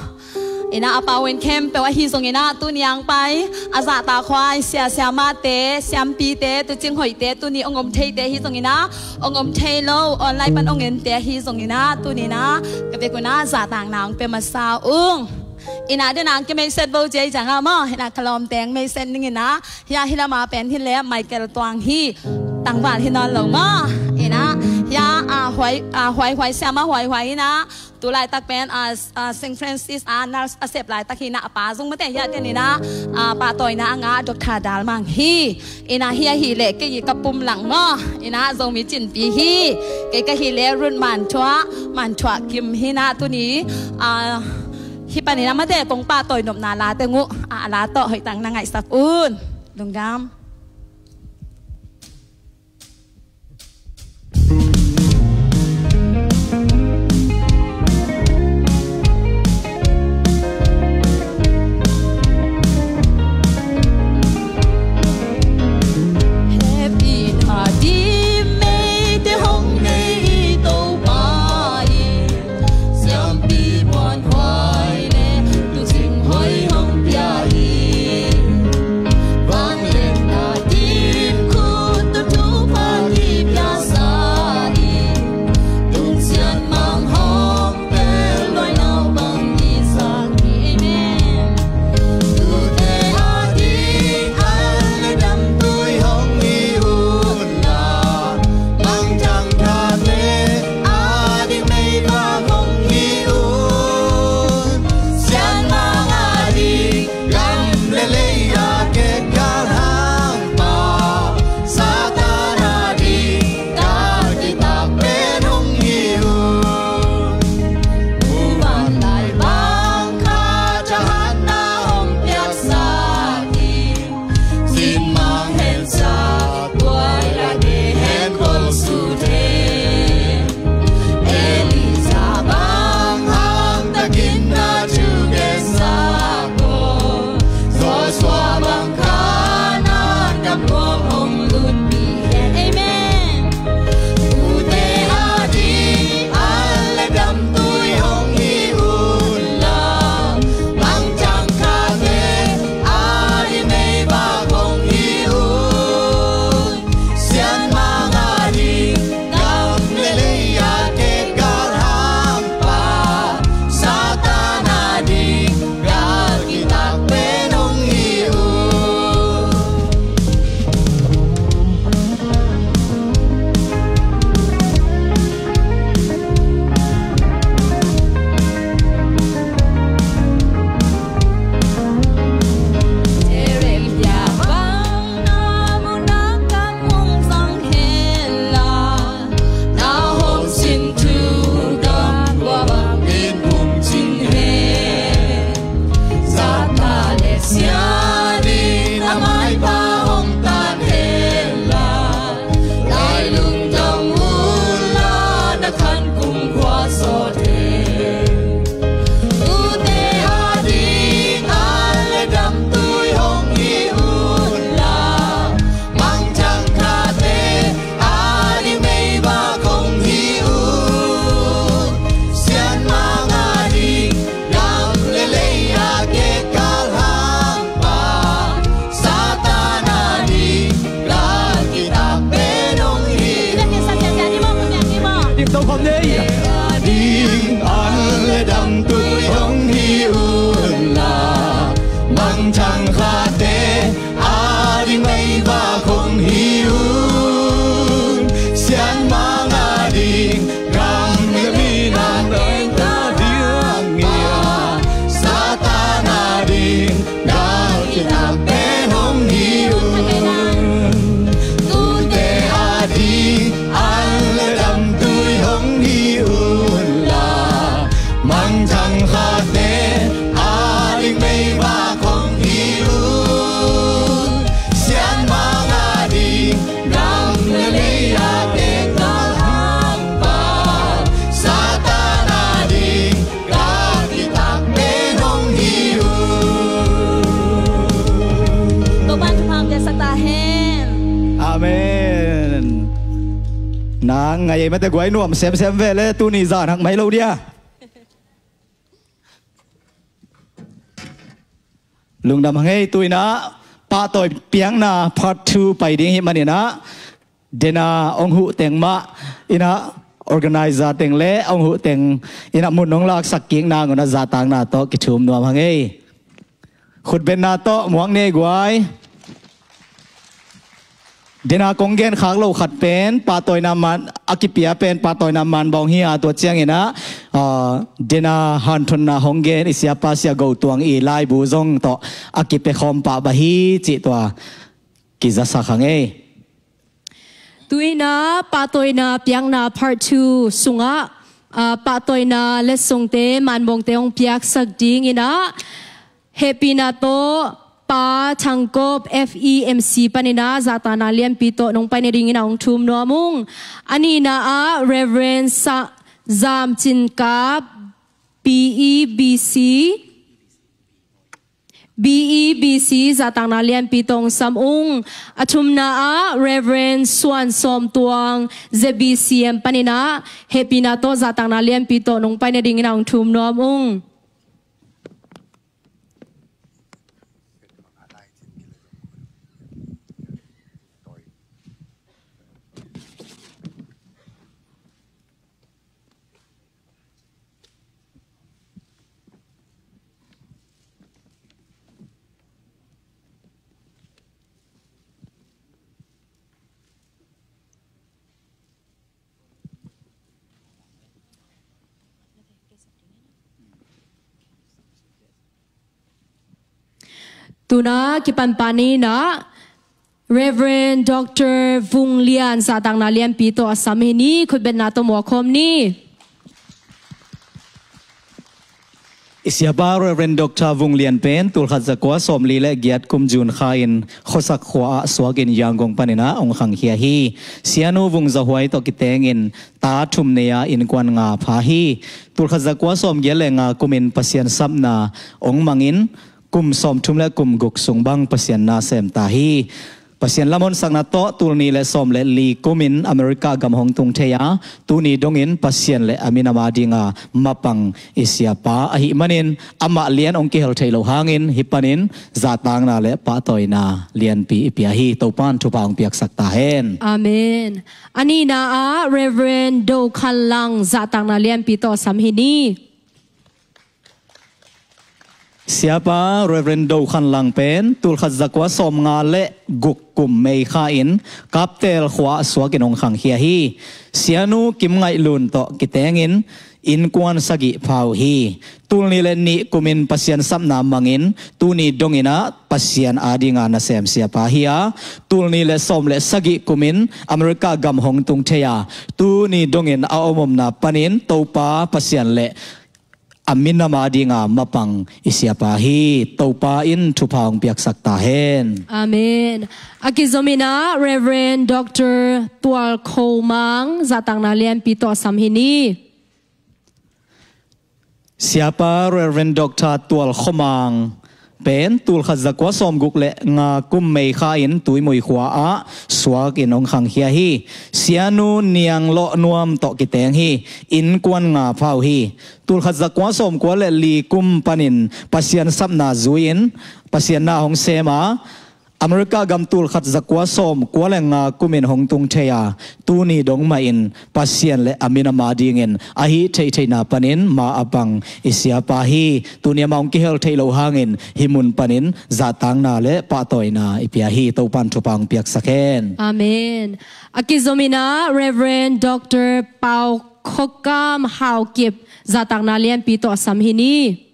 In ah a pau in khempeuh ahi zongin ah tuni a hong pai a zahtakhuai sia siamahte, siampite, tuucing hoihte, tuni hong om theite ahi zongin ah, hong om thei lo, online pan hong ente ahi zongin ah, tuni in ah ka vekun ah zahtakna hong pia masa ung. In ah den a hong kimeiset vo cia i ciang ah maw, in ah ka lawmte hong meiset ning in ah, hiah hih lam a pen hi leh Michael Tuang hi, tangval hi nawn lo maw. In ah hiah, a, Huai, a, Huai Huai, siamah Huai Huai in ah tu laitak pen, a, a, Saint Francis a nurse a sep laitak hi in ah, a pa zong mate hiah den in ah, a, pahtawina a ngah Doctor Dal Mang hi. In ah hiah hi leh kei ka pum lang maw. In ah Zomi Cinpi hi. Kei ka hi leh Ruth Man Thuah, Man Thuah Kim hi in ah tuni, a, hih panin ah mate kong pahtawi nopna la teng uh, a, a la tawh hoih tak na ngaihsak un. Lungdam. Hehpihna dim meite hong nei i Topa in, siampi muanhuai le tuucing hoih hong pia hi. Vangliatna dim khut tawh thupha i piaksa in, tun sian mang hong tel luai nau bang i sak hi. Amen. Tute a ding an le damtui hong hi un la, mangthang thak le a ding meivak hong hi un. Sian mang a ding gam le lei a ket galhang pa, Satan a ding galkitak pen hong hi un. Muvanlai bang khat a hatna hong piaksak in, sin mang hen sa, buai a de hen khol su thei. Elijah bang hang takin na thu gensa ko, Joshua bang Kanaan gam puak hong lutpih hen. Amen. Tute a ding an le damtui hong hi un la, mangthang thak le a ding meivak hong hi un. Sian mang a ding gam le lei a ket galhang pa, Satan a ding galkitak pen hong hi un. Na ngai ei mate guai, nuam semsem ve le, tuni zan hak mai lo dia. Lungdam hang ei. Tu-in ah pahtawi piakna part two pai ding hi manin ah, dena hong huh teng mah in ah, organizer teng le hong huh teng in ah mun hong laksak kik nangun ah zahtakna tawh kithum nuam hang ei. Khutbetna tawh muak ni ei guai. Dena kong gen khak lo khat pen pahtawina man, a kipia pen pahtawina man bawng hi a, tua ciangin ah, ah, dena hanthotna hong gen i siapa Sia Go Tuang i laibu zong tawh a kipia khawm pah bang hi cih tua kizasak hang ei. Tu-in ah pahtawina piakna part two sungah, ah, pahtawina letsongte, manbawngte hong piaksak dingin ah, hehpihna tawh Pa Thang Kop, F E M C panin ah zahtakna lianpi tawh nong pai nadingin ah hong thum nuam ung. A nihna ah Reverend Sa-, Zam Cin Kap, B E B C, B E B C zahtakna lianpi tawh hong sam ung. A thumna ah Reverend Suan Sawm Tuang, Z B C M panin ah hehpihna tawh zahtakna lianpi tawh nong pai nadingin ah hong thum nuam ung. Tu-in ah kipan pah ni in ah Reverend Doctor Vung Lian zahtakna lianpi tawh a sam hi ni. Khutbetna tawh muak khawm ni. I siapa Reverend Doctor Vung Lian pen tulkhat zakua sawmli le giat kum June kha in Khuasak khua ah suakin Yangon panin ah hong khangkhia hi. Sianu Vung Za Huai tawh kitengin ta thum nei a innkuan nga pha hi. Tulkhat zakua sawmgiat le nga kumin Pasian sapna hong mangin kum sawmthum le kum guk sung bang Pasian na sem ta hi. Pasian lamhonsakna tawh tulnih le sawm le li kumin America gam hong tung thei a, tuni dongin Pasian le a minam adinga mapang i siapa ahih manin amah lian hong kihel thei lo hangin hih panin zahtakna le pahtawina lianpi i pia hi. Topan thupha hong piaksak ta hen. Amen. A nihna ah Reverend Do Khan Lang zahtakna lianpi tawh a sam hi ni. Siapa Reverend Do Khan Lang pen tulkhat zakua sawmnga le guk kum May kha in Kaptel khua ah suakin hong khangkhia hi. Sianu Kim Ngaih Lun tawh kitengin innkuan sagih pha uh hi. Tulnih le nih kumin Pasian sapna mangin tuni dongin ah Pasian adinga nasem siapa hi a, tulnih le sawm le sagih kumin America gam hong tung thei a, tuni dongin a om omna panin Topa Pasian le a minam adinga mapang i siapa hi. Topa in thupha hong piaksak ta hen. Amen. A kizomin ah Reverend Doctor Tual Kho Mang zahtakna lianpi tawh a sam hi ni. Siapa Reverend Doctor Tual Kho Mang pen tulkhat zakua sawmguk le nga kum May kha in Tuimui khua ah suakin hong khangkhia hi. Sianu Niang Lawh Nuam tawh kiteng hi. Innkuan nga pha uh hi. Tulkhat zakua sawmkua le li kum panin Pasian sapna zui-in Pasian na hong sem a, America gam tulkhat zakua sawmkua le nga kumin hong tung thei a, tuni dong mahin Pasian le a minam adingin a hih theihtheihna panin ma a pang i siapa hi. Tuni amah hong kihel theih loh hangin hih mun panin zahtakna le pahtawina i pia hi. Topan thupha hong piaksak hen. Amen. A kizomin ah Reverend Doctor Pau Khokam Hau Kip zahtakna lianpi tawh a sam hi ni.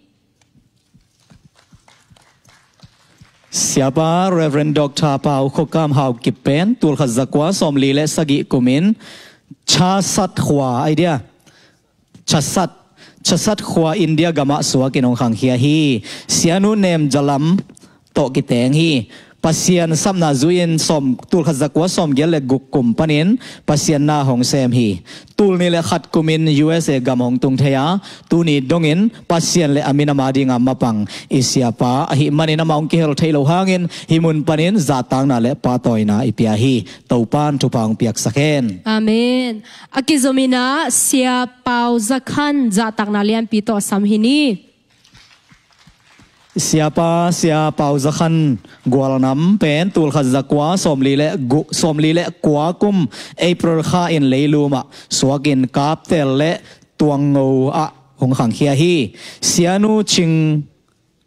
Siapa Reverend Doctor Pau Khokam Hau Kip pen tulkhat zakua sawmli le sagih kumin Chasat khua, ai dia, Chasat, Chasat khua India gamah suakin hong khangkhia hi. Sianu Nem Jalam tawh kiteng hi. Pasian sapna zui-in sawm, tulkhat zakua sawmgiat le guk kum panin Pasian na hong sem hi. Tulnih le khat kumin U S A gam hong tung thei a, tuni dongin Pasian le a minam a dinga mapang i siapa ahih manin amah hong kihel theih loh hangin hih mun panin zahtakna le pahtawina i pia hi. Topan thupha hong piaksak hen. Amen. A kizomin ah Sia Pau Za Khan zahtakna lianpi tawh sam hi ni. Siapa, Sia Pau Za Khan, Gualnam pen tulkhat zakua sawmli le gu-, sawmli le kua kum April kha in leilum ah suakin Kaptel le Tuangngo ah hong khangkhia hi. Sianu Ching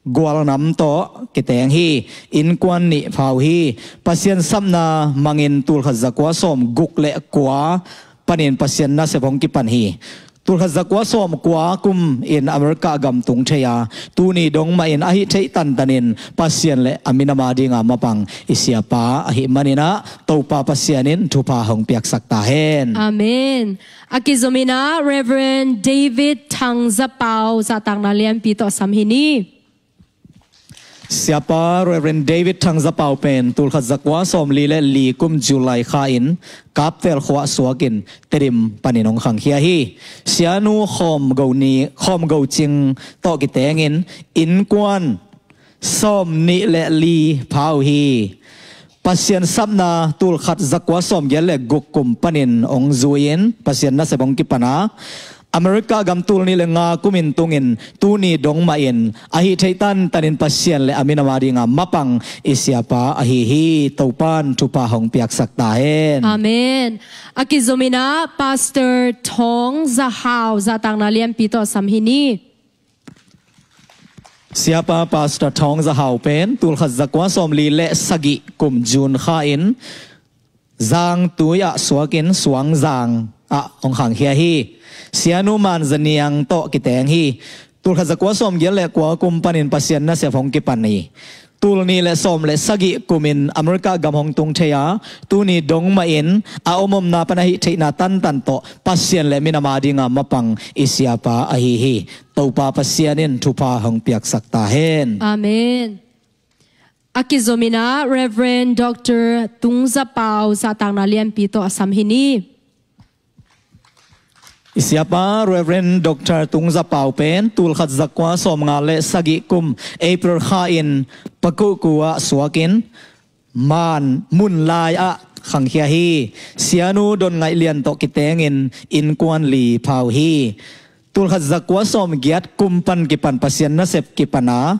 Gualnam tawh kiteng hi. Innkuan nih pha uh hi. Pasian sapna mangin tulkhat zakua sawmguk le kua panin Pasian nasep hong kipan hi. Tulkhat zakua sawmkua kum in America gam tung thei a, tuni dong mahin ahih theih tantanin Pasian le a minam a dinga mapang i siapa ahih manin ah Topa Pasian in thupha hong piaksak ta hen. Amen. A kizomin ah Reverend David Thang Za Pau zahtakna lianpi tawh sam hi ni. Siapa Reverend David Thang Za Pau pen tulkhat zakua sawmli le li kum July kha in Kaptel khua suakin Tedim panin hong khangkhia hi. Sianu Khawm Go Ni, Khawm Go Cing tawh kitengin innkuan sawmnih le li pha uh hi. Pasian sapna tulkhat zakua sawmgiat le guk kum panin hong zui-in Pasian nasep hong kipan a, America gam tulnih le nga kumin tungin tuni dong mahin ahih theih tantanin Pasian le a minam a dinga mapang i siapa ahi hi. Topan thupha hong piaksak ta hen. Amen. A kizomin ah Pastor Thawng Za Hau zahtakna lianpi tawh sam hi ni. Siapa Pastor Thawng Za Hau pen tulkhat zakua sawmli le sagih kum June kha in Zangtui ah suakin Suangzang ah hong khangkhia hi. Sianu Man Za Niang tawh kiteng hi. Tulkhat zakua sawmgiat le kua kum panin Pasian nasep hong kipan hi. Tulnih le sawm le sagih kumin America gam hong tung thei a, tuni dong mahin a om omna pan ahih theihna tantan tawh Pasian le minam a dinga mapang i siapa ahi hi. Topa Pasian in thupha hong piaksak ta hen. Amen. A kizomin ah Reverend Doctor Tung Za Pau zahtakna lianpi tawh a sam hi ni. I siapa Reverend Doctor Tung Za Pau pen tulkhat zakua sawmnga le sagih kum April kha in Pakuhku ah suakin Man Mun Lai ah khangkhia hi. Sianu Don Ngaih Lian tawh kitengin innkuan li pha uh hi. Tulkhat zakua sawmgiat kum pan kipan Pasian nasep kipan a,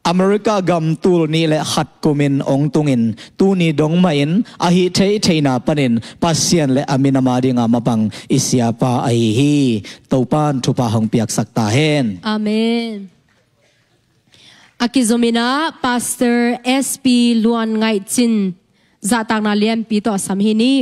America gam tulnih le khat kumin hong tungin tuni dong mahin ahih theih theihna panin Pasian le a minam a dinga mapang i siapa ahi hi. Topan thupha hong piaksak ta hen. Amen. A kizomin ah Pastor S P Luan Ngaih Cin zahtakna lianpi tawh a sam hi ni.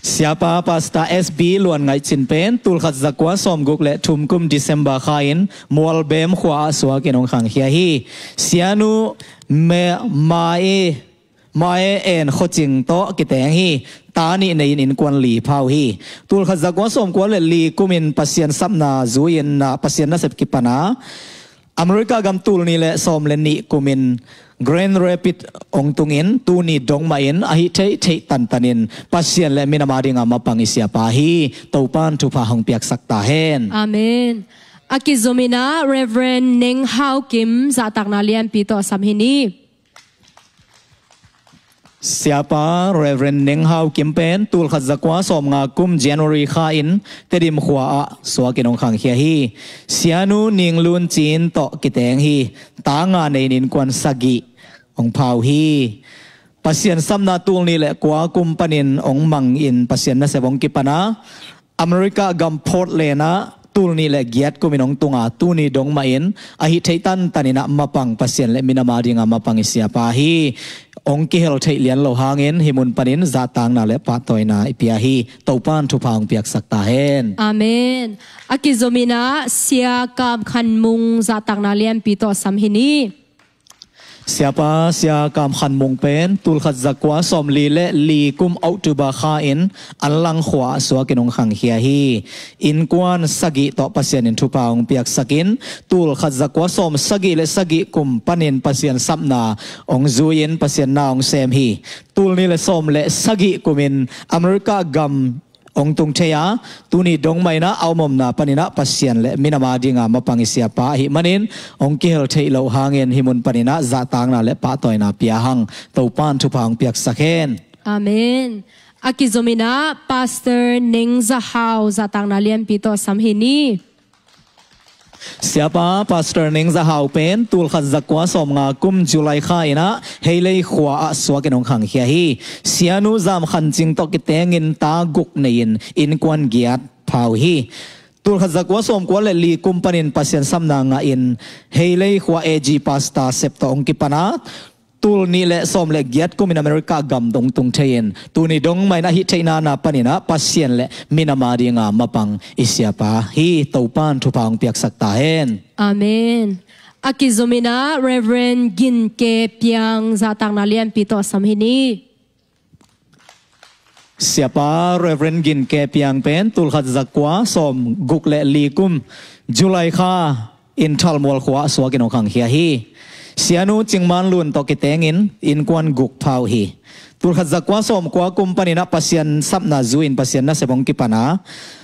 Siapa Pastor S B Luan Ngaih Cin pen tulkhat zakua sawmguk le thum kum December kha in Mualbem khua ah suakin hong khangkhia hi. Sianu Me, Mae, Mae En Kho Cing tawh kiteng hi. Ta nih nei-in innkuan li pha uh hi. Tulkhat zakua sawmkua le li kumin Pasian sapna zui-in ah Pasian nasep kipan a, America gam tulnih le sawm le nih kumin Grand Rapids hong tungin tuni dong mahin ahih theih theih tantanin Pasian le minam a dinga mapang i siapa hi. Topan thupha hong piaksak ta hen. Amen. A kizomin ah Reverend Neng Hau Kim zahtakna lianpi tawh a sam hi ni. Siapa Reverend Neng Hau Kim pen tulkhat zakua sawmnga kum January kha in Tedim khua ah suakin hong khangkhia hi. Sianu Ning Lun Cin tawh kiteng hi. Ta nga nei-in innkuan sagih hong pha uh hi. Pasian sapna tulnih le kua kum panin hong mangin Pasian nasep hong kipan a, America gam Portland ah tulnih le giat kumin hong tung a, tuni dong mahin ahih theih tantanin ah mapang Pasian le minam a dinga mapang i siapa hi. Hong kihel theih lian loh hangin hih mun panin zahtakna le pahtawina i pia hi. Topan thupha hong piaksak ta hen. Amen. A kizomin ah Sia Kam Khan Mung zahtakna lianpi tawh a sam hi ni. Siapa Sia Kam Khan Mung pen tulkhat zakua sawmli le li kum October kha in Anlang khua ah suakin hong khangkhia hi. Innkuan sagih tawh Pasian in thupha hong piaksakin, tulkhat zakua sawm sagih le sagih kum panin Pasian sapna hong zui-in Pasian na hong sem hi. Tulnih le sawm le sagih kumin America gam hong tung thei a, tuni dong mah inah a om omna paninah Pasian le minam a dinga mapang i siapa ahih manin hong kihel theih loh hangin hih mun paninah zahtakna le pahtawina pia hang. Topan thupha hong piaksak hen. Amen. A kizominah Pastor Neng Za Hau zahtakna lianpi tawh sam hi ni. Siapa Pastor Neng Za Hau pen tulkhat zakua sawmnga kum July kha inah Heilei khua ah suakin hong khangkhia hi. Sianu Zam Khan Cing tawh kitengin ta guk nei-in innkuan giat pha uh hi. Tulkhat zakua sawmkua le li kum panin Pasian sapna ngahin Heilei khua A G Pastor sep tawh hong kipan a, tulnih le sawm le giat kumin America gam dong tung thei-in tuni dong mah inah hih theihna na paninah Pasian le minam a dinga mapang i siapa hi. Topan thupha hong piaksak ta hen. Amen. A kizominah Reverend Gin Ke Piang zahtakna lianpi tawh sam hi ni. Siapa Reverend Gin Ke Piang pen tulkhat zakua sawmguk le li kum July kha in Thalmual khua ah suakin hong khangkhia hi. Sianu Cing Man Lun tawh kitengin innkuan guk pha uh hi. Tulkhat zakua sawmkua kum paninah Pasian sapna zui-in Pasian nasep hong kipan a,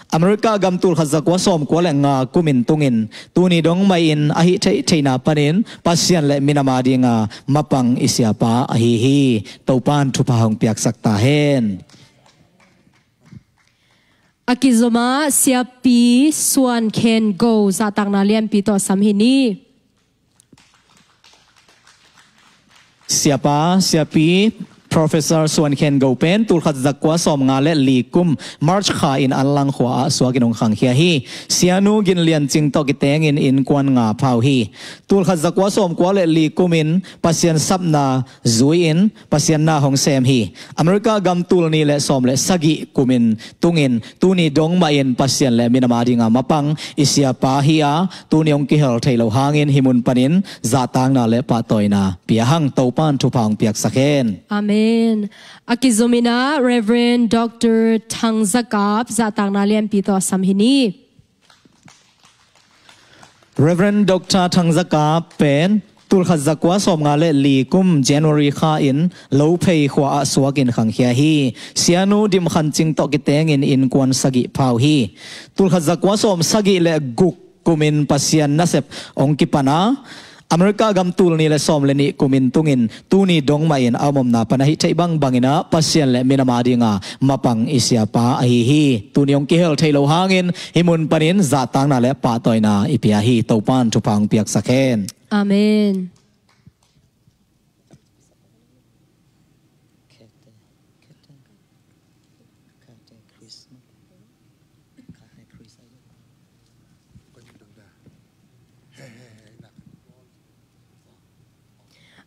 America gam tulkhat zakua sawmkua le nga kumin tungin tuni dong mah in a hih theih theihna panin Pasian le minam a dinga mapang i siapa ahi hi. Topan thupha hong piaksak ta hen. A kizomah Siapi Suan Khen Go zahtakna lianpi tawh sam hi ni. Siapa Siapi Professor Suan Khen Go pen tulkhat zakua sawmnga le li kum March kha in Anlang khua ah suakin hong khangkhia hi. Sianu Gin Lian Cing tawh kitengin innkuan nga pha uh hi. Tulkhat zakua sawmkua le li kumin Pasian sapna zui-in Pasian na hong sem hi. America gam tulnih le sawm le sagih kumin tungin tuni dong mah in Pasian le minam a dinga mapang i siapa hi a, tuni hong kihel theih loh hangin hih mun panin zahtakna le pahtawina pia hang. Topan thupha hong piaksak hen. Amen. A kizominah Reverend Doctor Thang Za Kap zahtakna lianpi tawh sam hi ni. Reverend Doctor Thang Za Kap pen tulkhat zakua sawmnga le li kum January kha in Lophei khua ah suakin khangkhia hi. Sianu Dim Khan Cing tawh kitengin innkuan sagih pha uh hi. Tulkhat zakua sawm sagih le guk kumin Pasian nasep hong kipan a, America gam tulnih le sawm le nih kumin tungin tuni dong mah in a om omna pan a hih theih bangbang inah Pasian le minam a dinga mapang i siapa ahi hi. Tuni hong kihel theih loh hangin hih mun panin zahtakna le pahtawina i pia hi. Topan thupha hong piaksak hen. Amen.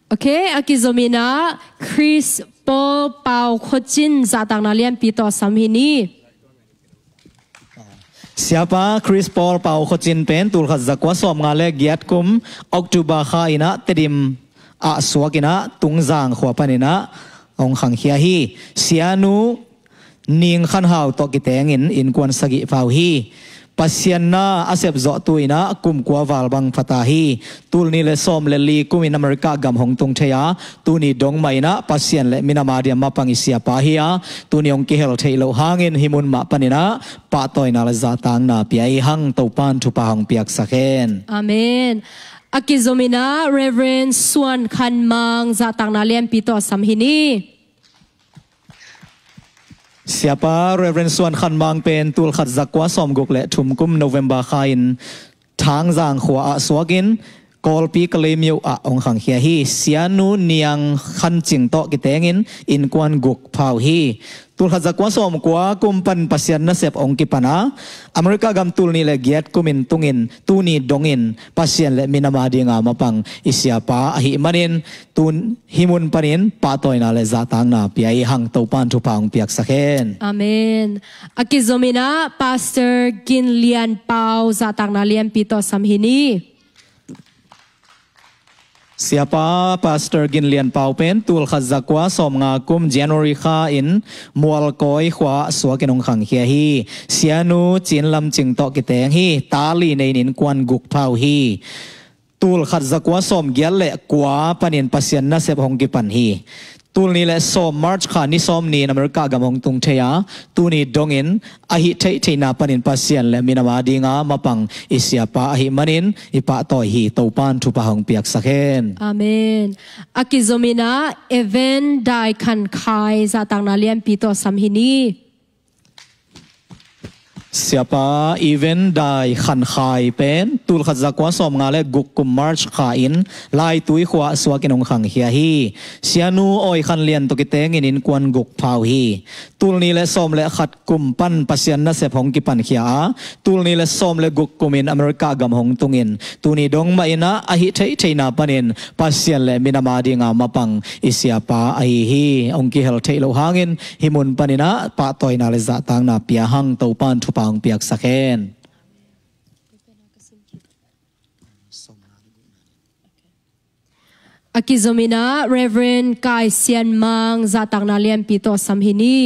Ok, a kizominah Chris Paul Pau Khocin zahtakna lianpi tawh sam hi ni. Siapa Chris Paul Pau Khocin pen tulkhat zakua sawmnga le giat kum October kha inah Tedim ah suak inah Tungzang khua paninah hong khangkhia hi. Sianu Ning Khan Hau tawh kitengin innkuan sagih pha uh hi. Pasian na a sepzawhtu inah kum kua val bang pha ta hi. Tulnih le sawm le li kumin America gam hong tung thei a, tuni dong mah inah Pasian le minam a dinga mapang i siapa hi a, tuni hong kihel theih loh hangin hih mun mah paninah pahtawina le zahtakna pia hi hang. Topan thupha hong piaksak hen. Amen. A kizominah Reverend Suan Khan Mang zahtakna lianpi tawh sam hi ni. Siapa Reverend Suan Khan Mang pen tulkhat zakua sawmguk le thum kum November kha in Thangzang khua ah suakin Kawlpi Kalaymyo ah hong khangkhia hi. Sianu Niang Khan Cing tawh kitengin innkuan guk pha uh hi. Tulkhat zakua sawmkua kum pan Pasian nasep hong kipan a, America gam tulnih le giat kumin tungin tuni dongin Pasian le minam a dinga mapang i siapa ahih manin tun hih mun panin pahtawina le zahtakna pia hi hang. Topan thupha hong piaksak hen. Amen. A kizominah Pastor Gin Lian Pau zahtakna lianpi tawh sam hi ni. Siapa Pastor Gin Lian Pau pen tulkhat zakua sawmnga kum January kha in Mualkawi khua ah suakin hong khangkhia hi. Sianu Cin Lam Cing tawh kiteng hi. Ta li nei in innkuan guk pha uh hi. Tulkhat zakua sawmgiat le kua panin Pasian nasep hong kipan hi. Tulni le sawm March kha ni sawm ni in America gam hong tung thei a, tuni dongin a hih theihtheihna panin Pasian le minam a dinga mapang i siapa ahih manin i pahtawi hi. Topan thupha hong piaksak hen. Amen. A kizomin ah Evan Dai Khan Khai zahtakna lianpi tawh sam hi ni. Siapa Evan Dai Khan Khai pen tulkhat zakua sawmnga le guk kum March kha in Laitui khua ah suakin hong khangkhia hi. Sianu Awi Khan Lian tawh kitengin innkuan guk pha uh hi. Tulni le sawm le khat kum pan Pasian nasep hong kipankhia a, tulni le sawm le guk kumin America gam hong tungin tuni dong mah in ah a hih theihtheihna panin Pasian le minam a dinga mapang i siapa ahi hi. Hong kihel theih loh hangin hih mun panin ah pahtawina le zahtakna pia hang. Topan thupha hong piaksak hen. A kizomin ah Reverend Kai Sian Mang zahtakna lianpi tawh sam hi ni.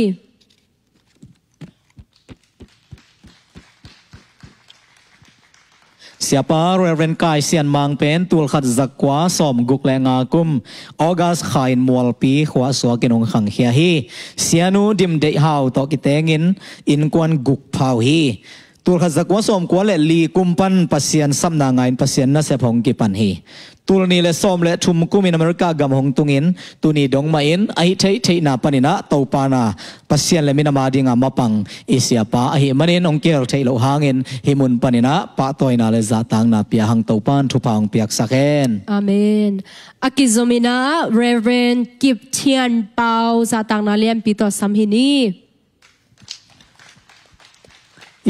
Siapa Reverend Kai Sian Mang pen tulkhat zakua sawmguk le nga kum August kha in Mualpi khua ah suakin hong khangkhia hi. Sianu Dim Deih Hau tawh kitengin innkuan guk pha uh hi. Tulkhat zakua sawmkua le li kum pan Pasian sapna ngah in Pasian nasep hong kipan hi. Tulni le sawm le thum kumin America gam hong tungin tuni dong mah in a hih theihtheihna panin ah Topa na Pasian le minam a dinga mapang i siapa ahih manin hong kihel theih loh hangin hih mun panin ah pahtawina le zahtakna pia hang. Topan thupha hong piaksak hen. Amen. A kizomin ah Reverend Kip Thian Pau zahtakna lianpi tawh sam hi ni.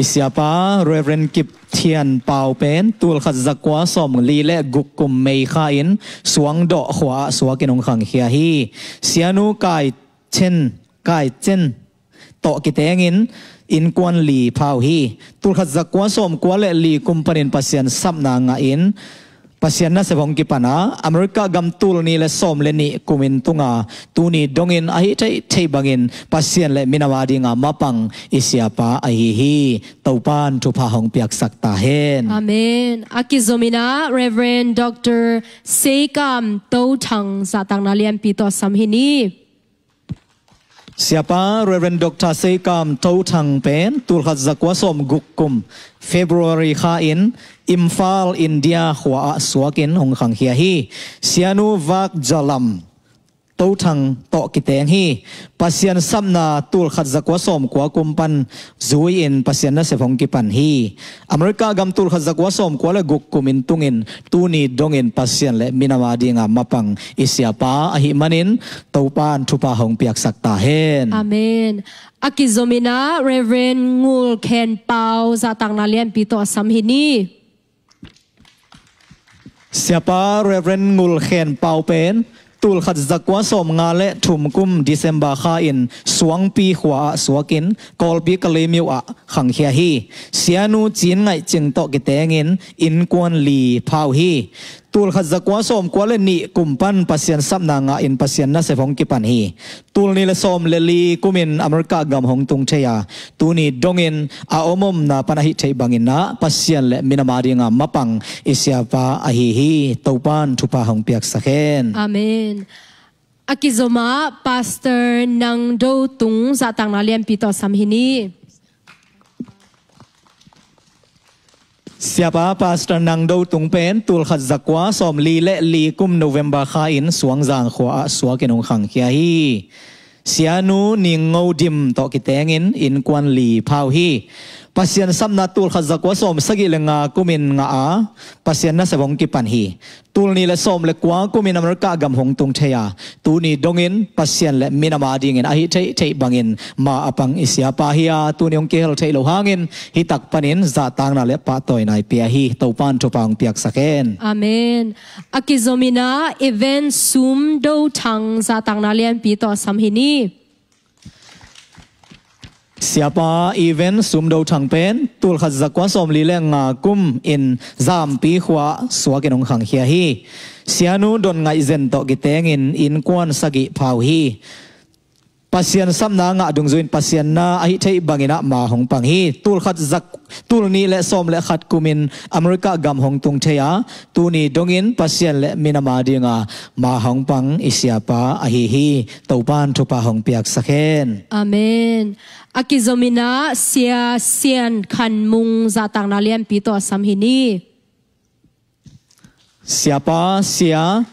I siapa Reverend Kip Thian Pau pen tulkhat zakua sawmli le guk kum May kha in Suangdawh khua ah suakin hong khangkhia hi. Sianu Kai Chen, Kai Chen tawh kitengin innkuan li pha uh hi. Tulkhat zakua sawmkua le li kum panin Pasian sapna ngah in Pasian nasep hong kipan a, America gam tulni le sawm le nih kumin tung a, tuni dongin a hih theihtheih bangin Pasian le minam a dinga mapang i siapa ahi hi. Topan thupha hong piaksak ta hen. Amen. A kizomin ah Reverend Doctor Seikam To Thang zahtakna lianpi tawh sam hi ni. Siapa Reverend Doctor Seikam To Thang pen tulkhat zakua sawmguk kum February kha in Imphal, India khua ah suakin hong khangkhia hi. Sianu Vak Jalam To Thang tawh kiteng hi. Pasian sapna tulkhat zakua sawmkua kum pan zui in Pasian nasep hong kipan hi. America gam tulkhat zakua sawmkua le guk kumin tungin tuni dongin Pasian le minam a dinga mapang i siapa ahih manin Topan thupha hong piaksak ta hen. Amen. A kizomin ah Reverend Ngul Khen Pau zahtakna lianpi tawh a sam hi ni. Siapa Reverend Ngul Khen Pau pen tulkhat zakua sawmnga le thum kum December kha in Suangpi khua ah suakin Kawlpi Kalaymyo ah khangkhia hi. Sianu Cin Ngaih Cing tawh kitengin innkuan li pha uh hi. Tulkhat zakua sawmkua le nih kum pan Pasian sapna ngah in Pasian nasep hong kipan hi. Tulni le sawm le li kumin America gam hong tung thei a, tuni dongin a om omna pan a hih theih bangin ah Pasian le minam a dinga mapang i siapa ahi hi. Topan thupha hong piaksak hen. Amen. A kizom ah Pastor Nang Do Tung zahtakna lianpi tawh sam hi ni. Siapa Pastor Nang Do Tung pen tulkhat zakua sawmli le li kum November kha in Suangzang khua ah suakin hong khangkhia hi. Sianu Ning Ngo Dim tawh kitengin innkuan li pha uh hi. Pasian sapna tulkhat zakua sawmsagih le nga kumin ngah a, Pasian nasep hong kipan hi. Tulni le sawm le kua kumin America gam hong tung thei a, tuni dongin Pasian le minam a dingin a hih theihtheih bangin ma a pang i siapa hi a, tuni hong kihel theih loh hangin hih tak panin zahtakna le pahtawina i pia hi. Topan thupha hong piaksak hen. Amen. A kizomin ah Event Sum Do Thang zahtakna lianpi tawh a sam hi ni. Siapa Even Sumdo Thang pen tulkhat zakua sawmli le nga kum in Zampi khua suakin hong khangkhia hi. Sianu Don Ngaih Zen tawh kitengin innkuan sagih pha uh hi. Pasian sapna ngah dungzuin Pasian na ahi theih bangin ah ma hong pang hi. Tulkhat zak tulnih le sawm le khat kumin America gam hong tung thei a, tuni dongin Pasian le minam a dinga ma hong pang i siapa ahi hi. Topan thupha hong piaksak hen. Amen. A kizom in ah Sia Sian Khan Mung zahtakna lianpi tawh a sam hi ni. Siapa Sia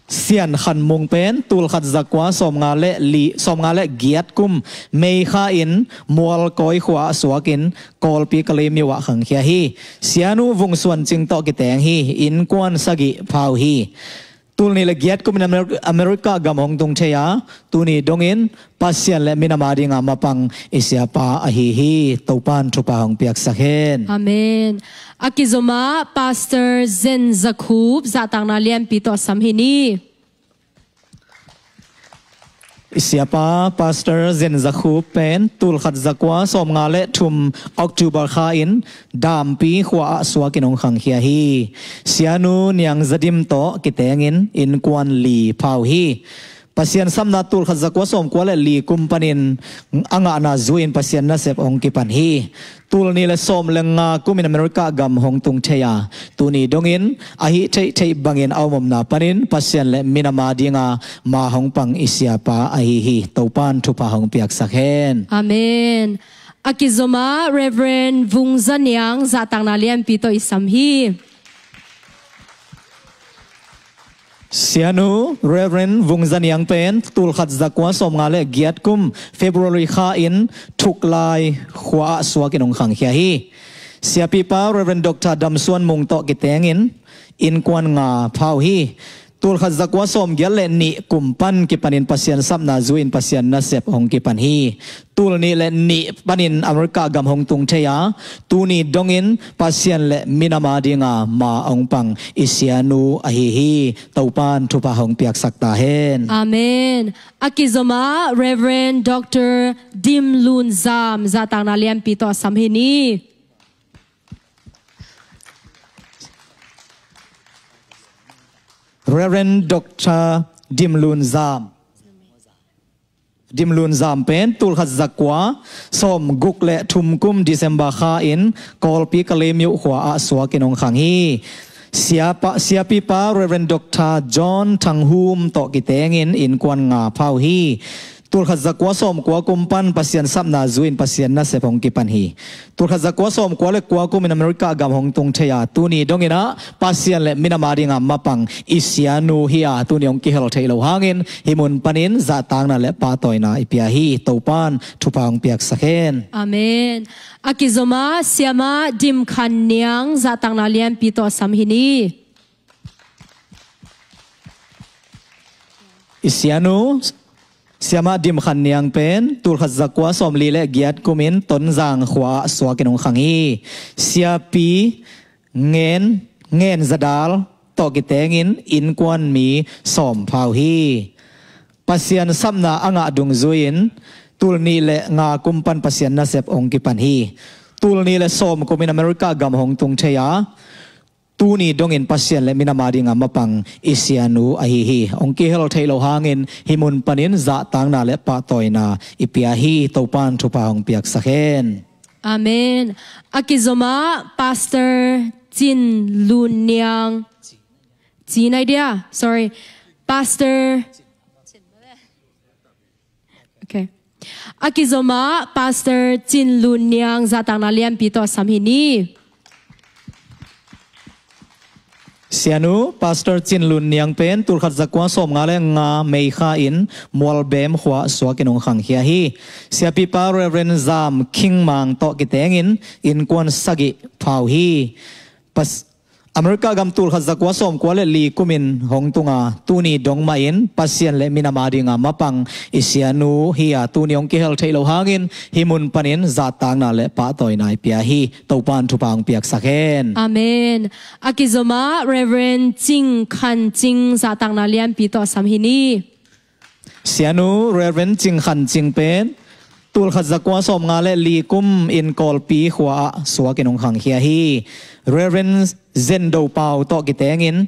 Sian Khan Mung pen tulkhat zakua sawmnga le li sawmnga le giat kum May kha in Mualkawi khua ah suakin Kawlpi Kalaymyo ah khangkhia hi. Sianu Vung Suan Cing tawh kiteng hi. Innkuan sagih pha uh hi. Tulnih le giat kumin Amer- America gam hong tung thei a, tuni dongin Pasian le minam a dinga mapang i siapa ahi hi. Topan thupha hong piaksak hen. Amen. A kizom ah Pastor Zen Zakhup zahtakna lianpi tawh a sam hi ni. I siapa Pastor Zen Zakhup pen tulkhat zakua sawmnga le thum October kha in Dampi khua ah suakin hong khangkhia hi. Sianu Niang Zadim tawh kitengin innkuan li pha uh hi. Pasian sapna tulkhat zakua sawmkua le li kum panin a ngahna zuin Pasian nasep hong kipan hi. Tulnih le sawm le nga kumin America gam hong tung thei a, tuni dongin ahi theih theih bangin a om omna panin Pasian le minam a dinga ma hong pang i siapa ahi hi. Topan thupha hong piaksak hen. Amen. A kizom ah Reverend Vung Za Niang zahtakna lianpi tawh i sam hi. Sianu Reverend Vung Za Niang pen tulkhat zakua sawmnga le giat kum February kha in Thuklai khua ah suakin hong khangkhia hi. Siapipa Reverend Doctor Dam Suan Mung tawh kitengin innkuan nga pha uh hi. Tulkhat zakua sawmgiat le nih kum pan kipanin Pasian sapna zuin Pasian nasep hong kipan hi. Tulnih le nih panin America gam hong tung thei a, tuni dongin Pasian le minam a dinga ma hong pang i sianu ahi hi. Topan thupha hong piaksak ta hen. Amen. A kizom ah Reverend Doctor Dim Lun Zam zahtakna lianpi tawh a sam hi ni. Reverend Doctor Dim Lun Zam. Dim Lun Zam pen tulkhat zakua sawmguk le thum kum December kha in Kawlpi Kalaymyo khua ah suakin hong khang hi. Siapa, siapipa Reverend Doctor John Thang Hum tawh kitengin innkuan nga pha uh hi. Tulkhat zakua sawmkua kum pan Pasian sapna zuin Pasian nasep hong kipan hi. Tulkhat zakua sawmkua le kua kumin America gam hong tung thei a, tuni dongin ah Pasian le minam a dinga mapang i sianu hi a, tuni hong kihel theih lo hangin hih mun panin zahtakna le pahtawina i pia hi. Topan thupha hong piaksak hen. Amen. A kizom ah Siamah Dim Khan Niang zahtakna lianpi tawh a sam hi ni. I sianu Siamah Dim Khan Niang pen tulkhat zakua sawmli le giat kumin Tonzang khua ah suakin hong khang hi. Siapi Ngen Ngen Zadal tawh kitengin innkuan mi sawm pha uh hi. Pasian sapna a ngah dungzuiin tulnih le nga kum pan Pasian nasep hong kipan hi. Tulnih le sawm kumin America gam hong tung thei a, tuni dongin Pasian le minam a dinga mapang i sianu ahi hi. Hong kihel theih lo hangin hih mun panin zahtakna le pahtawina i pia hi. Topan thupha hong piaksak hen. Amen. A kizom ah Pastor Cin Lun Niang. Cin ai dia, sorry. Pastor Okay. A kizom ah Pastor Cin Lun Niang zahtakna lianpi tawh a sam hi ni. Sianu Pastor Cin Lun Niang pen tulkhat zakua sawmnga le nga May kha in Mualbem khua suakin hong khangkhia hi. Siapipa Reverend Zam Khing Mang tawh kitengin innkuan sagih pha uh hi. Pas America gam tulkhat zakua sawmkua le li kumin hong tunga, tuni dong mahin Pasian le minam a dinga mapang i sianu hi a, tuni hong kihel theih lo hangin hih mun panin zahtakna le pahtawina i pia hi. Topan thupha hong piaksak hen. Amen. A kizom ah Reverend Cing Khan Cing zahtakna lianpi tawh a sam hi ni. Sianu Reverend Cing Khan Cing pen Tulkhat zakua sawmnga le li kum in Kawlpi khua ah suakin hong khangkhia hi. Reverend Zendo Pau tawh kitengin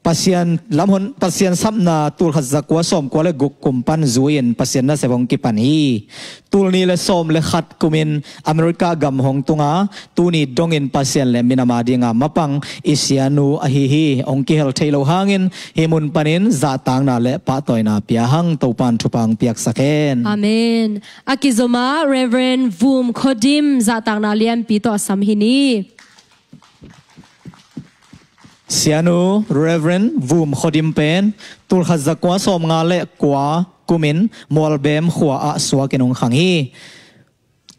Pasian lamhon, Pasian sapna tulkhat zakua sawmkua le guk kum pan zui-in Pasian nasep hong kipan hi. Tulni le sawm le khat kumin America gam hong tunga, tuni dongin Pasian le minam a dinga mapang i sianu ahi hi. Hong kihel theih loh hangin hih mun panin zahtakna le pahtawina pia hang. Topan thupha hong piaksak hen. Amen. A kizom ah Reverend Vum Khodim zahtakna lianpi tawh a sam hi ni. Sianu Reverend Vum Khodim pen tulkhat zakua sawmnga le kua kumin Mualbem khua ah suakin hong khang hi.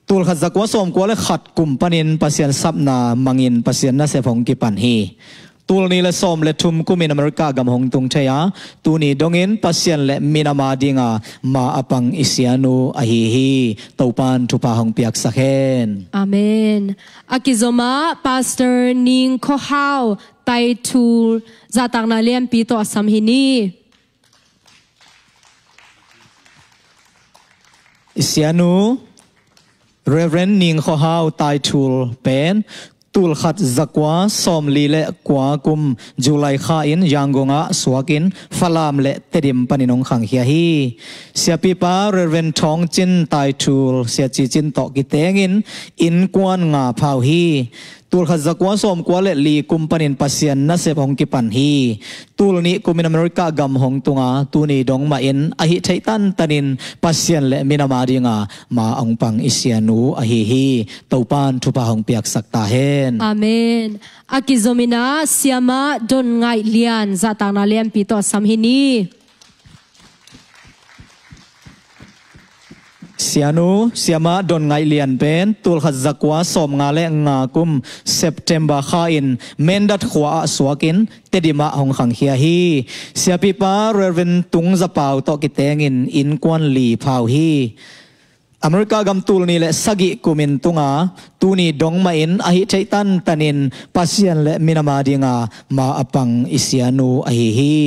Tulkhat zakua sawmkua le khat kum panin Pasian sapna mangin Pasian nasep hong kipan hi. Tulni le sawm le thum kumin America gam hong tung thei a, tuni dongin Pasian le minam a dinga ma a pang i sianu ahi hi. Topan thupha hong piaksak hen. Amen. A kizom ah Pastor Ning Kho Hau, Taithul zahtakna lianpi tawh a sam hi ni. I sianu Reverend Ning Kho Hau, Taithul pen tulkhat zakua sawmli le kua kum July kha in Yangon ah suakin Falam le Tedim panin hong khangkhia hi. Siapipa Reverend Thawng Cin, Taithul Sia Ci Cin tawh kitengin innkuan nga phau hi. Tulkhat zakua sawmkua le li kum panin Pasian nasep hong kipan hi. Tulnih kumin America gam hong tunga, tuni dong mahin a hih theih tantanin Pasian le minam a dinga ma hong pang i sianu ahi hi. Topan thupha hong piaksak ta hen. Amen. A kizom in ah Siamah Don Ngaih Lian zahtakna lianpi tawh a sam hi ni. Sianu Siamah Don Ngaih Lian pen tulkhat zakua sawmnga le nga kum September kha in Mendat khua ah suakin Tedim ah hong khangkhia hi. Siapipa Reverend Tung Za Pau tawh kitengin innkuan li phau hi. America gam tulni le sagih kumin tunga, tuni dong mahin a hih theih tantanin Pasian le minam a dinga ma a pang i sianu ahi hi.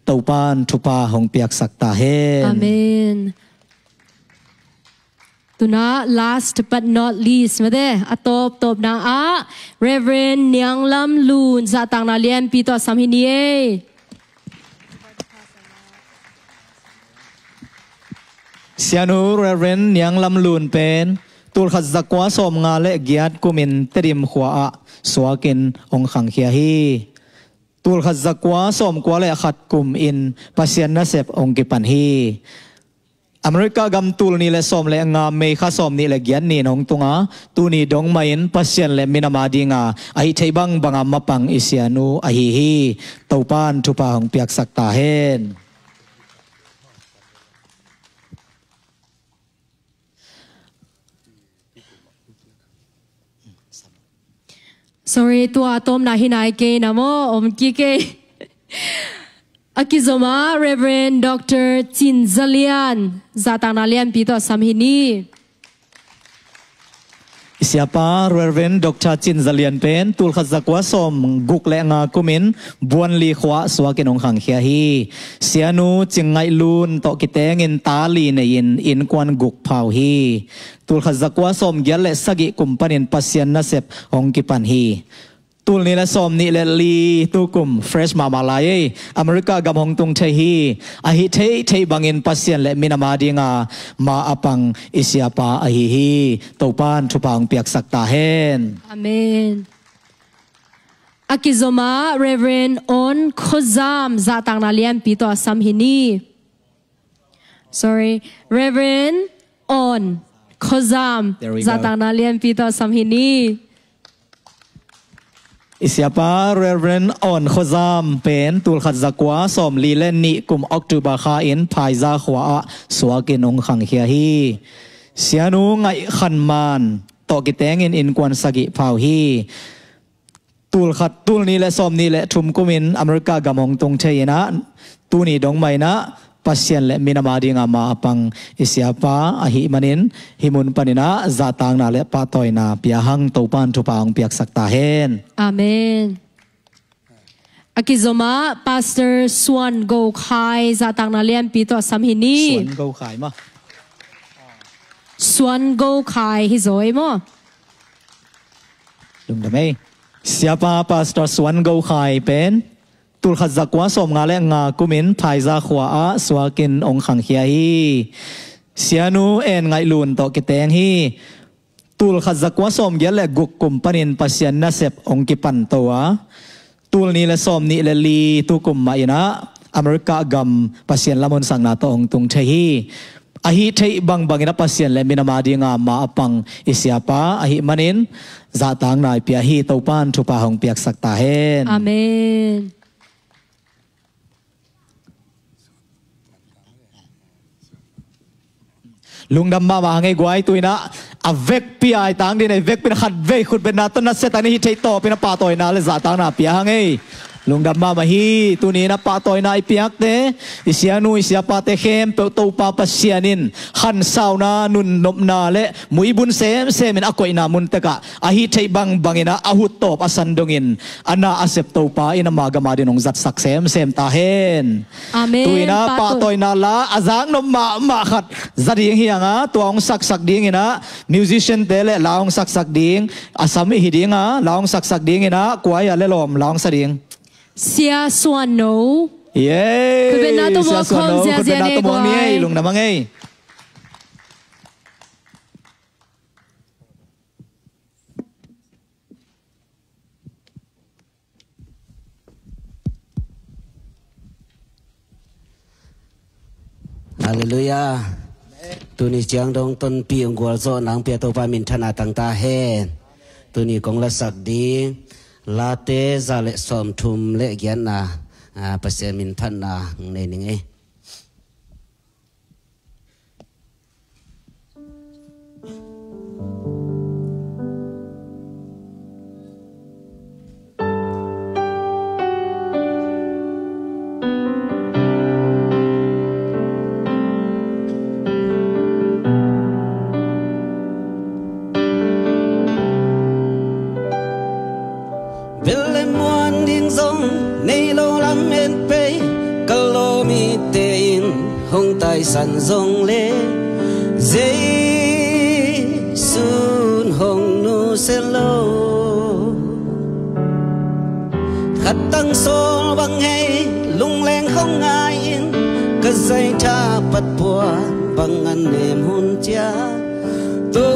Topan thupha hong piaksak ta hen. Amen. Tuna last but not least, mate, a tawptawpna ah Reverend Niang Lam Lun zahtakna lianpi tawh a sam hi ni ei. Sianu Reverend Niang Lam Lun pen tulkhat zakua sawmnga le giat kumin Tedim khua ah suakin hong khangkhia hi. Tulkhat zakua sawmkua le khat kumin Pasian nasep hong kipan hi. America gam tulni le sawm le nga May kha sawmnih le giat ni-in hong tunga, tuni dong mahin Pasian le minam a dinga a hih theih bangbanga mapang i sianu ahi hi. Topan thupha hong piaksak ta hen. Sorry, tua a tawpna hi nai kei na maw, om kik kei. A kizom ah Reverend Doctor Cin Za Lian zahtakna lianpi tawh a sam hi ni. I siapa Reverend Doctor Cin Za Lian pen tulkhat zakua sawmguk le nga kumin Buanli khua ah suakin hong khangkhia hi. Sianu Cing Ngaih Lun tawh kitengin ta li nei-in innkuan guk phau hi. Tulkhat zakua sawmgiat le sagih kum panin Pasian nasep hong kipan hi. Tulni le sawmnih le li tukum fresh mahmah lai ei. America gam hong tung thei hi. A hih theihtheih bangin Pasian le minam a dinga ma a pang i siapa ahi hi. Topan thupha hong piaksak ta hen. Amen. A kizom ah Reverend On Khozam zahtakna lianpi tawh a sam hi ni. Sorry, Reverend On Khozam. There we go. Zahtakna lianpi tawh a sam hi ni. I siapa Reverend On Khozam pen tulkhat zakua sawmli le nih kum October kha in Phaiza khua ah suakin hong khangkhia hi. Sianu Ngaih Khan Man tawh kitengin innkuan sagih phau hi. Tulkhat, tulni le sawmni le thum kumin America gam hong tung thei in ah, tuni dong mah in ah Pasian le minam a dinga ma a pang i siapa ahih manin, hih mun panin ah zahtakna le pahtawina pia hang. Topan thupha hong piaksak ta hen. Amen. A kizom ah Pastor Suan Go Khai zahtakna lianpi tawh a sam hi ni. Suan Go Khai mah. Suan Go Khai hi zaw ei maw? Lungdam ei. Siapa Pastor Suan Go Khai pen tulkhat zakua sawmnga le nga kumin Phaiza khua ah suakin hong khangkhia hi. Sianu En Ngaih Lun tawh kiteng hi. Tulkhat zakua sawmgiat le guk kum panin Pasian nasep hong kipanto a, tulni le sawmnih le li tukum mah inah America gam Pasian lamhunsakna tawh hong tung thei hi. Ahi theih bangbang inah Pasian le minam a dinga ma a pang i siapa ahih manin zahtakna i pia hi. Topan thupha hong piaksak ta hen. Amen. Lungdam mahmah hang ei guai. Tu inah a vekpi a i tang ding ei, vekpi in khat vei khutbetna tawh nasia tak ni hi theih tawpin a pahtawina le zahtakna pia hang ei. Lungdam mahmah hi. Tuni inah pahtawina i piakte, i sianu i siapate khempeuh Topa Pasian in khansauna nunnopna le muibun semsemin a koihna muntekah ahi theih bangbang inah a huttawp a san dongin a na a sep Topa in ama gam a dingin hong zatsak semsem ta hen. Amen. Tu inah pahtawina la a zaknop mahmah khat za ding hi hang a, tua hong saksak ding inah musician te le la hong saksak ding a sam i hi ding a, la hong saksak ding inah kua hi a le lawm la hong sa ding? Sia Suan No. Yay. Khutbetna tawh muang khawm ziahziah ni ei guai. Lungdam hang ei. Halleluiah. Tuni ciang dong tonpi hong gualzawh nang pia Topa minthanna tang ta hen. Tuni kong lasak ding Late za le sawmthum le giatna, ah, Pasian min phatna hong nei ning ei. Bel le muan ding zong nei lo lamen pei, ka lawmite in hong taisan zong le, Jesu'n hong nusia lo. Khat tang sawl bang hei, lungleng khong ngai-in, ka zaitha pat puan bang a nem hun ciang, tu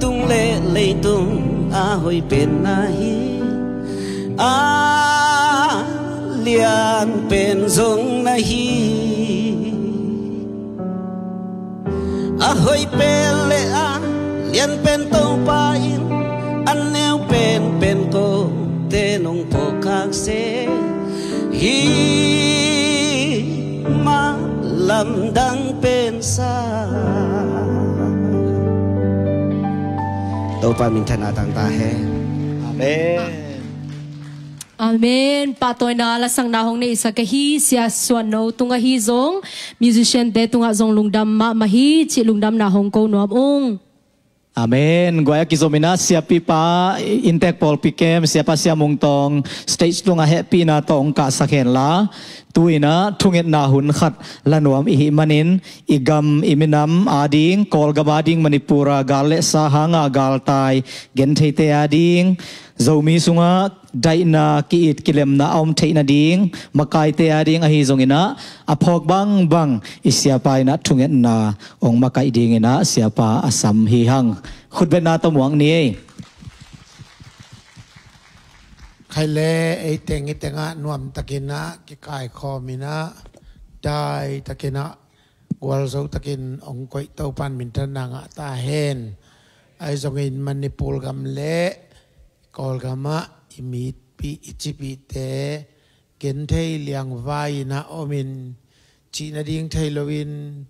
Tung le leitung a hoih pen na hi, a lian pen zong na hi. A hoih pen le a lian pen Topa in, a neu pen pen kote nong phawk khak se hi. Mah lamdang pen sa. Topa minthanna tang ta hen. Amen. Amen. Pahtawina lasakna hong neihsak ahi Sia Suan No tung ahi zong, musician te tungah zong lungdam mahmah hi cih lungdamna hong ko nuam ung. Amen. Guai a kizom inah siapipa inntek pawlpi kem, siapa Sia Mung Tawng stage tungah hehpihna tawh hong kahsak henla, tu inah thungetna hun khat la nuam i hih manin, i gam i minam ading, Kawlgam ading, Manipur a gal le sa hanga galtai gentheite ading, Zomi sungah daihna, ki-it kilemna a om theih nading makaite ading ahi zonginah, a phawk bangbang i siapa inah thungetna hong makaih dinginah siapa a sam hi hang. Khutbetna tawh muak ni ei. Khai le ei teng i tengah nuamtakinah kikaikhawm inah daitakinah gualzotakin hong koih Topan minthanna ngah ta hen. Ahi zongin Manipur gam le Kawlgamah i mipih i cipihte genthei liangvai inah omin cih nading thei loin,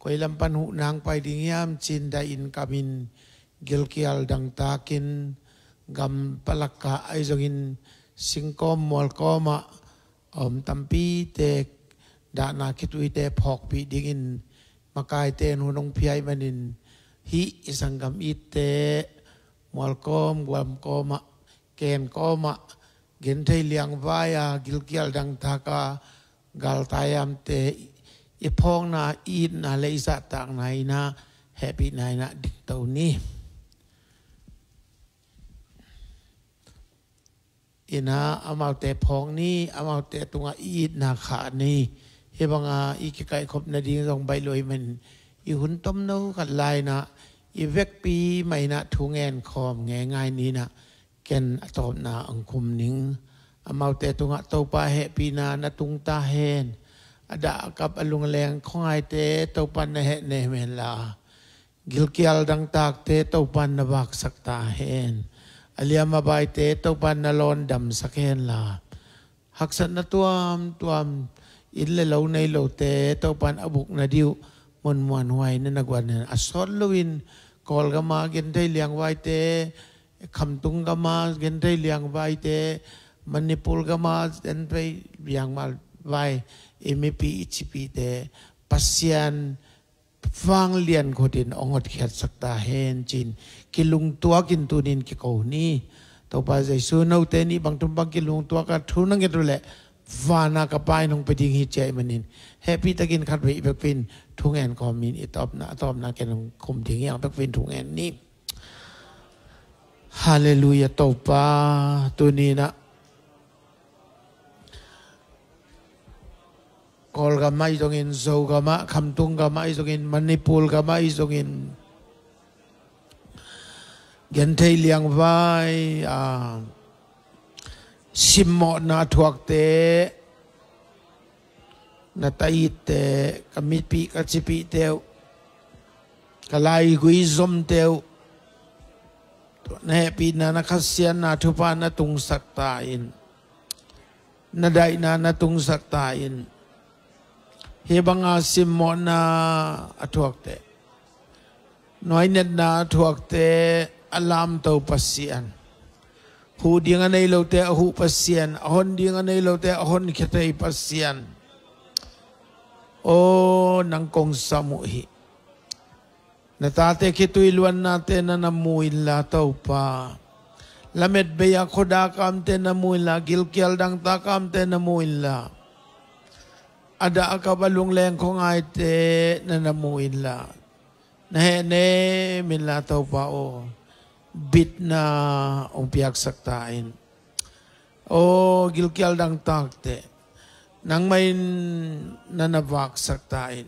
koi lam pan huh nang pai ding hiam ci-in dahin kamin gilkial dangtakin gam palakah ahi zongin singkawm mualkawmah a om tampite dahna khituite phawkpih dingin makaite in hun hong pia ih manin, hih i sanggam itte mualkawm guamkawmah kenkawmah genthei liangvai a gilkial dangtaka galtaiamte i phawkna, i itna le i zahtakna inah hehpihna inah dingto ni. Inah amaute phawk ni, amaute tungah i itna khah ni. Hih banga i kikaihkhop nading zong baih lo ih manin, i hun tomno khat lai inah i vekpi mah inah thu ngen khawm ngeingai ni inah, ken a tawpna hong khum ning. Amaute tungah Topa hehpihna na tung ta hen. A dah a kap a lungleng khuangaite Topan na hehnem henla, gilkial dangtakte Topan na vaksak ta hen. A liam a baite Topan na lawndamsak henla, haksatna tuamtuam, inn le lo nei lote Topan a bukna ding uh munmuanhuai na na guan hen. A sawt loin Kawlgama genthei liangvaite, Khamtung gama genthei liangvaite, Manipur gama genthei liangvaite, i mipih i cipihte Pasian vanglian khutin hong hotkhiatsak ta hen ci-in kilungtuakin tunin kiko ni. Topa Jesu, note nih bangtum bang kilungtuaka thu na nget uh leh vana ka Pa in hong pia ding hi ci-a ih manin, hehpihtakin khatvei i bekpin thu ngen kawmin i tawpna, a tawpna ken hong khum ding hi hang, bekpin thu ngen ni. Halleluiah. Topa, tuninah Kawlgam ahi zongin, Zogam ah, Khamtung gam ahi zongin, Manipur gam ahi zongin, genthei liangvai a simmawhna thuakte, na taitte, ka mipih ka cipihte uh, ka laigui zomte uh, na hehpihna, na khasiatna thupha na tungsak ta in, na daihna na tungsak ta in. Hih banga simmawhna a thuakte, nuainetna a thuakte a lamto Pasian, huh ding a nei lote a huh Pasian, a hon ding a nei lote a honkhia thei Pasian, aw, nang kong sam uh hi. Na tate khitui luannate na na mu inla, Topa, lametbei a khuadak a omte na mu inla, gilkial dangtak a omte na mu inla, a dah a kap a lungleng khuangaite na na mu inla, na hehnem inla, Topa aw, bitna hong piaksak ta in. Aw, gilkial dangtakte, nangmah in na na vaksak ta in.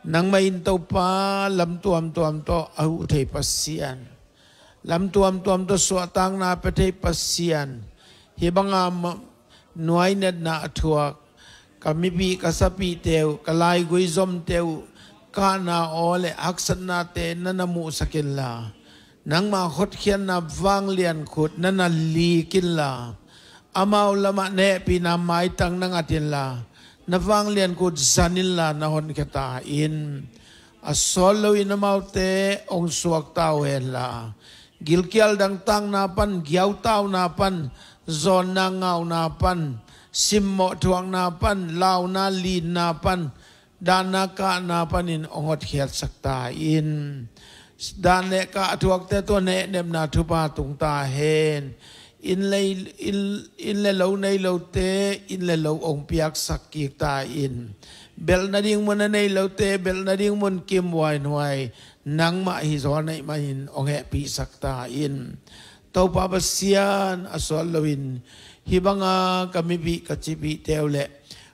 Nangmah in Topa, lam tuamtuam tawh a huh thei Pasian, lam tuamtuam tawh suahtakna pia thei Pasian, hih banga ma- nuainatna a thuak ka mipih ka sapihte uh, ka laigui zomte uh kahna aw le haksatnate na na muhsak inla, nangmah hotkhiatna vanglian khut na na lik inla, amau lamah na hehpihna maitang na ngat inla, na vanglian khut zan inla na honkhia ta in. A sawt loin amaute hong suakta uh henla, gilkial dangtakna pan, giautauna pan, zawnna ngauna pan, simmawh thuakna pan, launa linna pan, danna kahna panin hong hotkhiatsak ta in. Dan le kah a thuakte tawh na hehnepna thupha tung ta hen. Inn le, inn, inn le lo nei lote inn le lo hong piaksak kik ta in. Belh nading mun a nei lote belh nading mun kim huaihuai, nangmah hi zaw na hih manin hong hehpihsak ta in. Topa Pasian, a sawt loin hih banga ka mipih ka cipihte uh le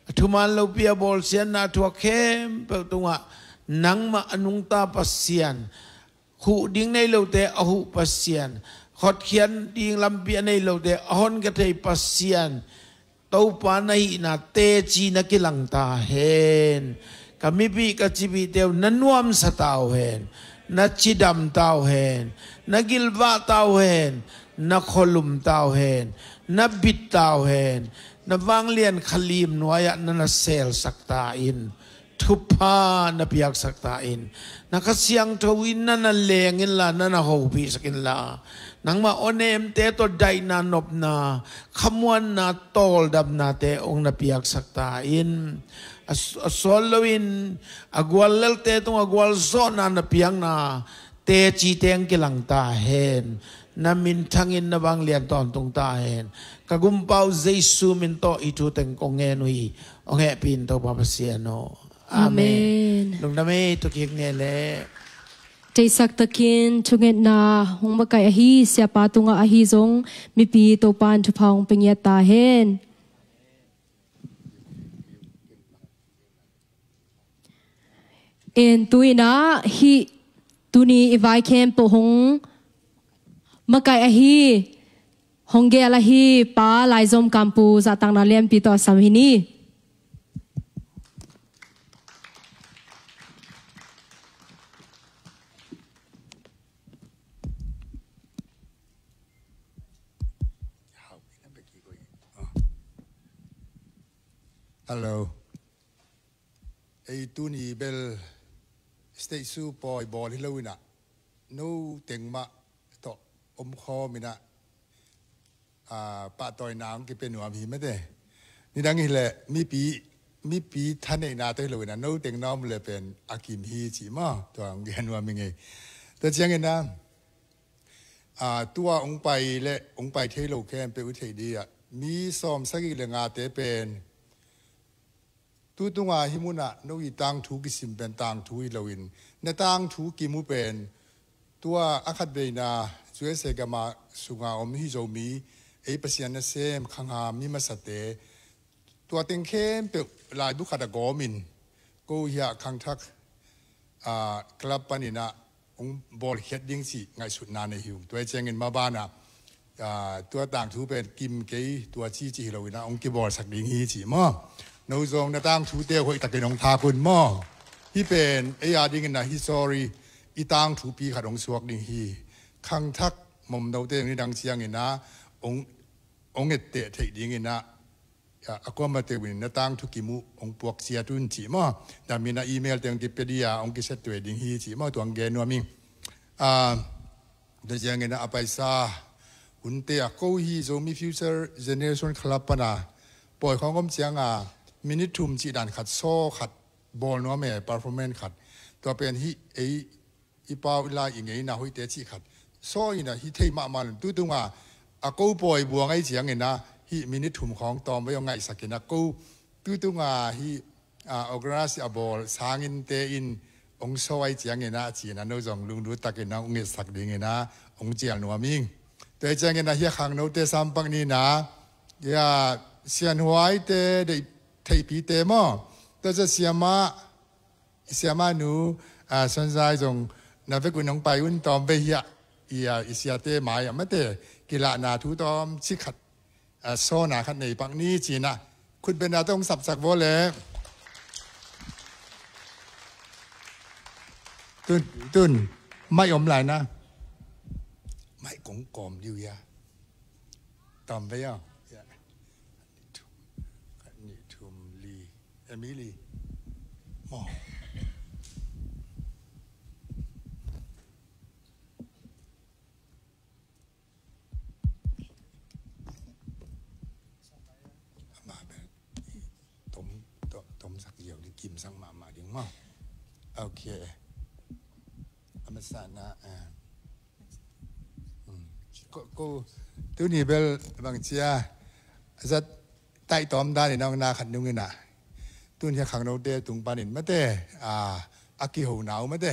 a thuman lopi a bawlsiatna a thuak khempeuh tungah nangmah a nungta Pasian, huh ding nei lote a huh Pasian, hotkhiat ding lampi a nei lote a honkhia thei Pasian, Topa na hihna teci na kilang ta hen. Ka mipih ka cipihte uh na nuamsa ta uh hen, na cidam ta uh hen, na gilvah ta uh hen, na khualum ta uh hen, na bit ta uh hen, na vanglian khalim nuai-ah na na selsak ta in. Thupha na piaksak ta in. Na Kha Siangtho in na na leng inla, na na hopihsak inla, nangmah awnemte tawh daihna nopna, khamuanna, tawldamnate hong na piaksak ta in. A s- a sawt loin a guallelte tungah gualzawhna na piakna teci teng kilang ta hen. Na minthangin na vanglian tawntung ta hen. Ka Gumpa uh Jesu min tawh hih thu teng kong ngen uh hi. Hong hehpih in Topa Pasian aw. Amen. Amen. Lungdam ei, thukik ngen leh. Teisak takin thungetna hong makaih ahi Siapa tungah ahi zong mipi Topa in thupha hong pia ngiat ta hen. En, tu-in ah hih tuni i vai khempeuh hong makaih ahi, hong gel ahi Pa Laizom Kampu zahtakna lianpi tawh a sam hi ni. Hello. Ei tuni bel stage show pawi bawl hi lo in ah, no teng mah tawh om khawm in ah, ah, pahtawina hong kipia nuam hi mate. Nidang hileh mipi, mipi thaneihna tawh hi lo in ah, no teng na om leh pen a kim hi ci maw, tua hong gen nuam hi ngei. Tua ciangin ah, ah, tua hong pai le hong pai thei lo khempeuh i theih ding ah, mi sawm sagih le ngate pen tu tunga hih munah no i tangthu kisim pen tangthu hi loin, na tangthu kim uh pen tua a khatveina U S A gama sunga om hih Zomi, ei Pasian nasem khangha mi masate, tua teng khempeuh laibu khat a gawmin ko hiah khangthak, ah, club panin ah hong bawlkhiat ding cih ngaihsutna nei hi ung. Tua hi ciangin mabanah, ah, tua tangthu pen kim kei tua ci ci hi loin ah hong kibawlsak ding hi ci maw. No zong na tangthute hoihtakin hong thak un maw. Hih pen ei a dingin ah hih sorry, i tangthupi khat hong suak ding hi. Khangthak momnote nidang ciangin ah hong, hong etteh theih dingin ah a, a kuamah teuh in na tangthu kim uh hong puak ciat un ci maw. Na min a email teng kipia ding a hong kiset tuai ding hi ci maw, tua hong gen nuam ing. A, tua ciangin a paisa hunte a ko hi Zomi Future Generation Club pana pawi khawng om cianga minute thum cih dan khat saw khat bawl nuam e, performance khat. Tua pen hih ei i pau i lai i ngeina hoihte cih khat saw in a hi thei mahmah lo. Tu tunga a ko pawi buang ahi ciangin a hih minute thum khawng tawm vei hong ngaihsak in a ko tu tunga hih, a, organize a bawl sangin te in hong saw ahi ciangin a ci-in a no zong lunglut takin a hong ngetsak dingin a hong cial nuam ing. Tua ahi ciangin a hih a khangnote sampak ni in a, hih a sianhuaite deih theihpite maw, tua cia siamah Siamah nu, ah, Suanzai zong na vek un hong pai un tawm vei hiah. I, ah, i siate mai ah mate, kilahna thu tawm ci khat, ah, sawna khat nei pak ni cinah. Khut bena tawh hong sapsak vawle. Tun, tun, mai om lai na. Mai kong kawm liu ya. Tawm vei aw. Ya. Khat, nih, thum, li. Emily. Maw. Amah bel tom, tom, tomsak ziau ding, kimsak mahmah ding maw. Ok. A masa na, eh. Hmm. Ko, ko, tuni bel bang cia, zat taih tawm dan in hong na khat nung inah. Tun hia khangnote tung panin mate, ah, a kiho nau mate.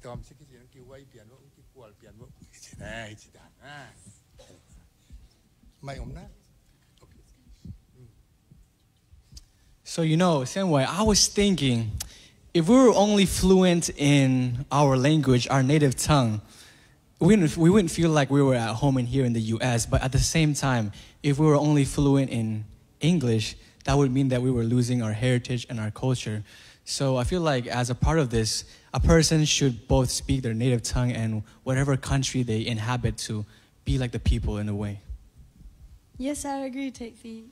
Tawm si kici nang kiwai pian vo, kikual pian vo. Kici na, kici dan. Ah. Mai om na. Ok. Hmm. So, you know, Sian Wai, I was thinking, if we were only fluent in our language, our native tongue, we wouldn't, we wouldn't feel like we were at home in here in the U S. But at the same time, if we were only fluent in English, that would mean that we were losing our heritage and our culture. So I feel like as a part of this, a person should both speak their native tongue and whatever country they inhabit to be like the people in a way. Yes, I agree, Take Feet.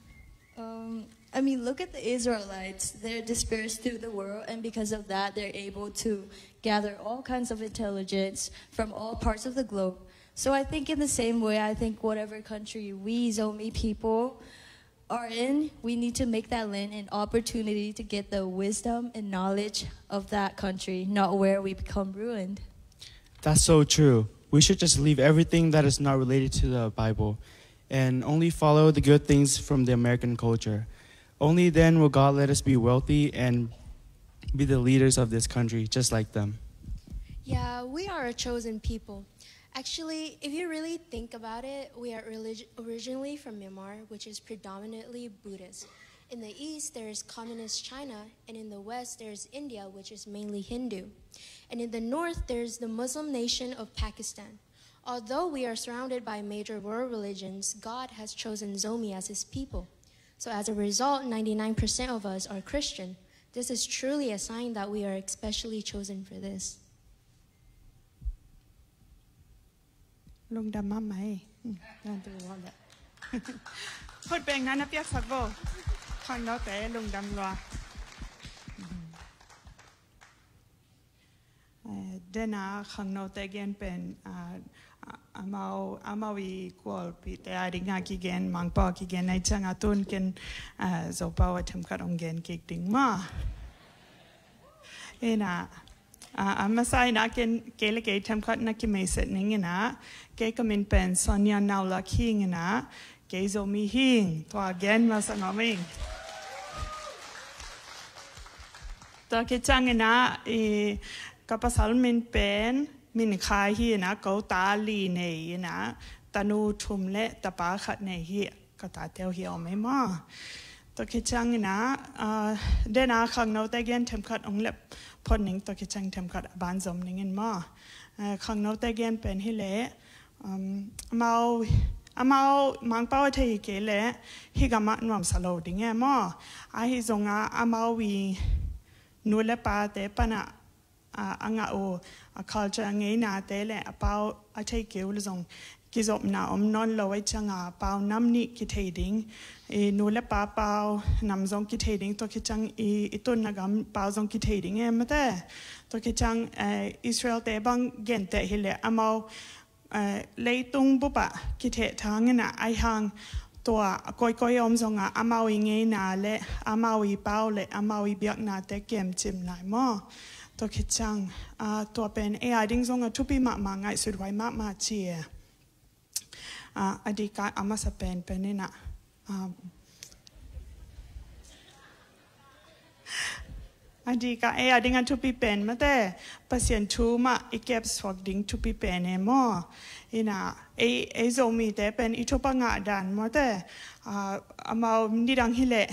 Um, I mean, look at the Israelites. They're dispersed through the world, and because of that, they're able to gather all kinds of intelligence from all parts of the globe. So I think in the same way, I think whatever country we Zomi people are in, we need to make that land an opportunity to get the wisdom and knowledge of that country, not where we become ruined. That's so true. We should just leave everything that is not related to the Bible and only follow the good things from the American culture. Only then will God let us be wealthy and be the leaders of this country, just like them. Yeah, we are a chosen people. Actually, if you really think about it, we are relig- originally from Myanmar, which is predominantly Buddhist. In the east, there is communist China, and in the west, there is India, which is mainly Hindu. And in the north, there is the Muslim nation of Pakistan. Although we are surrounded by major world religions, God has chosen Zomi as his people. So as a result, ninety-nine percent of us are Christian. This is truly a sign that we are especially chosen for this. Lungdam mahmah e. Hmm, nan tu wala. Khut beng nan a piaksak bo. Khangnote lungdam lua. Eh, dena khangnote gen pen, ah, ah, amau, amau i kualpite a dinga kigen, Mangpau a kigen, ai cianga tun ken, ah, Zopau a themkhat ong gen kik ding maw. Ina, ah, a masa ina ken, kei le kei themkhat na kimeiset ning ina, kei ka min pen Sonia Naulak Hing ina, kei Zomi hing, tua gen masa ngam ing. Tua kiciang ina, i, ka pasal min pen, min khai hi ina, ko ta li nei ina, tanu thum le tapa khat nei hi, ka tate uh hi om ei maw. Tua kiciang ina, ah, dena khangnote gen themkhat ong lep phot ning, tua kiciang themkhat a ban zom ning in maw. Ah, khangnote gen pen hi le, Um, amau, amau Mangpau a thei hi kei le, hi gamah nuamsa lo ding e maw. Ahi zonga amau i nu le pate pana, a, a ngah uh, a culture a ngeinate le, a pau a thei kei uh le zong, kizopna om nawn lo ai cianga, pau nam nih kithei ding, i nu le pa pau nam zong kithei ding, tua kiciang i, i tunna gam pau zong kithei ding e mate. Tua kiciang, eh, Israel te bang gente hi le, amau, eh, leitung bupa kitheh thangina ai hang tua koikoi om zonga amau i ngeina le amau i pau le amau i biaknate kemcim lai maw. Tua khit ciang, ah, tua pen ei a ding zonga thupi mahmah ngaihsut huai mahmah ci e. Ah, a dika a masa pen pen ina. Um, a dika, eh, a dinga thupi pen mate, Pasian thu mah i kep suak ding thupi pen e maw. Ina, ei, ei Zomite pen i thupa ngah dan mate, ah, amau nidang hi leh,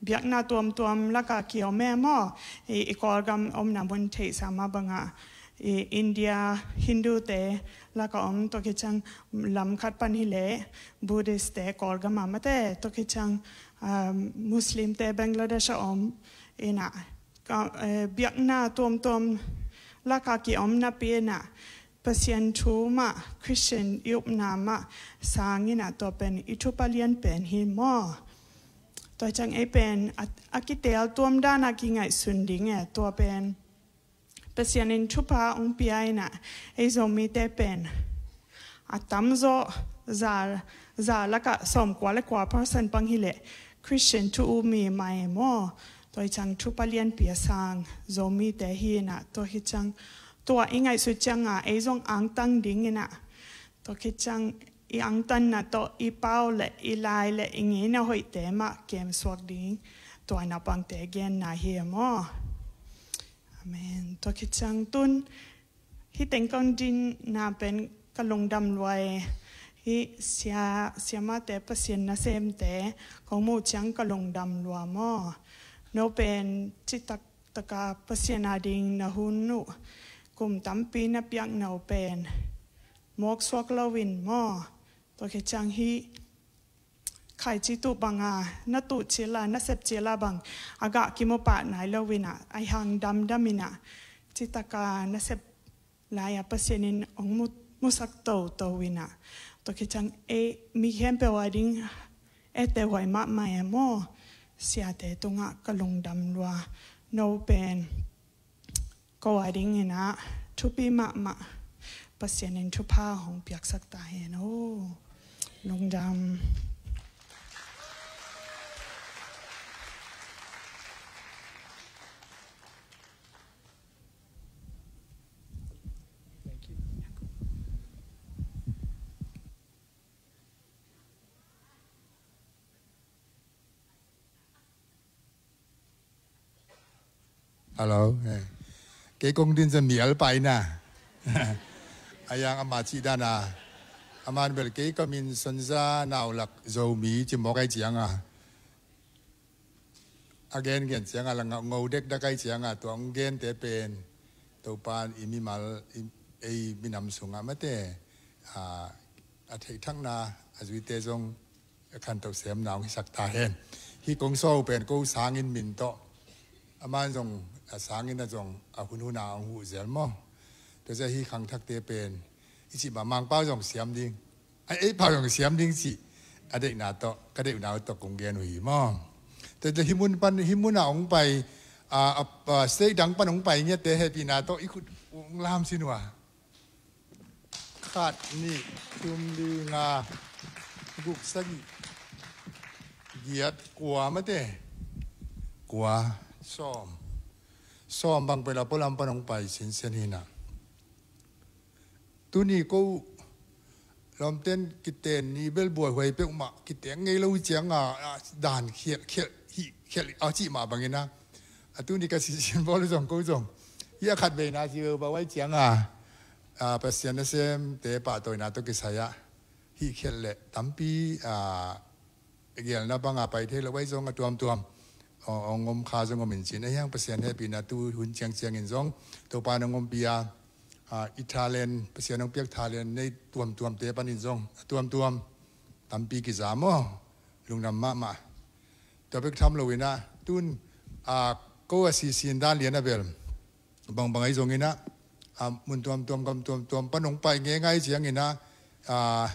biakna tuamtuam lakah kiom e maw. I, i Kawlgam omna mun theihsa mah bangah, i India Hindu-te lakah om, tua khit ciang lam khat pan hileh Buddhist-te Kawlgam ah mate, tua khit ciang, um, Muslim-te Bangladesh ah om. Inah, ka, eh, biakna tuamtuam lakah kiom napi inah, Pasian thu mah, Christian i upna mah sang inah, tua pen i thupha lian pen hi maw. Tua ciang ei pen a, a kitel tuam dan a kingaihsun ding e, tua pen Pasian in thupha hong pia inah, ei Zomite pen a tamzaw, za, za lakah sawmkua le kua percent bang hileh Christian thu-um mi mah e maw. Tua hi ciang thupha lianpi a sang Zomite hi inah, tua hi ciang tua i ngaihsut cianga ei zong angtang ding inah, tua khit ciang i angtanna tawh i pau le i lai le i ngeina hoihte mah kemsuak ding, tua naupangte genna hi e maw. Amen. Tua khit ciang tun hih teng kong dinna pen ka lungdam lua e. Hih sia, siamahte, Pasian nasemte kong muh ciang ka lungdam lua maw. No pen citak taka Pasian ading na hun uh kum tampi na piak no pen mawksuak loin maw. Tua khit ciang hih khaici tuh banga na tuh cila, na sep cila bang a gah kimu pah nai lo inah, a hang damdam inah, citaka na sep lai-a Pasian in hong mu, musak toto inah, tua khit ciang ei mi khempeuh ading ete huai mahmah e maw. Siate tungah ka lungdam lua. No pen ko ading inah thupi mahmah. Pasian in thupha hong piaksak ta hen aw. Lungdam. Hello. Eh. Kei kong din zah mial pai na. A yang ama cih dan a. Aman bel kei ka min Sonza Naulak Zomi ci mawk ai cianga. A gen gen cianga la ngo, ngo dekdak ai cianga tua hong gente pen Topan i mimal, i, ei minam sunga mate. A, a theihthakna, a zuite zong a khanto semna hong hisak ta hen. Hih kong sawl pen ko sangin min tawh. Aman zong, a sangin a zong, a hunhun a hong huh zel maw. Tua zah hih khangthakte pen, i cih mah Mangpau zong siam ding. A, ei pau zong siam ding cih. A deihna tawh, ka deihna tawh kong gen uh hi maw. Tua zah hih mun pan, hih mun a hong pai, a, a, a, state dang pan hong pai ngiatte hehpihna tawh, i khut hong lam sin uh a. Khat, nih, thum, li, nga, guk, sagih, giat, kua mate. Kua, sawm. Sawm bang pen a pualam pan hong pai sinsen hi na. Tuni ko lawmten kiten ni bel buaihuai peuhmah, kiten ngei lo hi cianga, a, dan khialh, khialh, hih khialh, a cih mah bangin a. A tuni ka sisin bawl zong ko zong. Hih a khat veina ci beuh bauh ai cianga. A, Pasian nasemte pahtawina tawh kisai ah. Hih khialh le tampi, a, gelna banga pai thei lo ai zong a tuamtuam. Ong, ong om kha zong om in cin. A hiang Pasian hehpihna tu hun ciangciangin zong. Topa nong ompih a, a, i talent, Pasian nong piak talent, nei tuamtuamte panin zong. A tuamtuam. Tampi kiza maw. Lungdam mahmah. Tua bek tham lo ina, tun, a, ko a sisin dan lian a bel. Bangbang ahi zongin a, a, mun tuamtuam, gam tuamtuam, pan hong pai ngeingai ciangin a, a,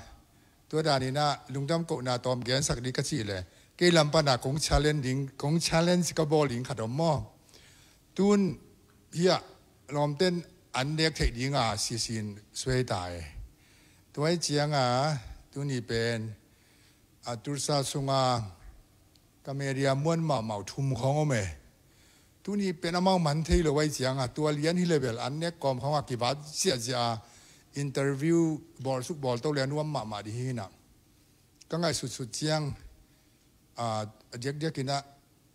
tua danin a, lungdam kohna tawm gensak ding ka cih le. Kei lam pana kong challenge ding, kong challenge ka bawl ding khat om maw. Tun, hiah, lawmten an nek theih dinga sisin suai ta e. Tua hi cianga, tuni pen, a, Tulsa sunga ka media muan mahmah uh thum khawng om e. Tuni pen amau man thei lo ai cianga, tua lian hi le bel an nek kawm khawng a kivat ziahziah a interview bawlsuk bawlto le a nuam mahmah ding hi na. Ka ngaihsutsut ciang, a, a diakdiakin a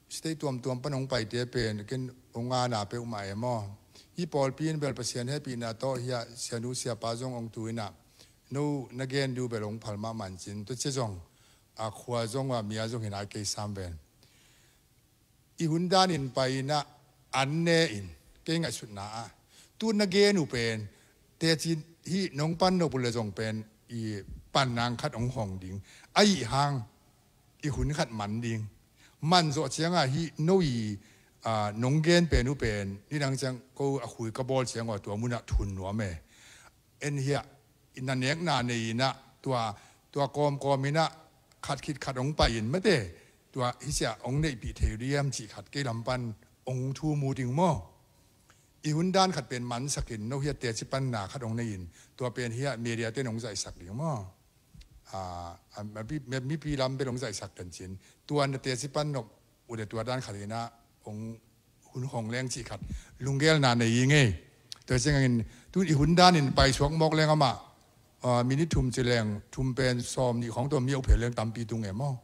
state tuamtuam pan hong paite pen ken hong ana peuhmah e maw. Hih pawlpi in bel Pasian hehpihna tawh hiah sianu siapa zong hong tu in a, no na gen diu bel hong phal mahmah in cin, tua cia zong, a, khua zong a, mia zong hi nai kei sam ven. i hun danin pai inah an ne in, kei ngaihsutna ah tu na gen uh pen teci hih nong pan nop uh le zong pen i pan nang khat hong hong ding. Ahi hang i hun khat man ding. Man zawh ciangah hih no i, aa, nong gen pen uh pen nidang ciang ko a khui ka bawl ciang uh a tua munah thun nuam e. En hiah i na nekna nei inah tua, tua kawmkawm inah khat khit khat hong pai in mate, tua hisiah hong neihpih thei uh diam cih khat kei lam pan hong thu mu ding maw? I hun dan khat pen mansakin no hiah teci panna khat hong nei in tua pen hiah media ten hong zaihsak ding maw? A, a, mipi, mipi lam bel hong zaihsak kan cin tua na teci pan nop uh le tua dan khat inah hong hun hong leng cih khat lunggelna nei i ngei. Tua ciangin tu i hun danin paisuak mawk leng amah, a, minit thum ci leng thum pen sawm nih khawng tua miauh phel leng tampi tung e maw?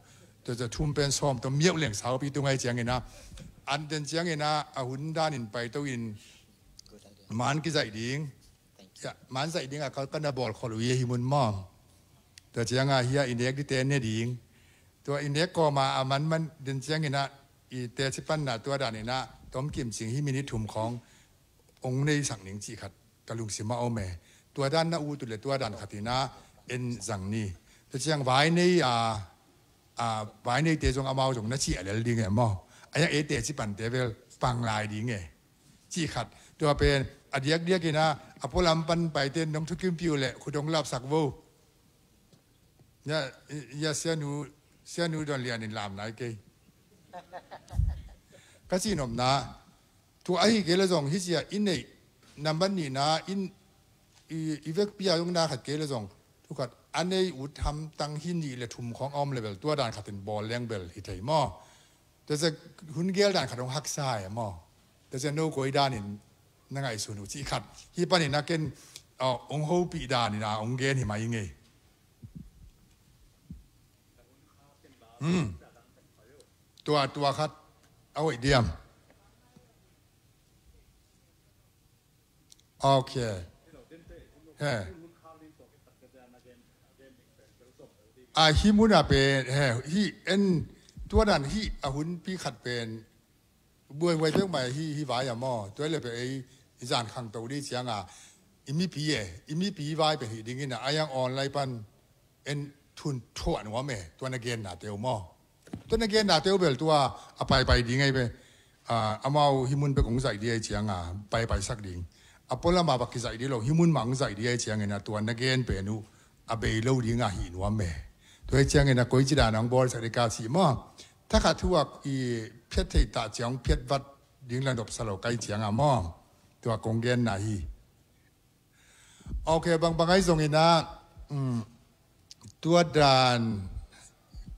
Tua cia thum pen sawm tua miauh leng saupi tung ahi ciangin ah an den ciangin ah a hun danin paito in man kizaih ding. Ya, man zaih dingah ka, ka na bawl khol uh hi mun maw? Tua ciangah hiah i nek dite ne ding. Tua i nek kawma a manman den cianginah i teci panna tua daninah tomkim cing hi minit thum khawng hong neisak ning cih khat ka lungsim a om e. Tua dan na ut uh le tua dan khatinah en zang ni. Tua ciang vai nei a, a, vai neite zong amau zong na ciah lel ding e maw? A iang ei teci pante vel pang lai ding e. Cih khat. Tua pen a diakdiakinah a pualam pan paite nong thukimpih uh leh khut hong lapsak vo. Ya, ya sianu, sianu Don Lian in lam nai kei. Ka cihnopna tua ahi kei le zong hisia i neih nambat nihna in i, i vekpi a zong na khat kei le zong thu khat a nei ut hamtang hi nih le thum khawng a om le bel tua dan khatin bawl leng bel hi thei maw? Tua cia hun gel dan khat hong haksa e maw? Tua cia no koi danin na ngaihsun uh cih khat hi panin a ken, a, hong hopih danin a hong gen hi mai ngei. Hmm. Tua, tua khat a hoih diam. Ok. He. A hi mun a pen he hi en tua dan hi a hunpi khat pen buaihuai peuhmah hi, hi vai a maw? Tua le pe ei i zan khangto dih cianga i mipi e, i mipi vai pen hi dingin a, a yang online pan en thun thuah nuam e, tua na genna teu maw? Tua na genna teu bel tua a paipai ding ei be, a, amau hi mun bek hong zaih dih ei cianga paipai sak ding. A pualama bak kizaih dih lo, hi mun mah hong zaih dih ei ciangin a tua na gen pen uh a bei lo dinga hi nuam e. Tua hi ciangin a koi ci dana hong bawl sak dih ka cih maw? Thakhat thu a i phiat theih tah ciang hong phiat vat ding la nopsa lo kai cianga maw? Tua kong genna hi. Ok, bangbang ahi zongin ah, um, tua dan,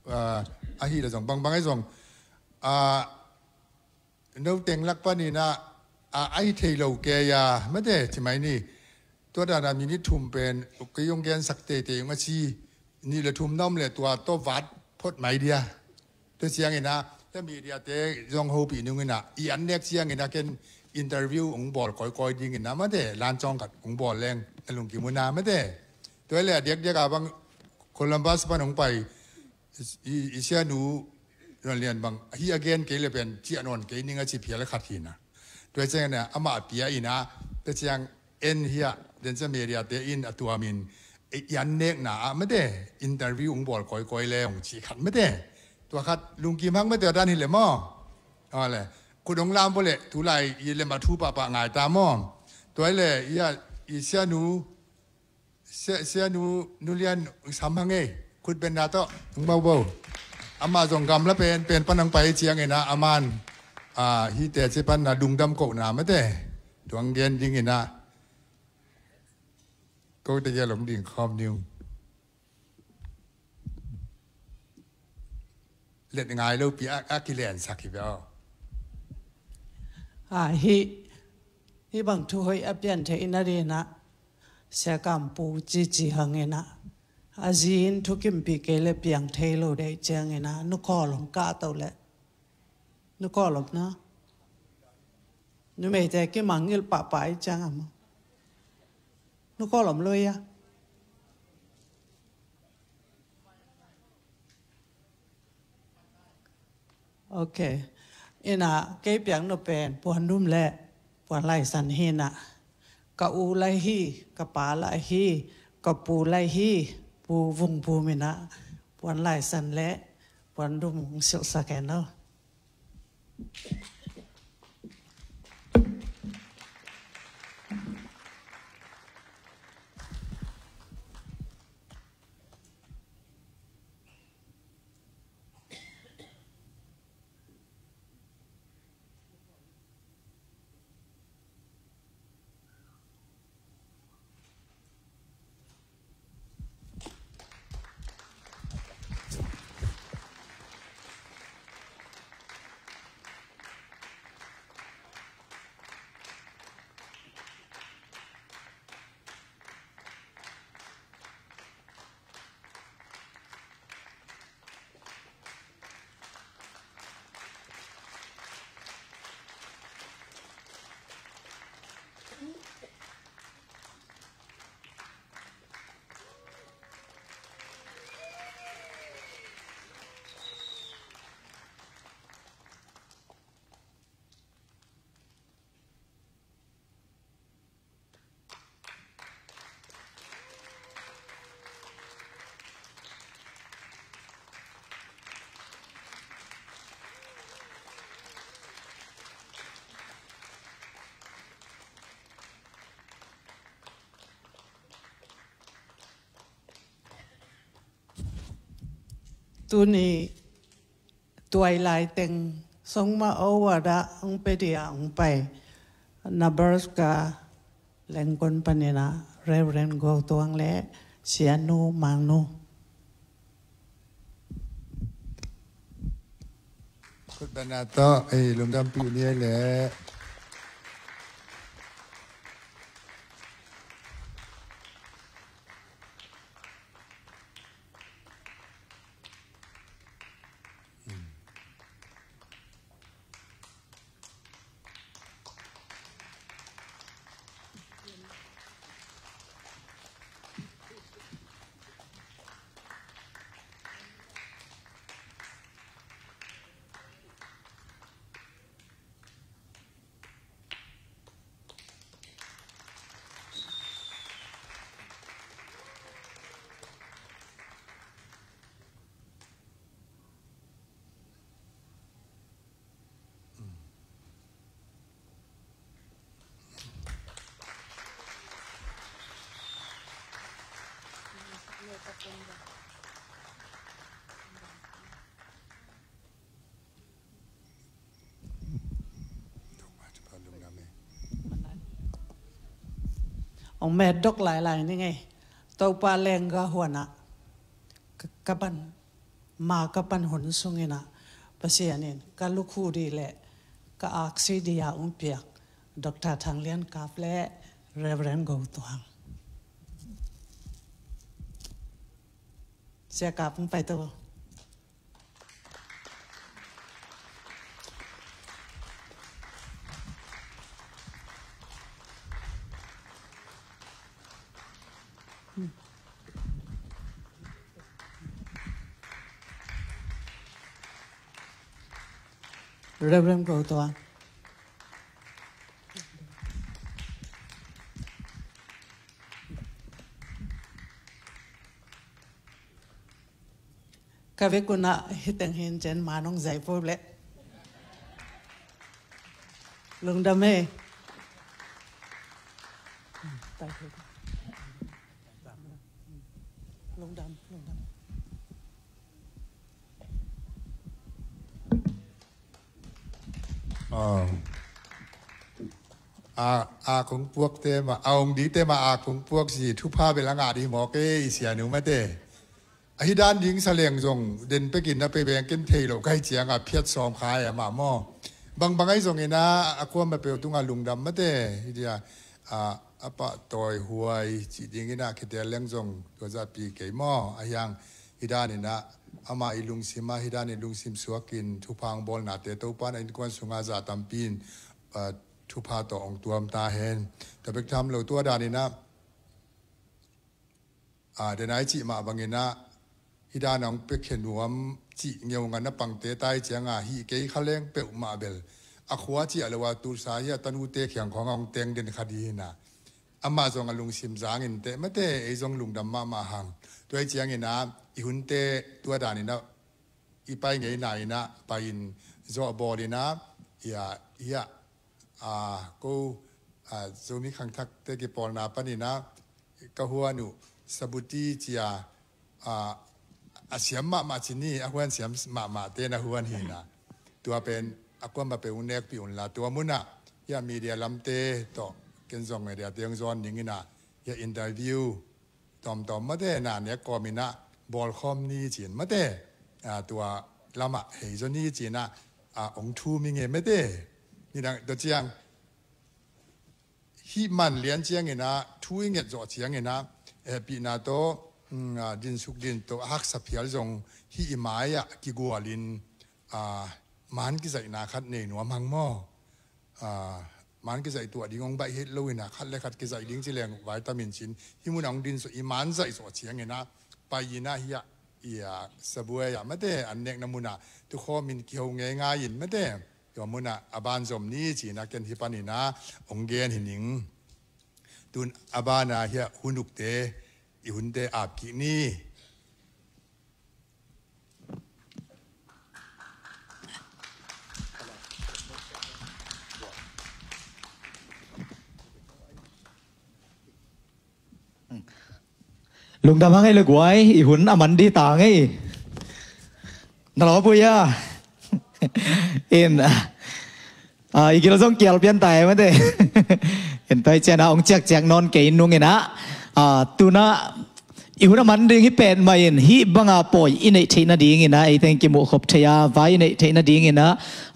ah, ahi la zong, bangbang ahi zong, ah, no teng lak panin ah, ah, ahi thei lo kei a, mate, ci mai ni, tua dan a minit thum pen, kei hong gensak teitei hong a ci, nih le thum na om le tua tawh vat phot mai dia. Tua ciangin ah, hia media te zong hopih nungin ah, i an nek ciangin ah ken interview hong bawl kawikawi dingin ah, mate, lancawng khat hong bawl leng, na lungkim un ah, mate. Tua le a diakdiak a bang Columbus pan hong pai, i, i sianu Nuan Lian bang, hi a gen kei le pen, ciah nawn kei ning a ci phial khat hi na. Tua ciangin ah, amah a pia in ah, tua ciang en hiah, den cia media te in a tuamin, i, i an nekna ah mate, interview hong bawl kawikawi le hong ci khat mate. Tua khat lungkim hang mate a dan hi le maw? A le, khut hong lam bo le, tulai i lem a thu pahpah ngai ta maw? Tua hi le, i a, i sianu, sia, sianu, Nu Lian sam hang ei, khut benna tawh, hong bau bo. Amah zong gamla pen, pen pan hong pai ciangin ah, aman, a, hite ci pan na lungdam kohna mate. Tuang gen dingin ah. Kote gel hong ding khawm ni ung. Let ngai lo pi a, a kilensak hi ve aw. A, hi, hi bang thu hoih a pian thei ina dina. Sia Kam Pu cici hang ina. A zin thukim pi kei le piang thei lo dei ciang ina. Nu Kawl hong kah to le. Nu Kawl om na. Numeite kimangngilh pahpah i ciang a maw? Nu Kawl om lo ia. Ok. Inah kei piak nop pen Puan Dum le Puan Lai San hi inah, ka u lai hi, ka pa lai hi, ka pu lai hi, Pu Vung Pum inah Puan Lai San le Puan Dum hong silhsak hen aw. Tuni tuailai teng song ma o a dah hong pe dia hong pai Nebraska Lenkon panin ah Reverend Go Tuang le Sianu Mangnu. Khutbetna tawh ei lungdampih ni ei leh. Ong met dok lailai ni ngei. Topa lengga huanah ka, ka pan, ma ka pan hun sungin ah Pasian in ka lukhu di le ka aksi di a ong piak Doctor Thang Lian Kap le Reverend Go Tuang. Sia Kap ong pai to. Reverend Go Tuang. Ka vekun ah hiteng hin cen ma nong zai vo le. Lungdam e. Lungdam, lungdam. A, a kong puakte mah, a ong dite mah a kong puak si thupha bel a ngah di mawk e, i sianu mate. Ahi dan ding sa leng zong den pekin na pe beng ken thei lo kai ciang a phiat sawm khai a mah maw. Bangbang ahi zongin a, a kuama peuh tungah lungdam mate. Hi dia, a, a pah tawi huai cih dingin a khitel leng zong tua zahpi kei maw. A hiang hi danin a, amah i lungsim a, hi danin lungsim suakin thupha ong bawlnate Topa in a innkuan sungah zah tampi in, a, thupha tawh ong tuam ta hen. Tua bek tham lo tua danin a, a, denai cih mah bangin a, hih dan a hong piakhia nuam cih ngeungah na pangte tai cianga hih kei kha leng peuhmah bel a khua ciah lo a tulsa hi a tanute khiang khawng a hong teng den kha dih hina. Amah zong a lungsim zangin teh mate ei zong lungdam mahmah hang. Tua hi ciangin ah i hunte tua danin ah i pai ngeina in ah pai in zawh bawl in ah ia ia a ko a Zomi khangthakte kipawlna panin ah ka huan uh Sabuti cia a a siam mahmah ci ni a huan siam mahmah te na huan hi na. Tua pen a kuama pe un nekpi unla tua munah ia media lamte tawh ken zong media te hong zawn ning in ah ia interview tawmtawm mate na nek kawm in ah bawlkhawm ni cin mate a tua lamah hei zaw ni cin ah a hong thu mi nge mate. Nidang tua ciang hih man lian ciangin ah thu i nget zawh ciangin ah hehpihna tawh dinsuk din tawh a haksa phial zong hih i mai-ah kigualin man kizaihna khat nei nuam hang maw? Man kizaih tuah ding hong baih het lo in ah khat le khat kizaih ding ci leng vai tamin cin hih munah hong din zawh i man zaih zawh ciangin ah pai in ah hiah i a sabuai ah mate an nekna munah tukhawmin kiho ngeingai in mate. Tua munah a ban zom ni cina ken hi panin ah hong gen hi ning. Tun a bana hiah hunukte i hunte ap kik ni. Lungdam hang ei le guai i hun a man di ta ngei. Na lo pui a in a i gil zong kial pian tai mate. In toi cian a ong ciak ciak non kei nung in a a tuna i hun a man ding hi pen mai in hi banga poi i neih theih na ding in a ei teng kimuh khop thei a vai i neih theih na ding in a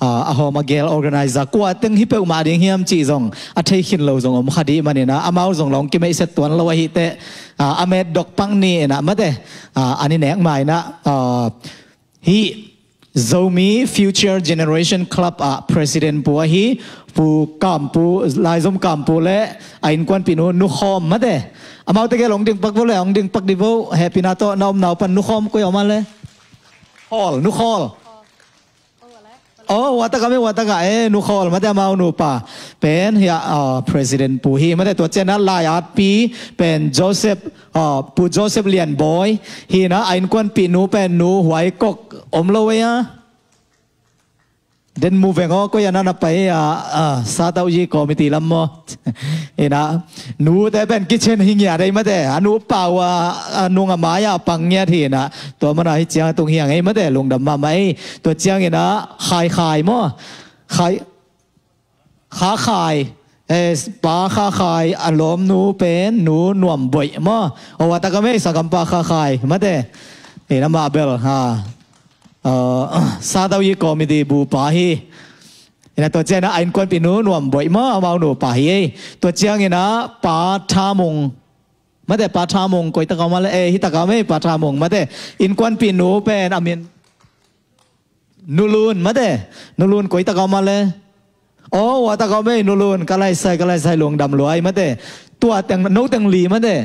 a hawm a gel organizer kua teng hi peuhmah ding hiam cih zong a thei khin lo zong om kha dih man in a amau zong long kimeih set tuan lo ahi teh a met dok pang ni in a mate a ani nek mai in a hi Zomi Future Generation Club ah president pu ahi Pu Kampu, Laizom Kampu le a innkuanpih nu Nu Khawm mate. Amaute gel ong ding pak vo le ong ding pak di vo hehpihna tawh na om nau pan Nu Khawm koi om a le. Khawl, Nu Khawl. Oh, wataka me wataka e Nu Khawl mate amau nupa pen hia president pu hi mate tua cian a lai atpi pen Joseph Pu Joseph Lian Bawi hi na a innkuanpih nu pen Nu Huai Kok om lo ei a. Den mu veng aw koi a na na pai a satauh yi committee lam maw? Ina nute pen kitchen hi ngiat ei mate a nu pau a nung a mai a pang ngiat hi ina tua mana hi ciang a tung hiang ei mate lungdam mahmah ei. Tua ciang ina Khai Khai maw? Khai Kha Khai, pa Kha Khai a lawmnu pen Nu Nuam Boih maw? Aw a taka mei sangkam pa Kha Khai mate. Ina mah bel ha satau yi committee bu pa hi. Ina tua ciang ina a innkuanpih Nu Nuam Boih maw amau nu pa hi ei. Tua ciang ina pa Tha Mung mate pa Tha Mung koi taka mah le ei hi taka mei pa Tha Mung mate. Innkuanpih nu pen a min Nu Lun mate. Nu Lun koi taka om a le. Aw a taka om ei Nu Lun ka laisai ka laisai lungdam luai mate. Tua teng no teng li mate.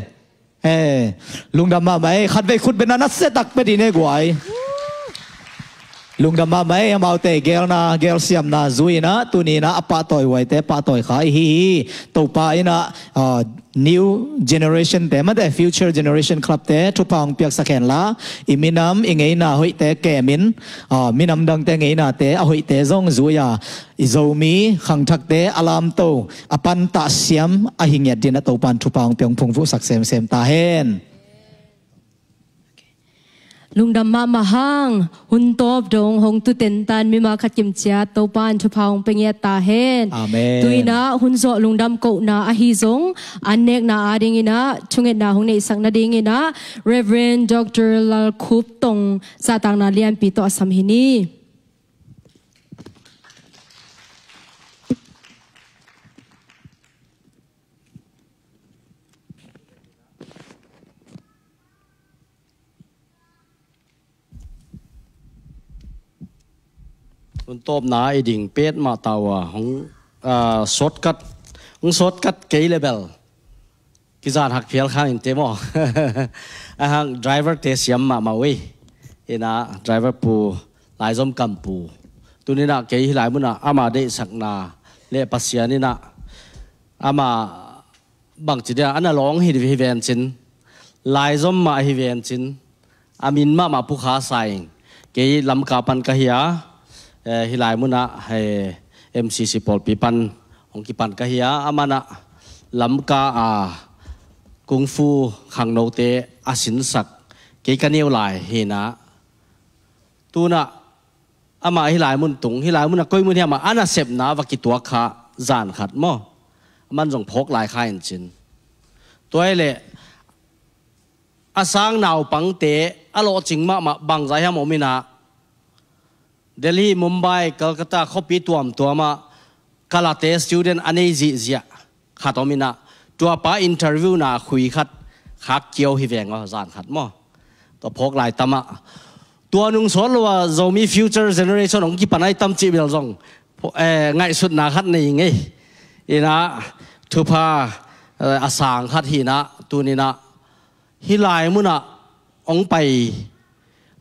Lungdam mahmah ei khatvei khut bena na setak pe dine guai. Lungdam mahmah ei amaute gelna gelsiamna zui ina tuni ina a pahtawi huaite pahtawi kha ihi hi. Topa ina New generation te mate Future Generation Club te thupha hong piaksak henla i minam i ngeina hoihte kemin minam dangte ngeinate a hoihte zong zui a i Zomi khangthakte a lamto a pantah siam a hi ngiat din a Topan thupha hong piang phungvuhsak semsem ta hen. Lungdam mahmah hang. Hun tawp dong hong tuten tan mimal khat kimciat Topan thupha hong pe ngiat ta hen. Amen. Tuinah hun zawh lungdam kohna ahi zong an nekna adinginah thungetna hong neihsak nadinginah Reverend Doctor Lal Khup Tong zahtakna lianpi tawh a sam hi ni. Hun tawpna i ding pet mah tau a hong sawtkat hong sawtkat kei le bel kizat hak phial khang in te maw? A hang driver te siam mahmah uh ei. Ina driver pu, laizom kam pu. Tuninah kei hih lai munah ama deihsakna le Pasian inah ama bangci dia a na lawng hi, hi vencin, laizom mah hi vencin, a min mahmah pukha sa ing. Kei Lamka pan ka hi a, eh, hih lai munah, eh, M C C pawlpi pan hong kipan ka hi a, amanah Lamka a kung fu khangnote a sinsak kei ka neu lai hinah. Tunah amah hih lai mun tung, hih lai munah koi mun hiamah a nasepna va kituak kha zan khat maw? Aman zong phawk lai kha in cin. Tua hi leh a sang naupangte a lawhcing mahmah bangzah hiam om inah, Delhi, Mumbai, Calcutta khuapi tuamtuamah Kalate student a nei zihziah khat om inah, tuapa interview na khui khat khak kiau hi veng aw, zan khat maw? Tua phawk lai tamah tua nung sawt lo a Zomi future generation hong kipan ai tam cih bel zong, eh, ngaihsutna khat nei ngei. Inah thupha, eh, a sang khat hinah, tuninah hih lai munah hong pai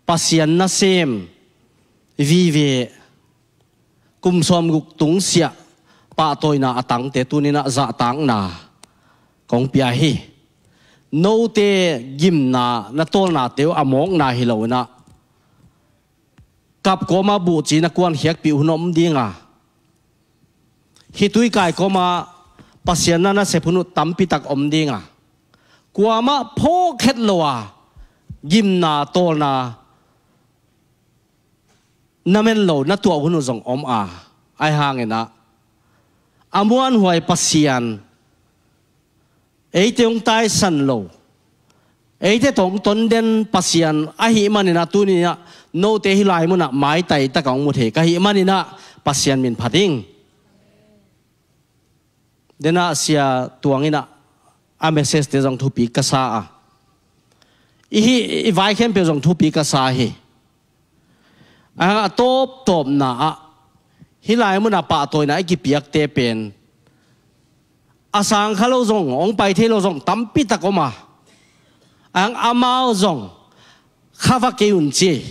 Pasian nasem vive kum sawmguk tungsiah pahtawina a tangte tuninah zahtakna kong pia hi. Note gimna na tawlnate uh a mawkna hi lo inah, kap kawma buhci na kuankhiakpih hun om dinga, hih tuikai kawma Pasian na nasep hun uh tampitak om dinga, kuamah phawkkhet lo a gimna tawlna na men lo na tuah hun uh zong om a, ai hanginah a muanhuai Pasian, eite hong taisan lo, eite tawh hong tonden Pasian ahih maninah tuninah note hih lai munah maitai takah hong mu thei ka hih maninah Pasian min phat ing. Denah Sia Tuang inah a message te zong thupi ka sa a, i hih i vai khempeuh zong thupi ka sa hi. A, a tawptawpna ah hih lai munah pahtawina i kipiakte pen a sang kha lo zong, hong pai thei lo zong tampitak om a, ang amau zong kha va kei un ci.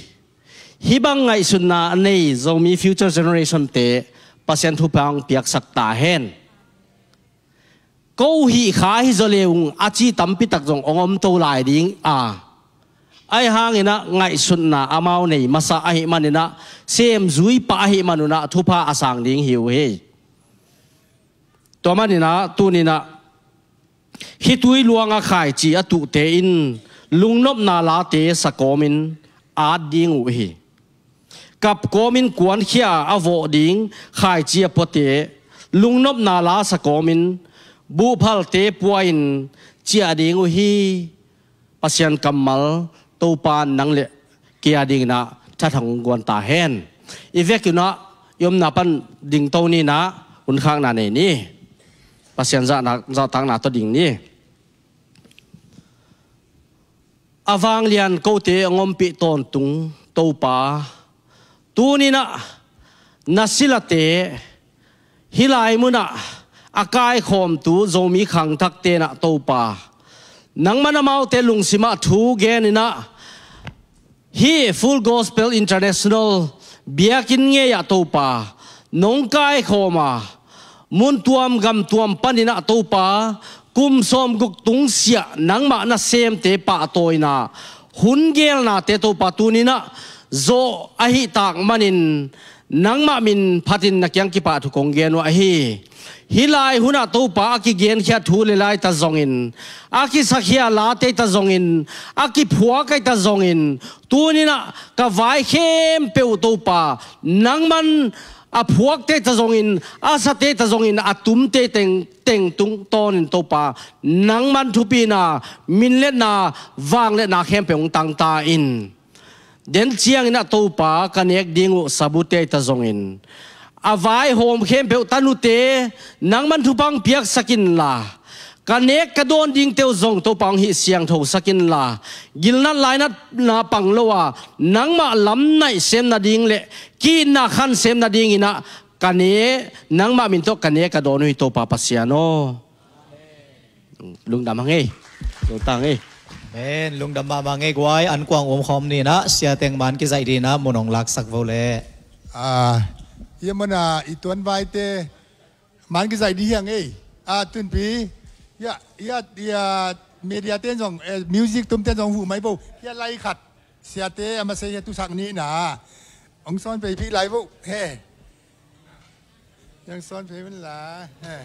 Hih bang ngaihsutna a nei Zomi future generation te Pasian thupha hong piaksak ta hen. Ko hih kha hi zaw le ung a ci tampitak zong hong om to lai ding a, ai hanginah ngaihsutna amau nei masa ahih maninah, semzui pah ahih manunah thupha a sang ding hi uh hi. Tua maninah tuninah hih tui luanga khaici a tuhte in lungnopna late sakawmin at ding uh hi. Kap kawmin kuankhia a vawh ding khaici a puate lungnopna la sakawmin buhphalte pua-in ciah ding uh hi. Pasian kammal Topa nang le kei a dinginah thathang guan ta hen. I vekinah i omna pan dingto ninah unkhakna nei ni. Pasian zahna, zahtakna tawh ding ni. A vanglian kote hong ompih tawntung Topa, tuninah na silate hih lai munah a kaikhawmtu Zomi khangthak tenah Topa, nangman amaute lungsimah thu geninah hih Full Gospel International biakinn ngei-ah Topa nong kaikhawm a, mun tuam gam tuam paninah Topa, kum sawmguk tungsiah nangmah nasemte pahtawina hun gelnate Topa tuninah zawh ahih tak manin nangmah min phatin na kiang kipah thu kong gen uh ahi. Hih lai hunah Topa a kigenkhiat thu le laita zongin, a kisakhia late ta zongin, a kiphuak aita zongin, tuninah ka vai khempeuh Topa nangman a phuakte ta zongin, a sate ta zongin, a tumte teng, teng tungtawnin Topa nangman thupina, minletna, vangliatna khempeuh hong tangta in. Den cianginah Topa ka nek ding uh sabute ta zongin, a vaihawm khempeuh tanute nangman thupha hong piaksak inla, ka nek ka dawn dingte uh zong Topa hong hih siangthosak inla, gilnat lainatna pang lo a nangmah lam naih sem nading le ki-itna khan sem nadinginah ka ne, nangmah min tawh ka ne ka dawn uh hi Topa Pasian aw. Lungdam hang ei. Lungdam hang ei. Amen. Lungdam mahmah ngei guai, an kuang um khawm ni na, sia teng man kizaih ding na, mun hong laksak vo le. Ah, ia mana i tuan vaite man kizaih ding hiang ei. Ah, tunpi. Ia, ia, ia, media ten zong, eh, music tum ten zong hu mai vo. Ia lai khat. Siate a masei hia tusak ni na. Hong sawn pei pi lai vo. He. Yang sawn pei man la. He.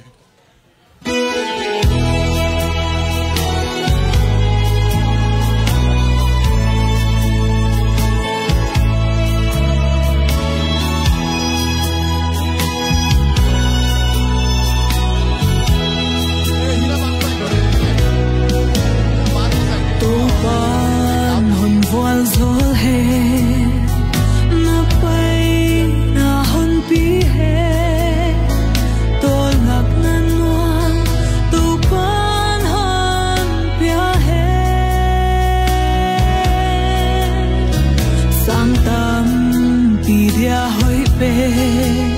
Topa'n hon vualzawl hen, na paina honpi hen, tawlngakna nuam Topa'n hon pia hen, sang tampi dia hoih pen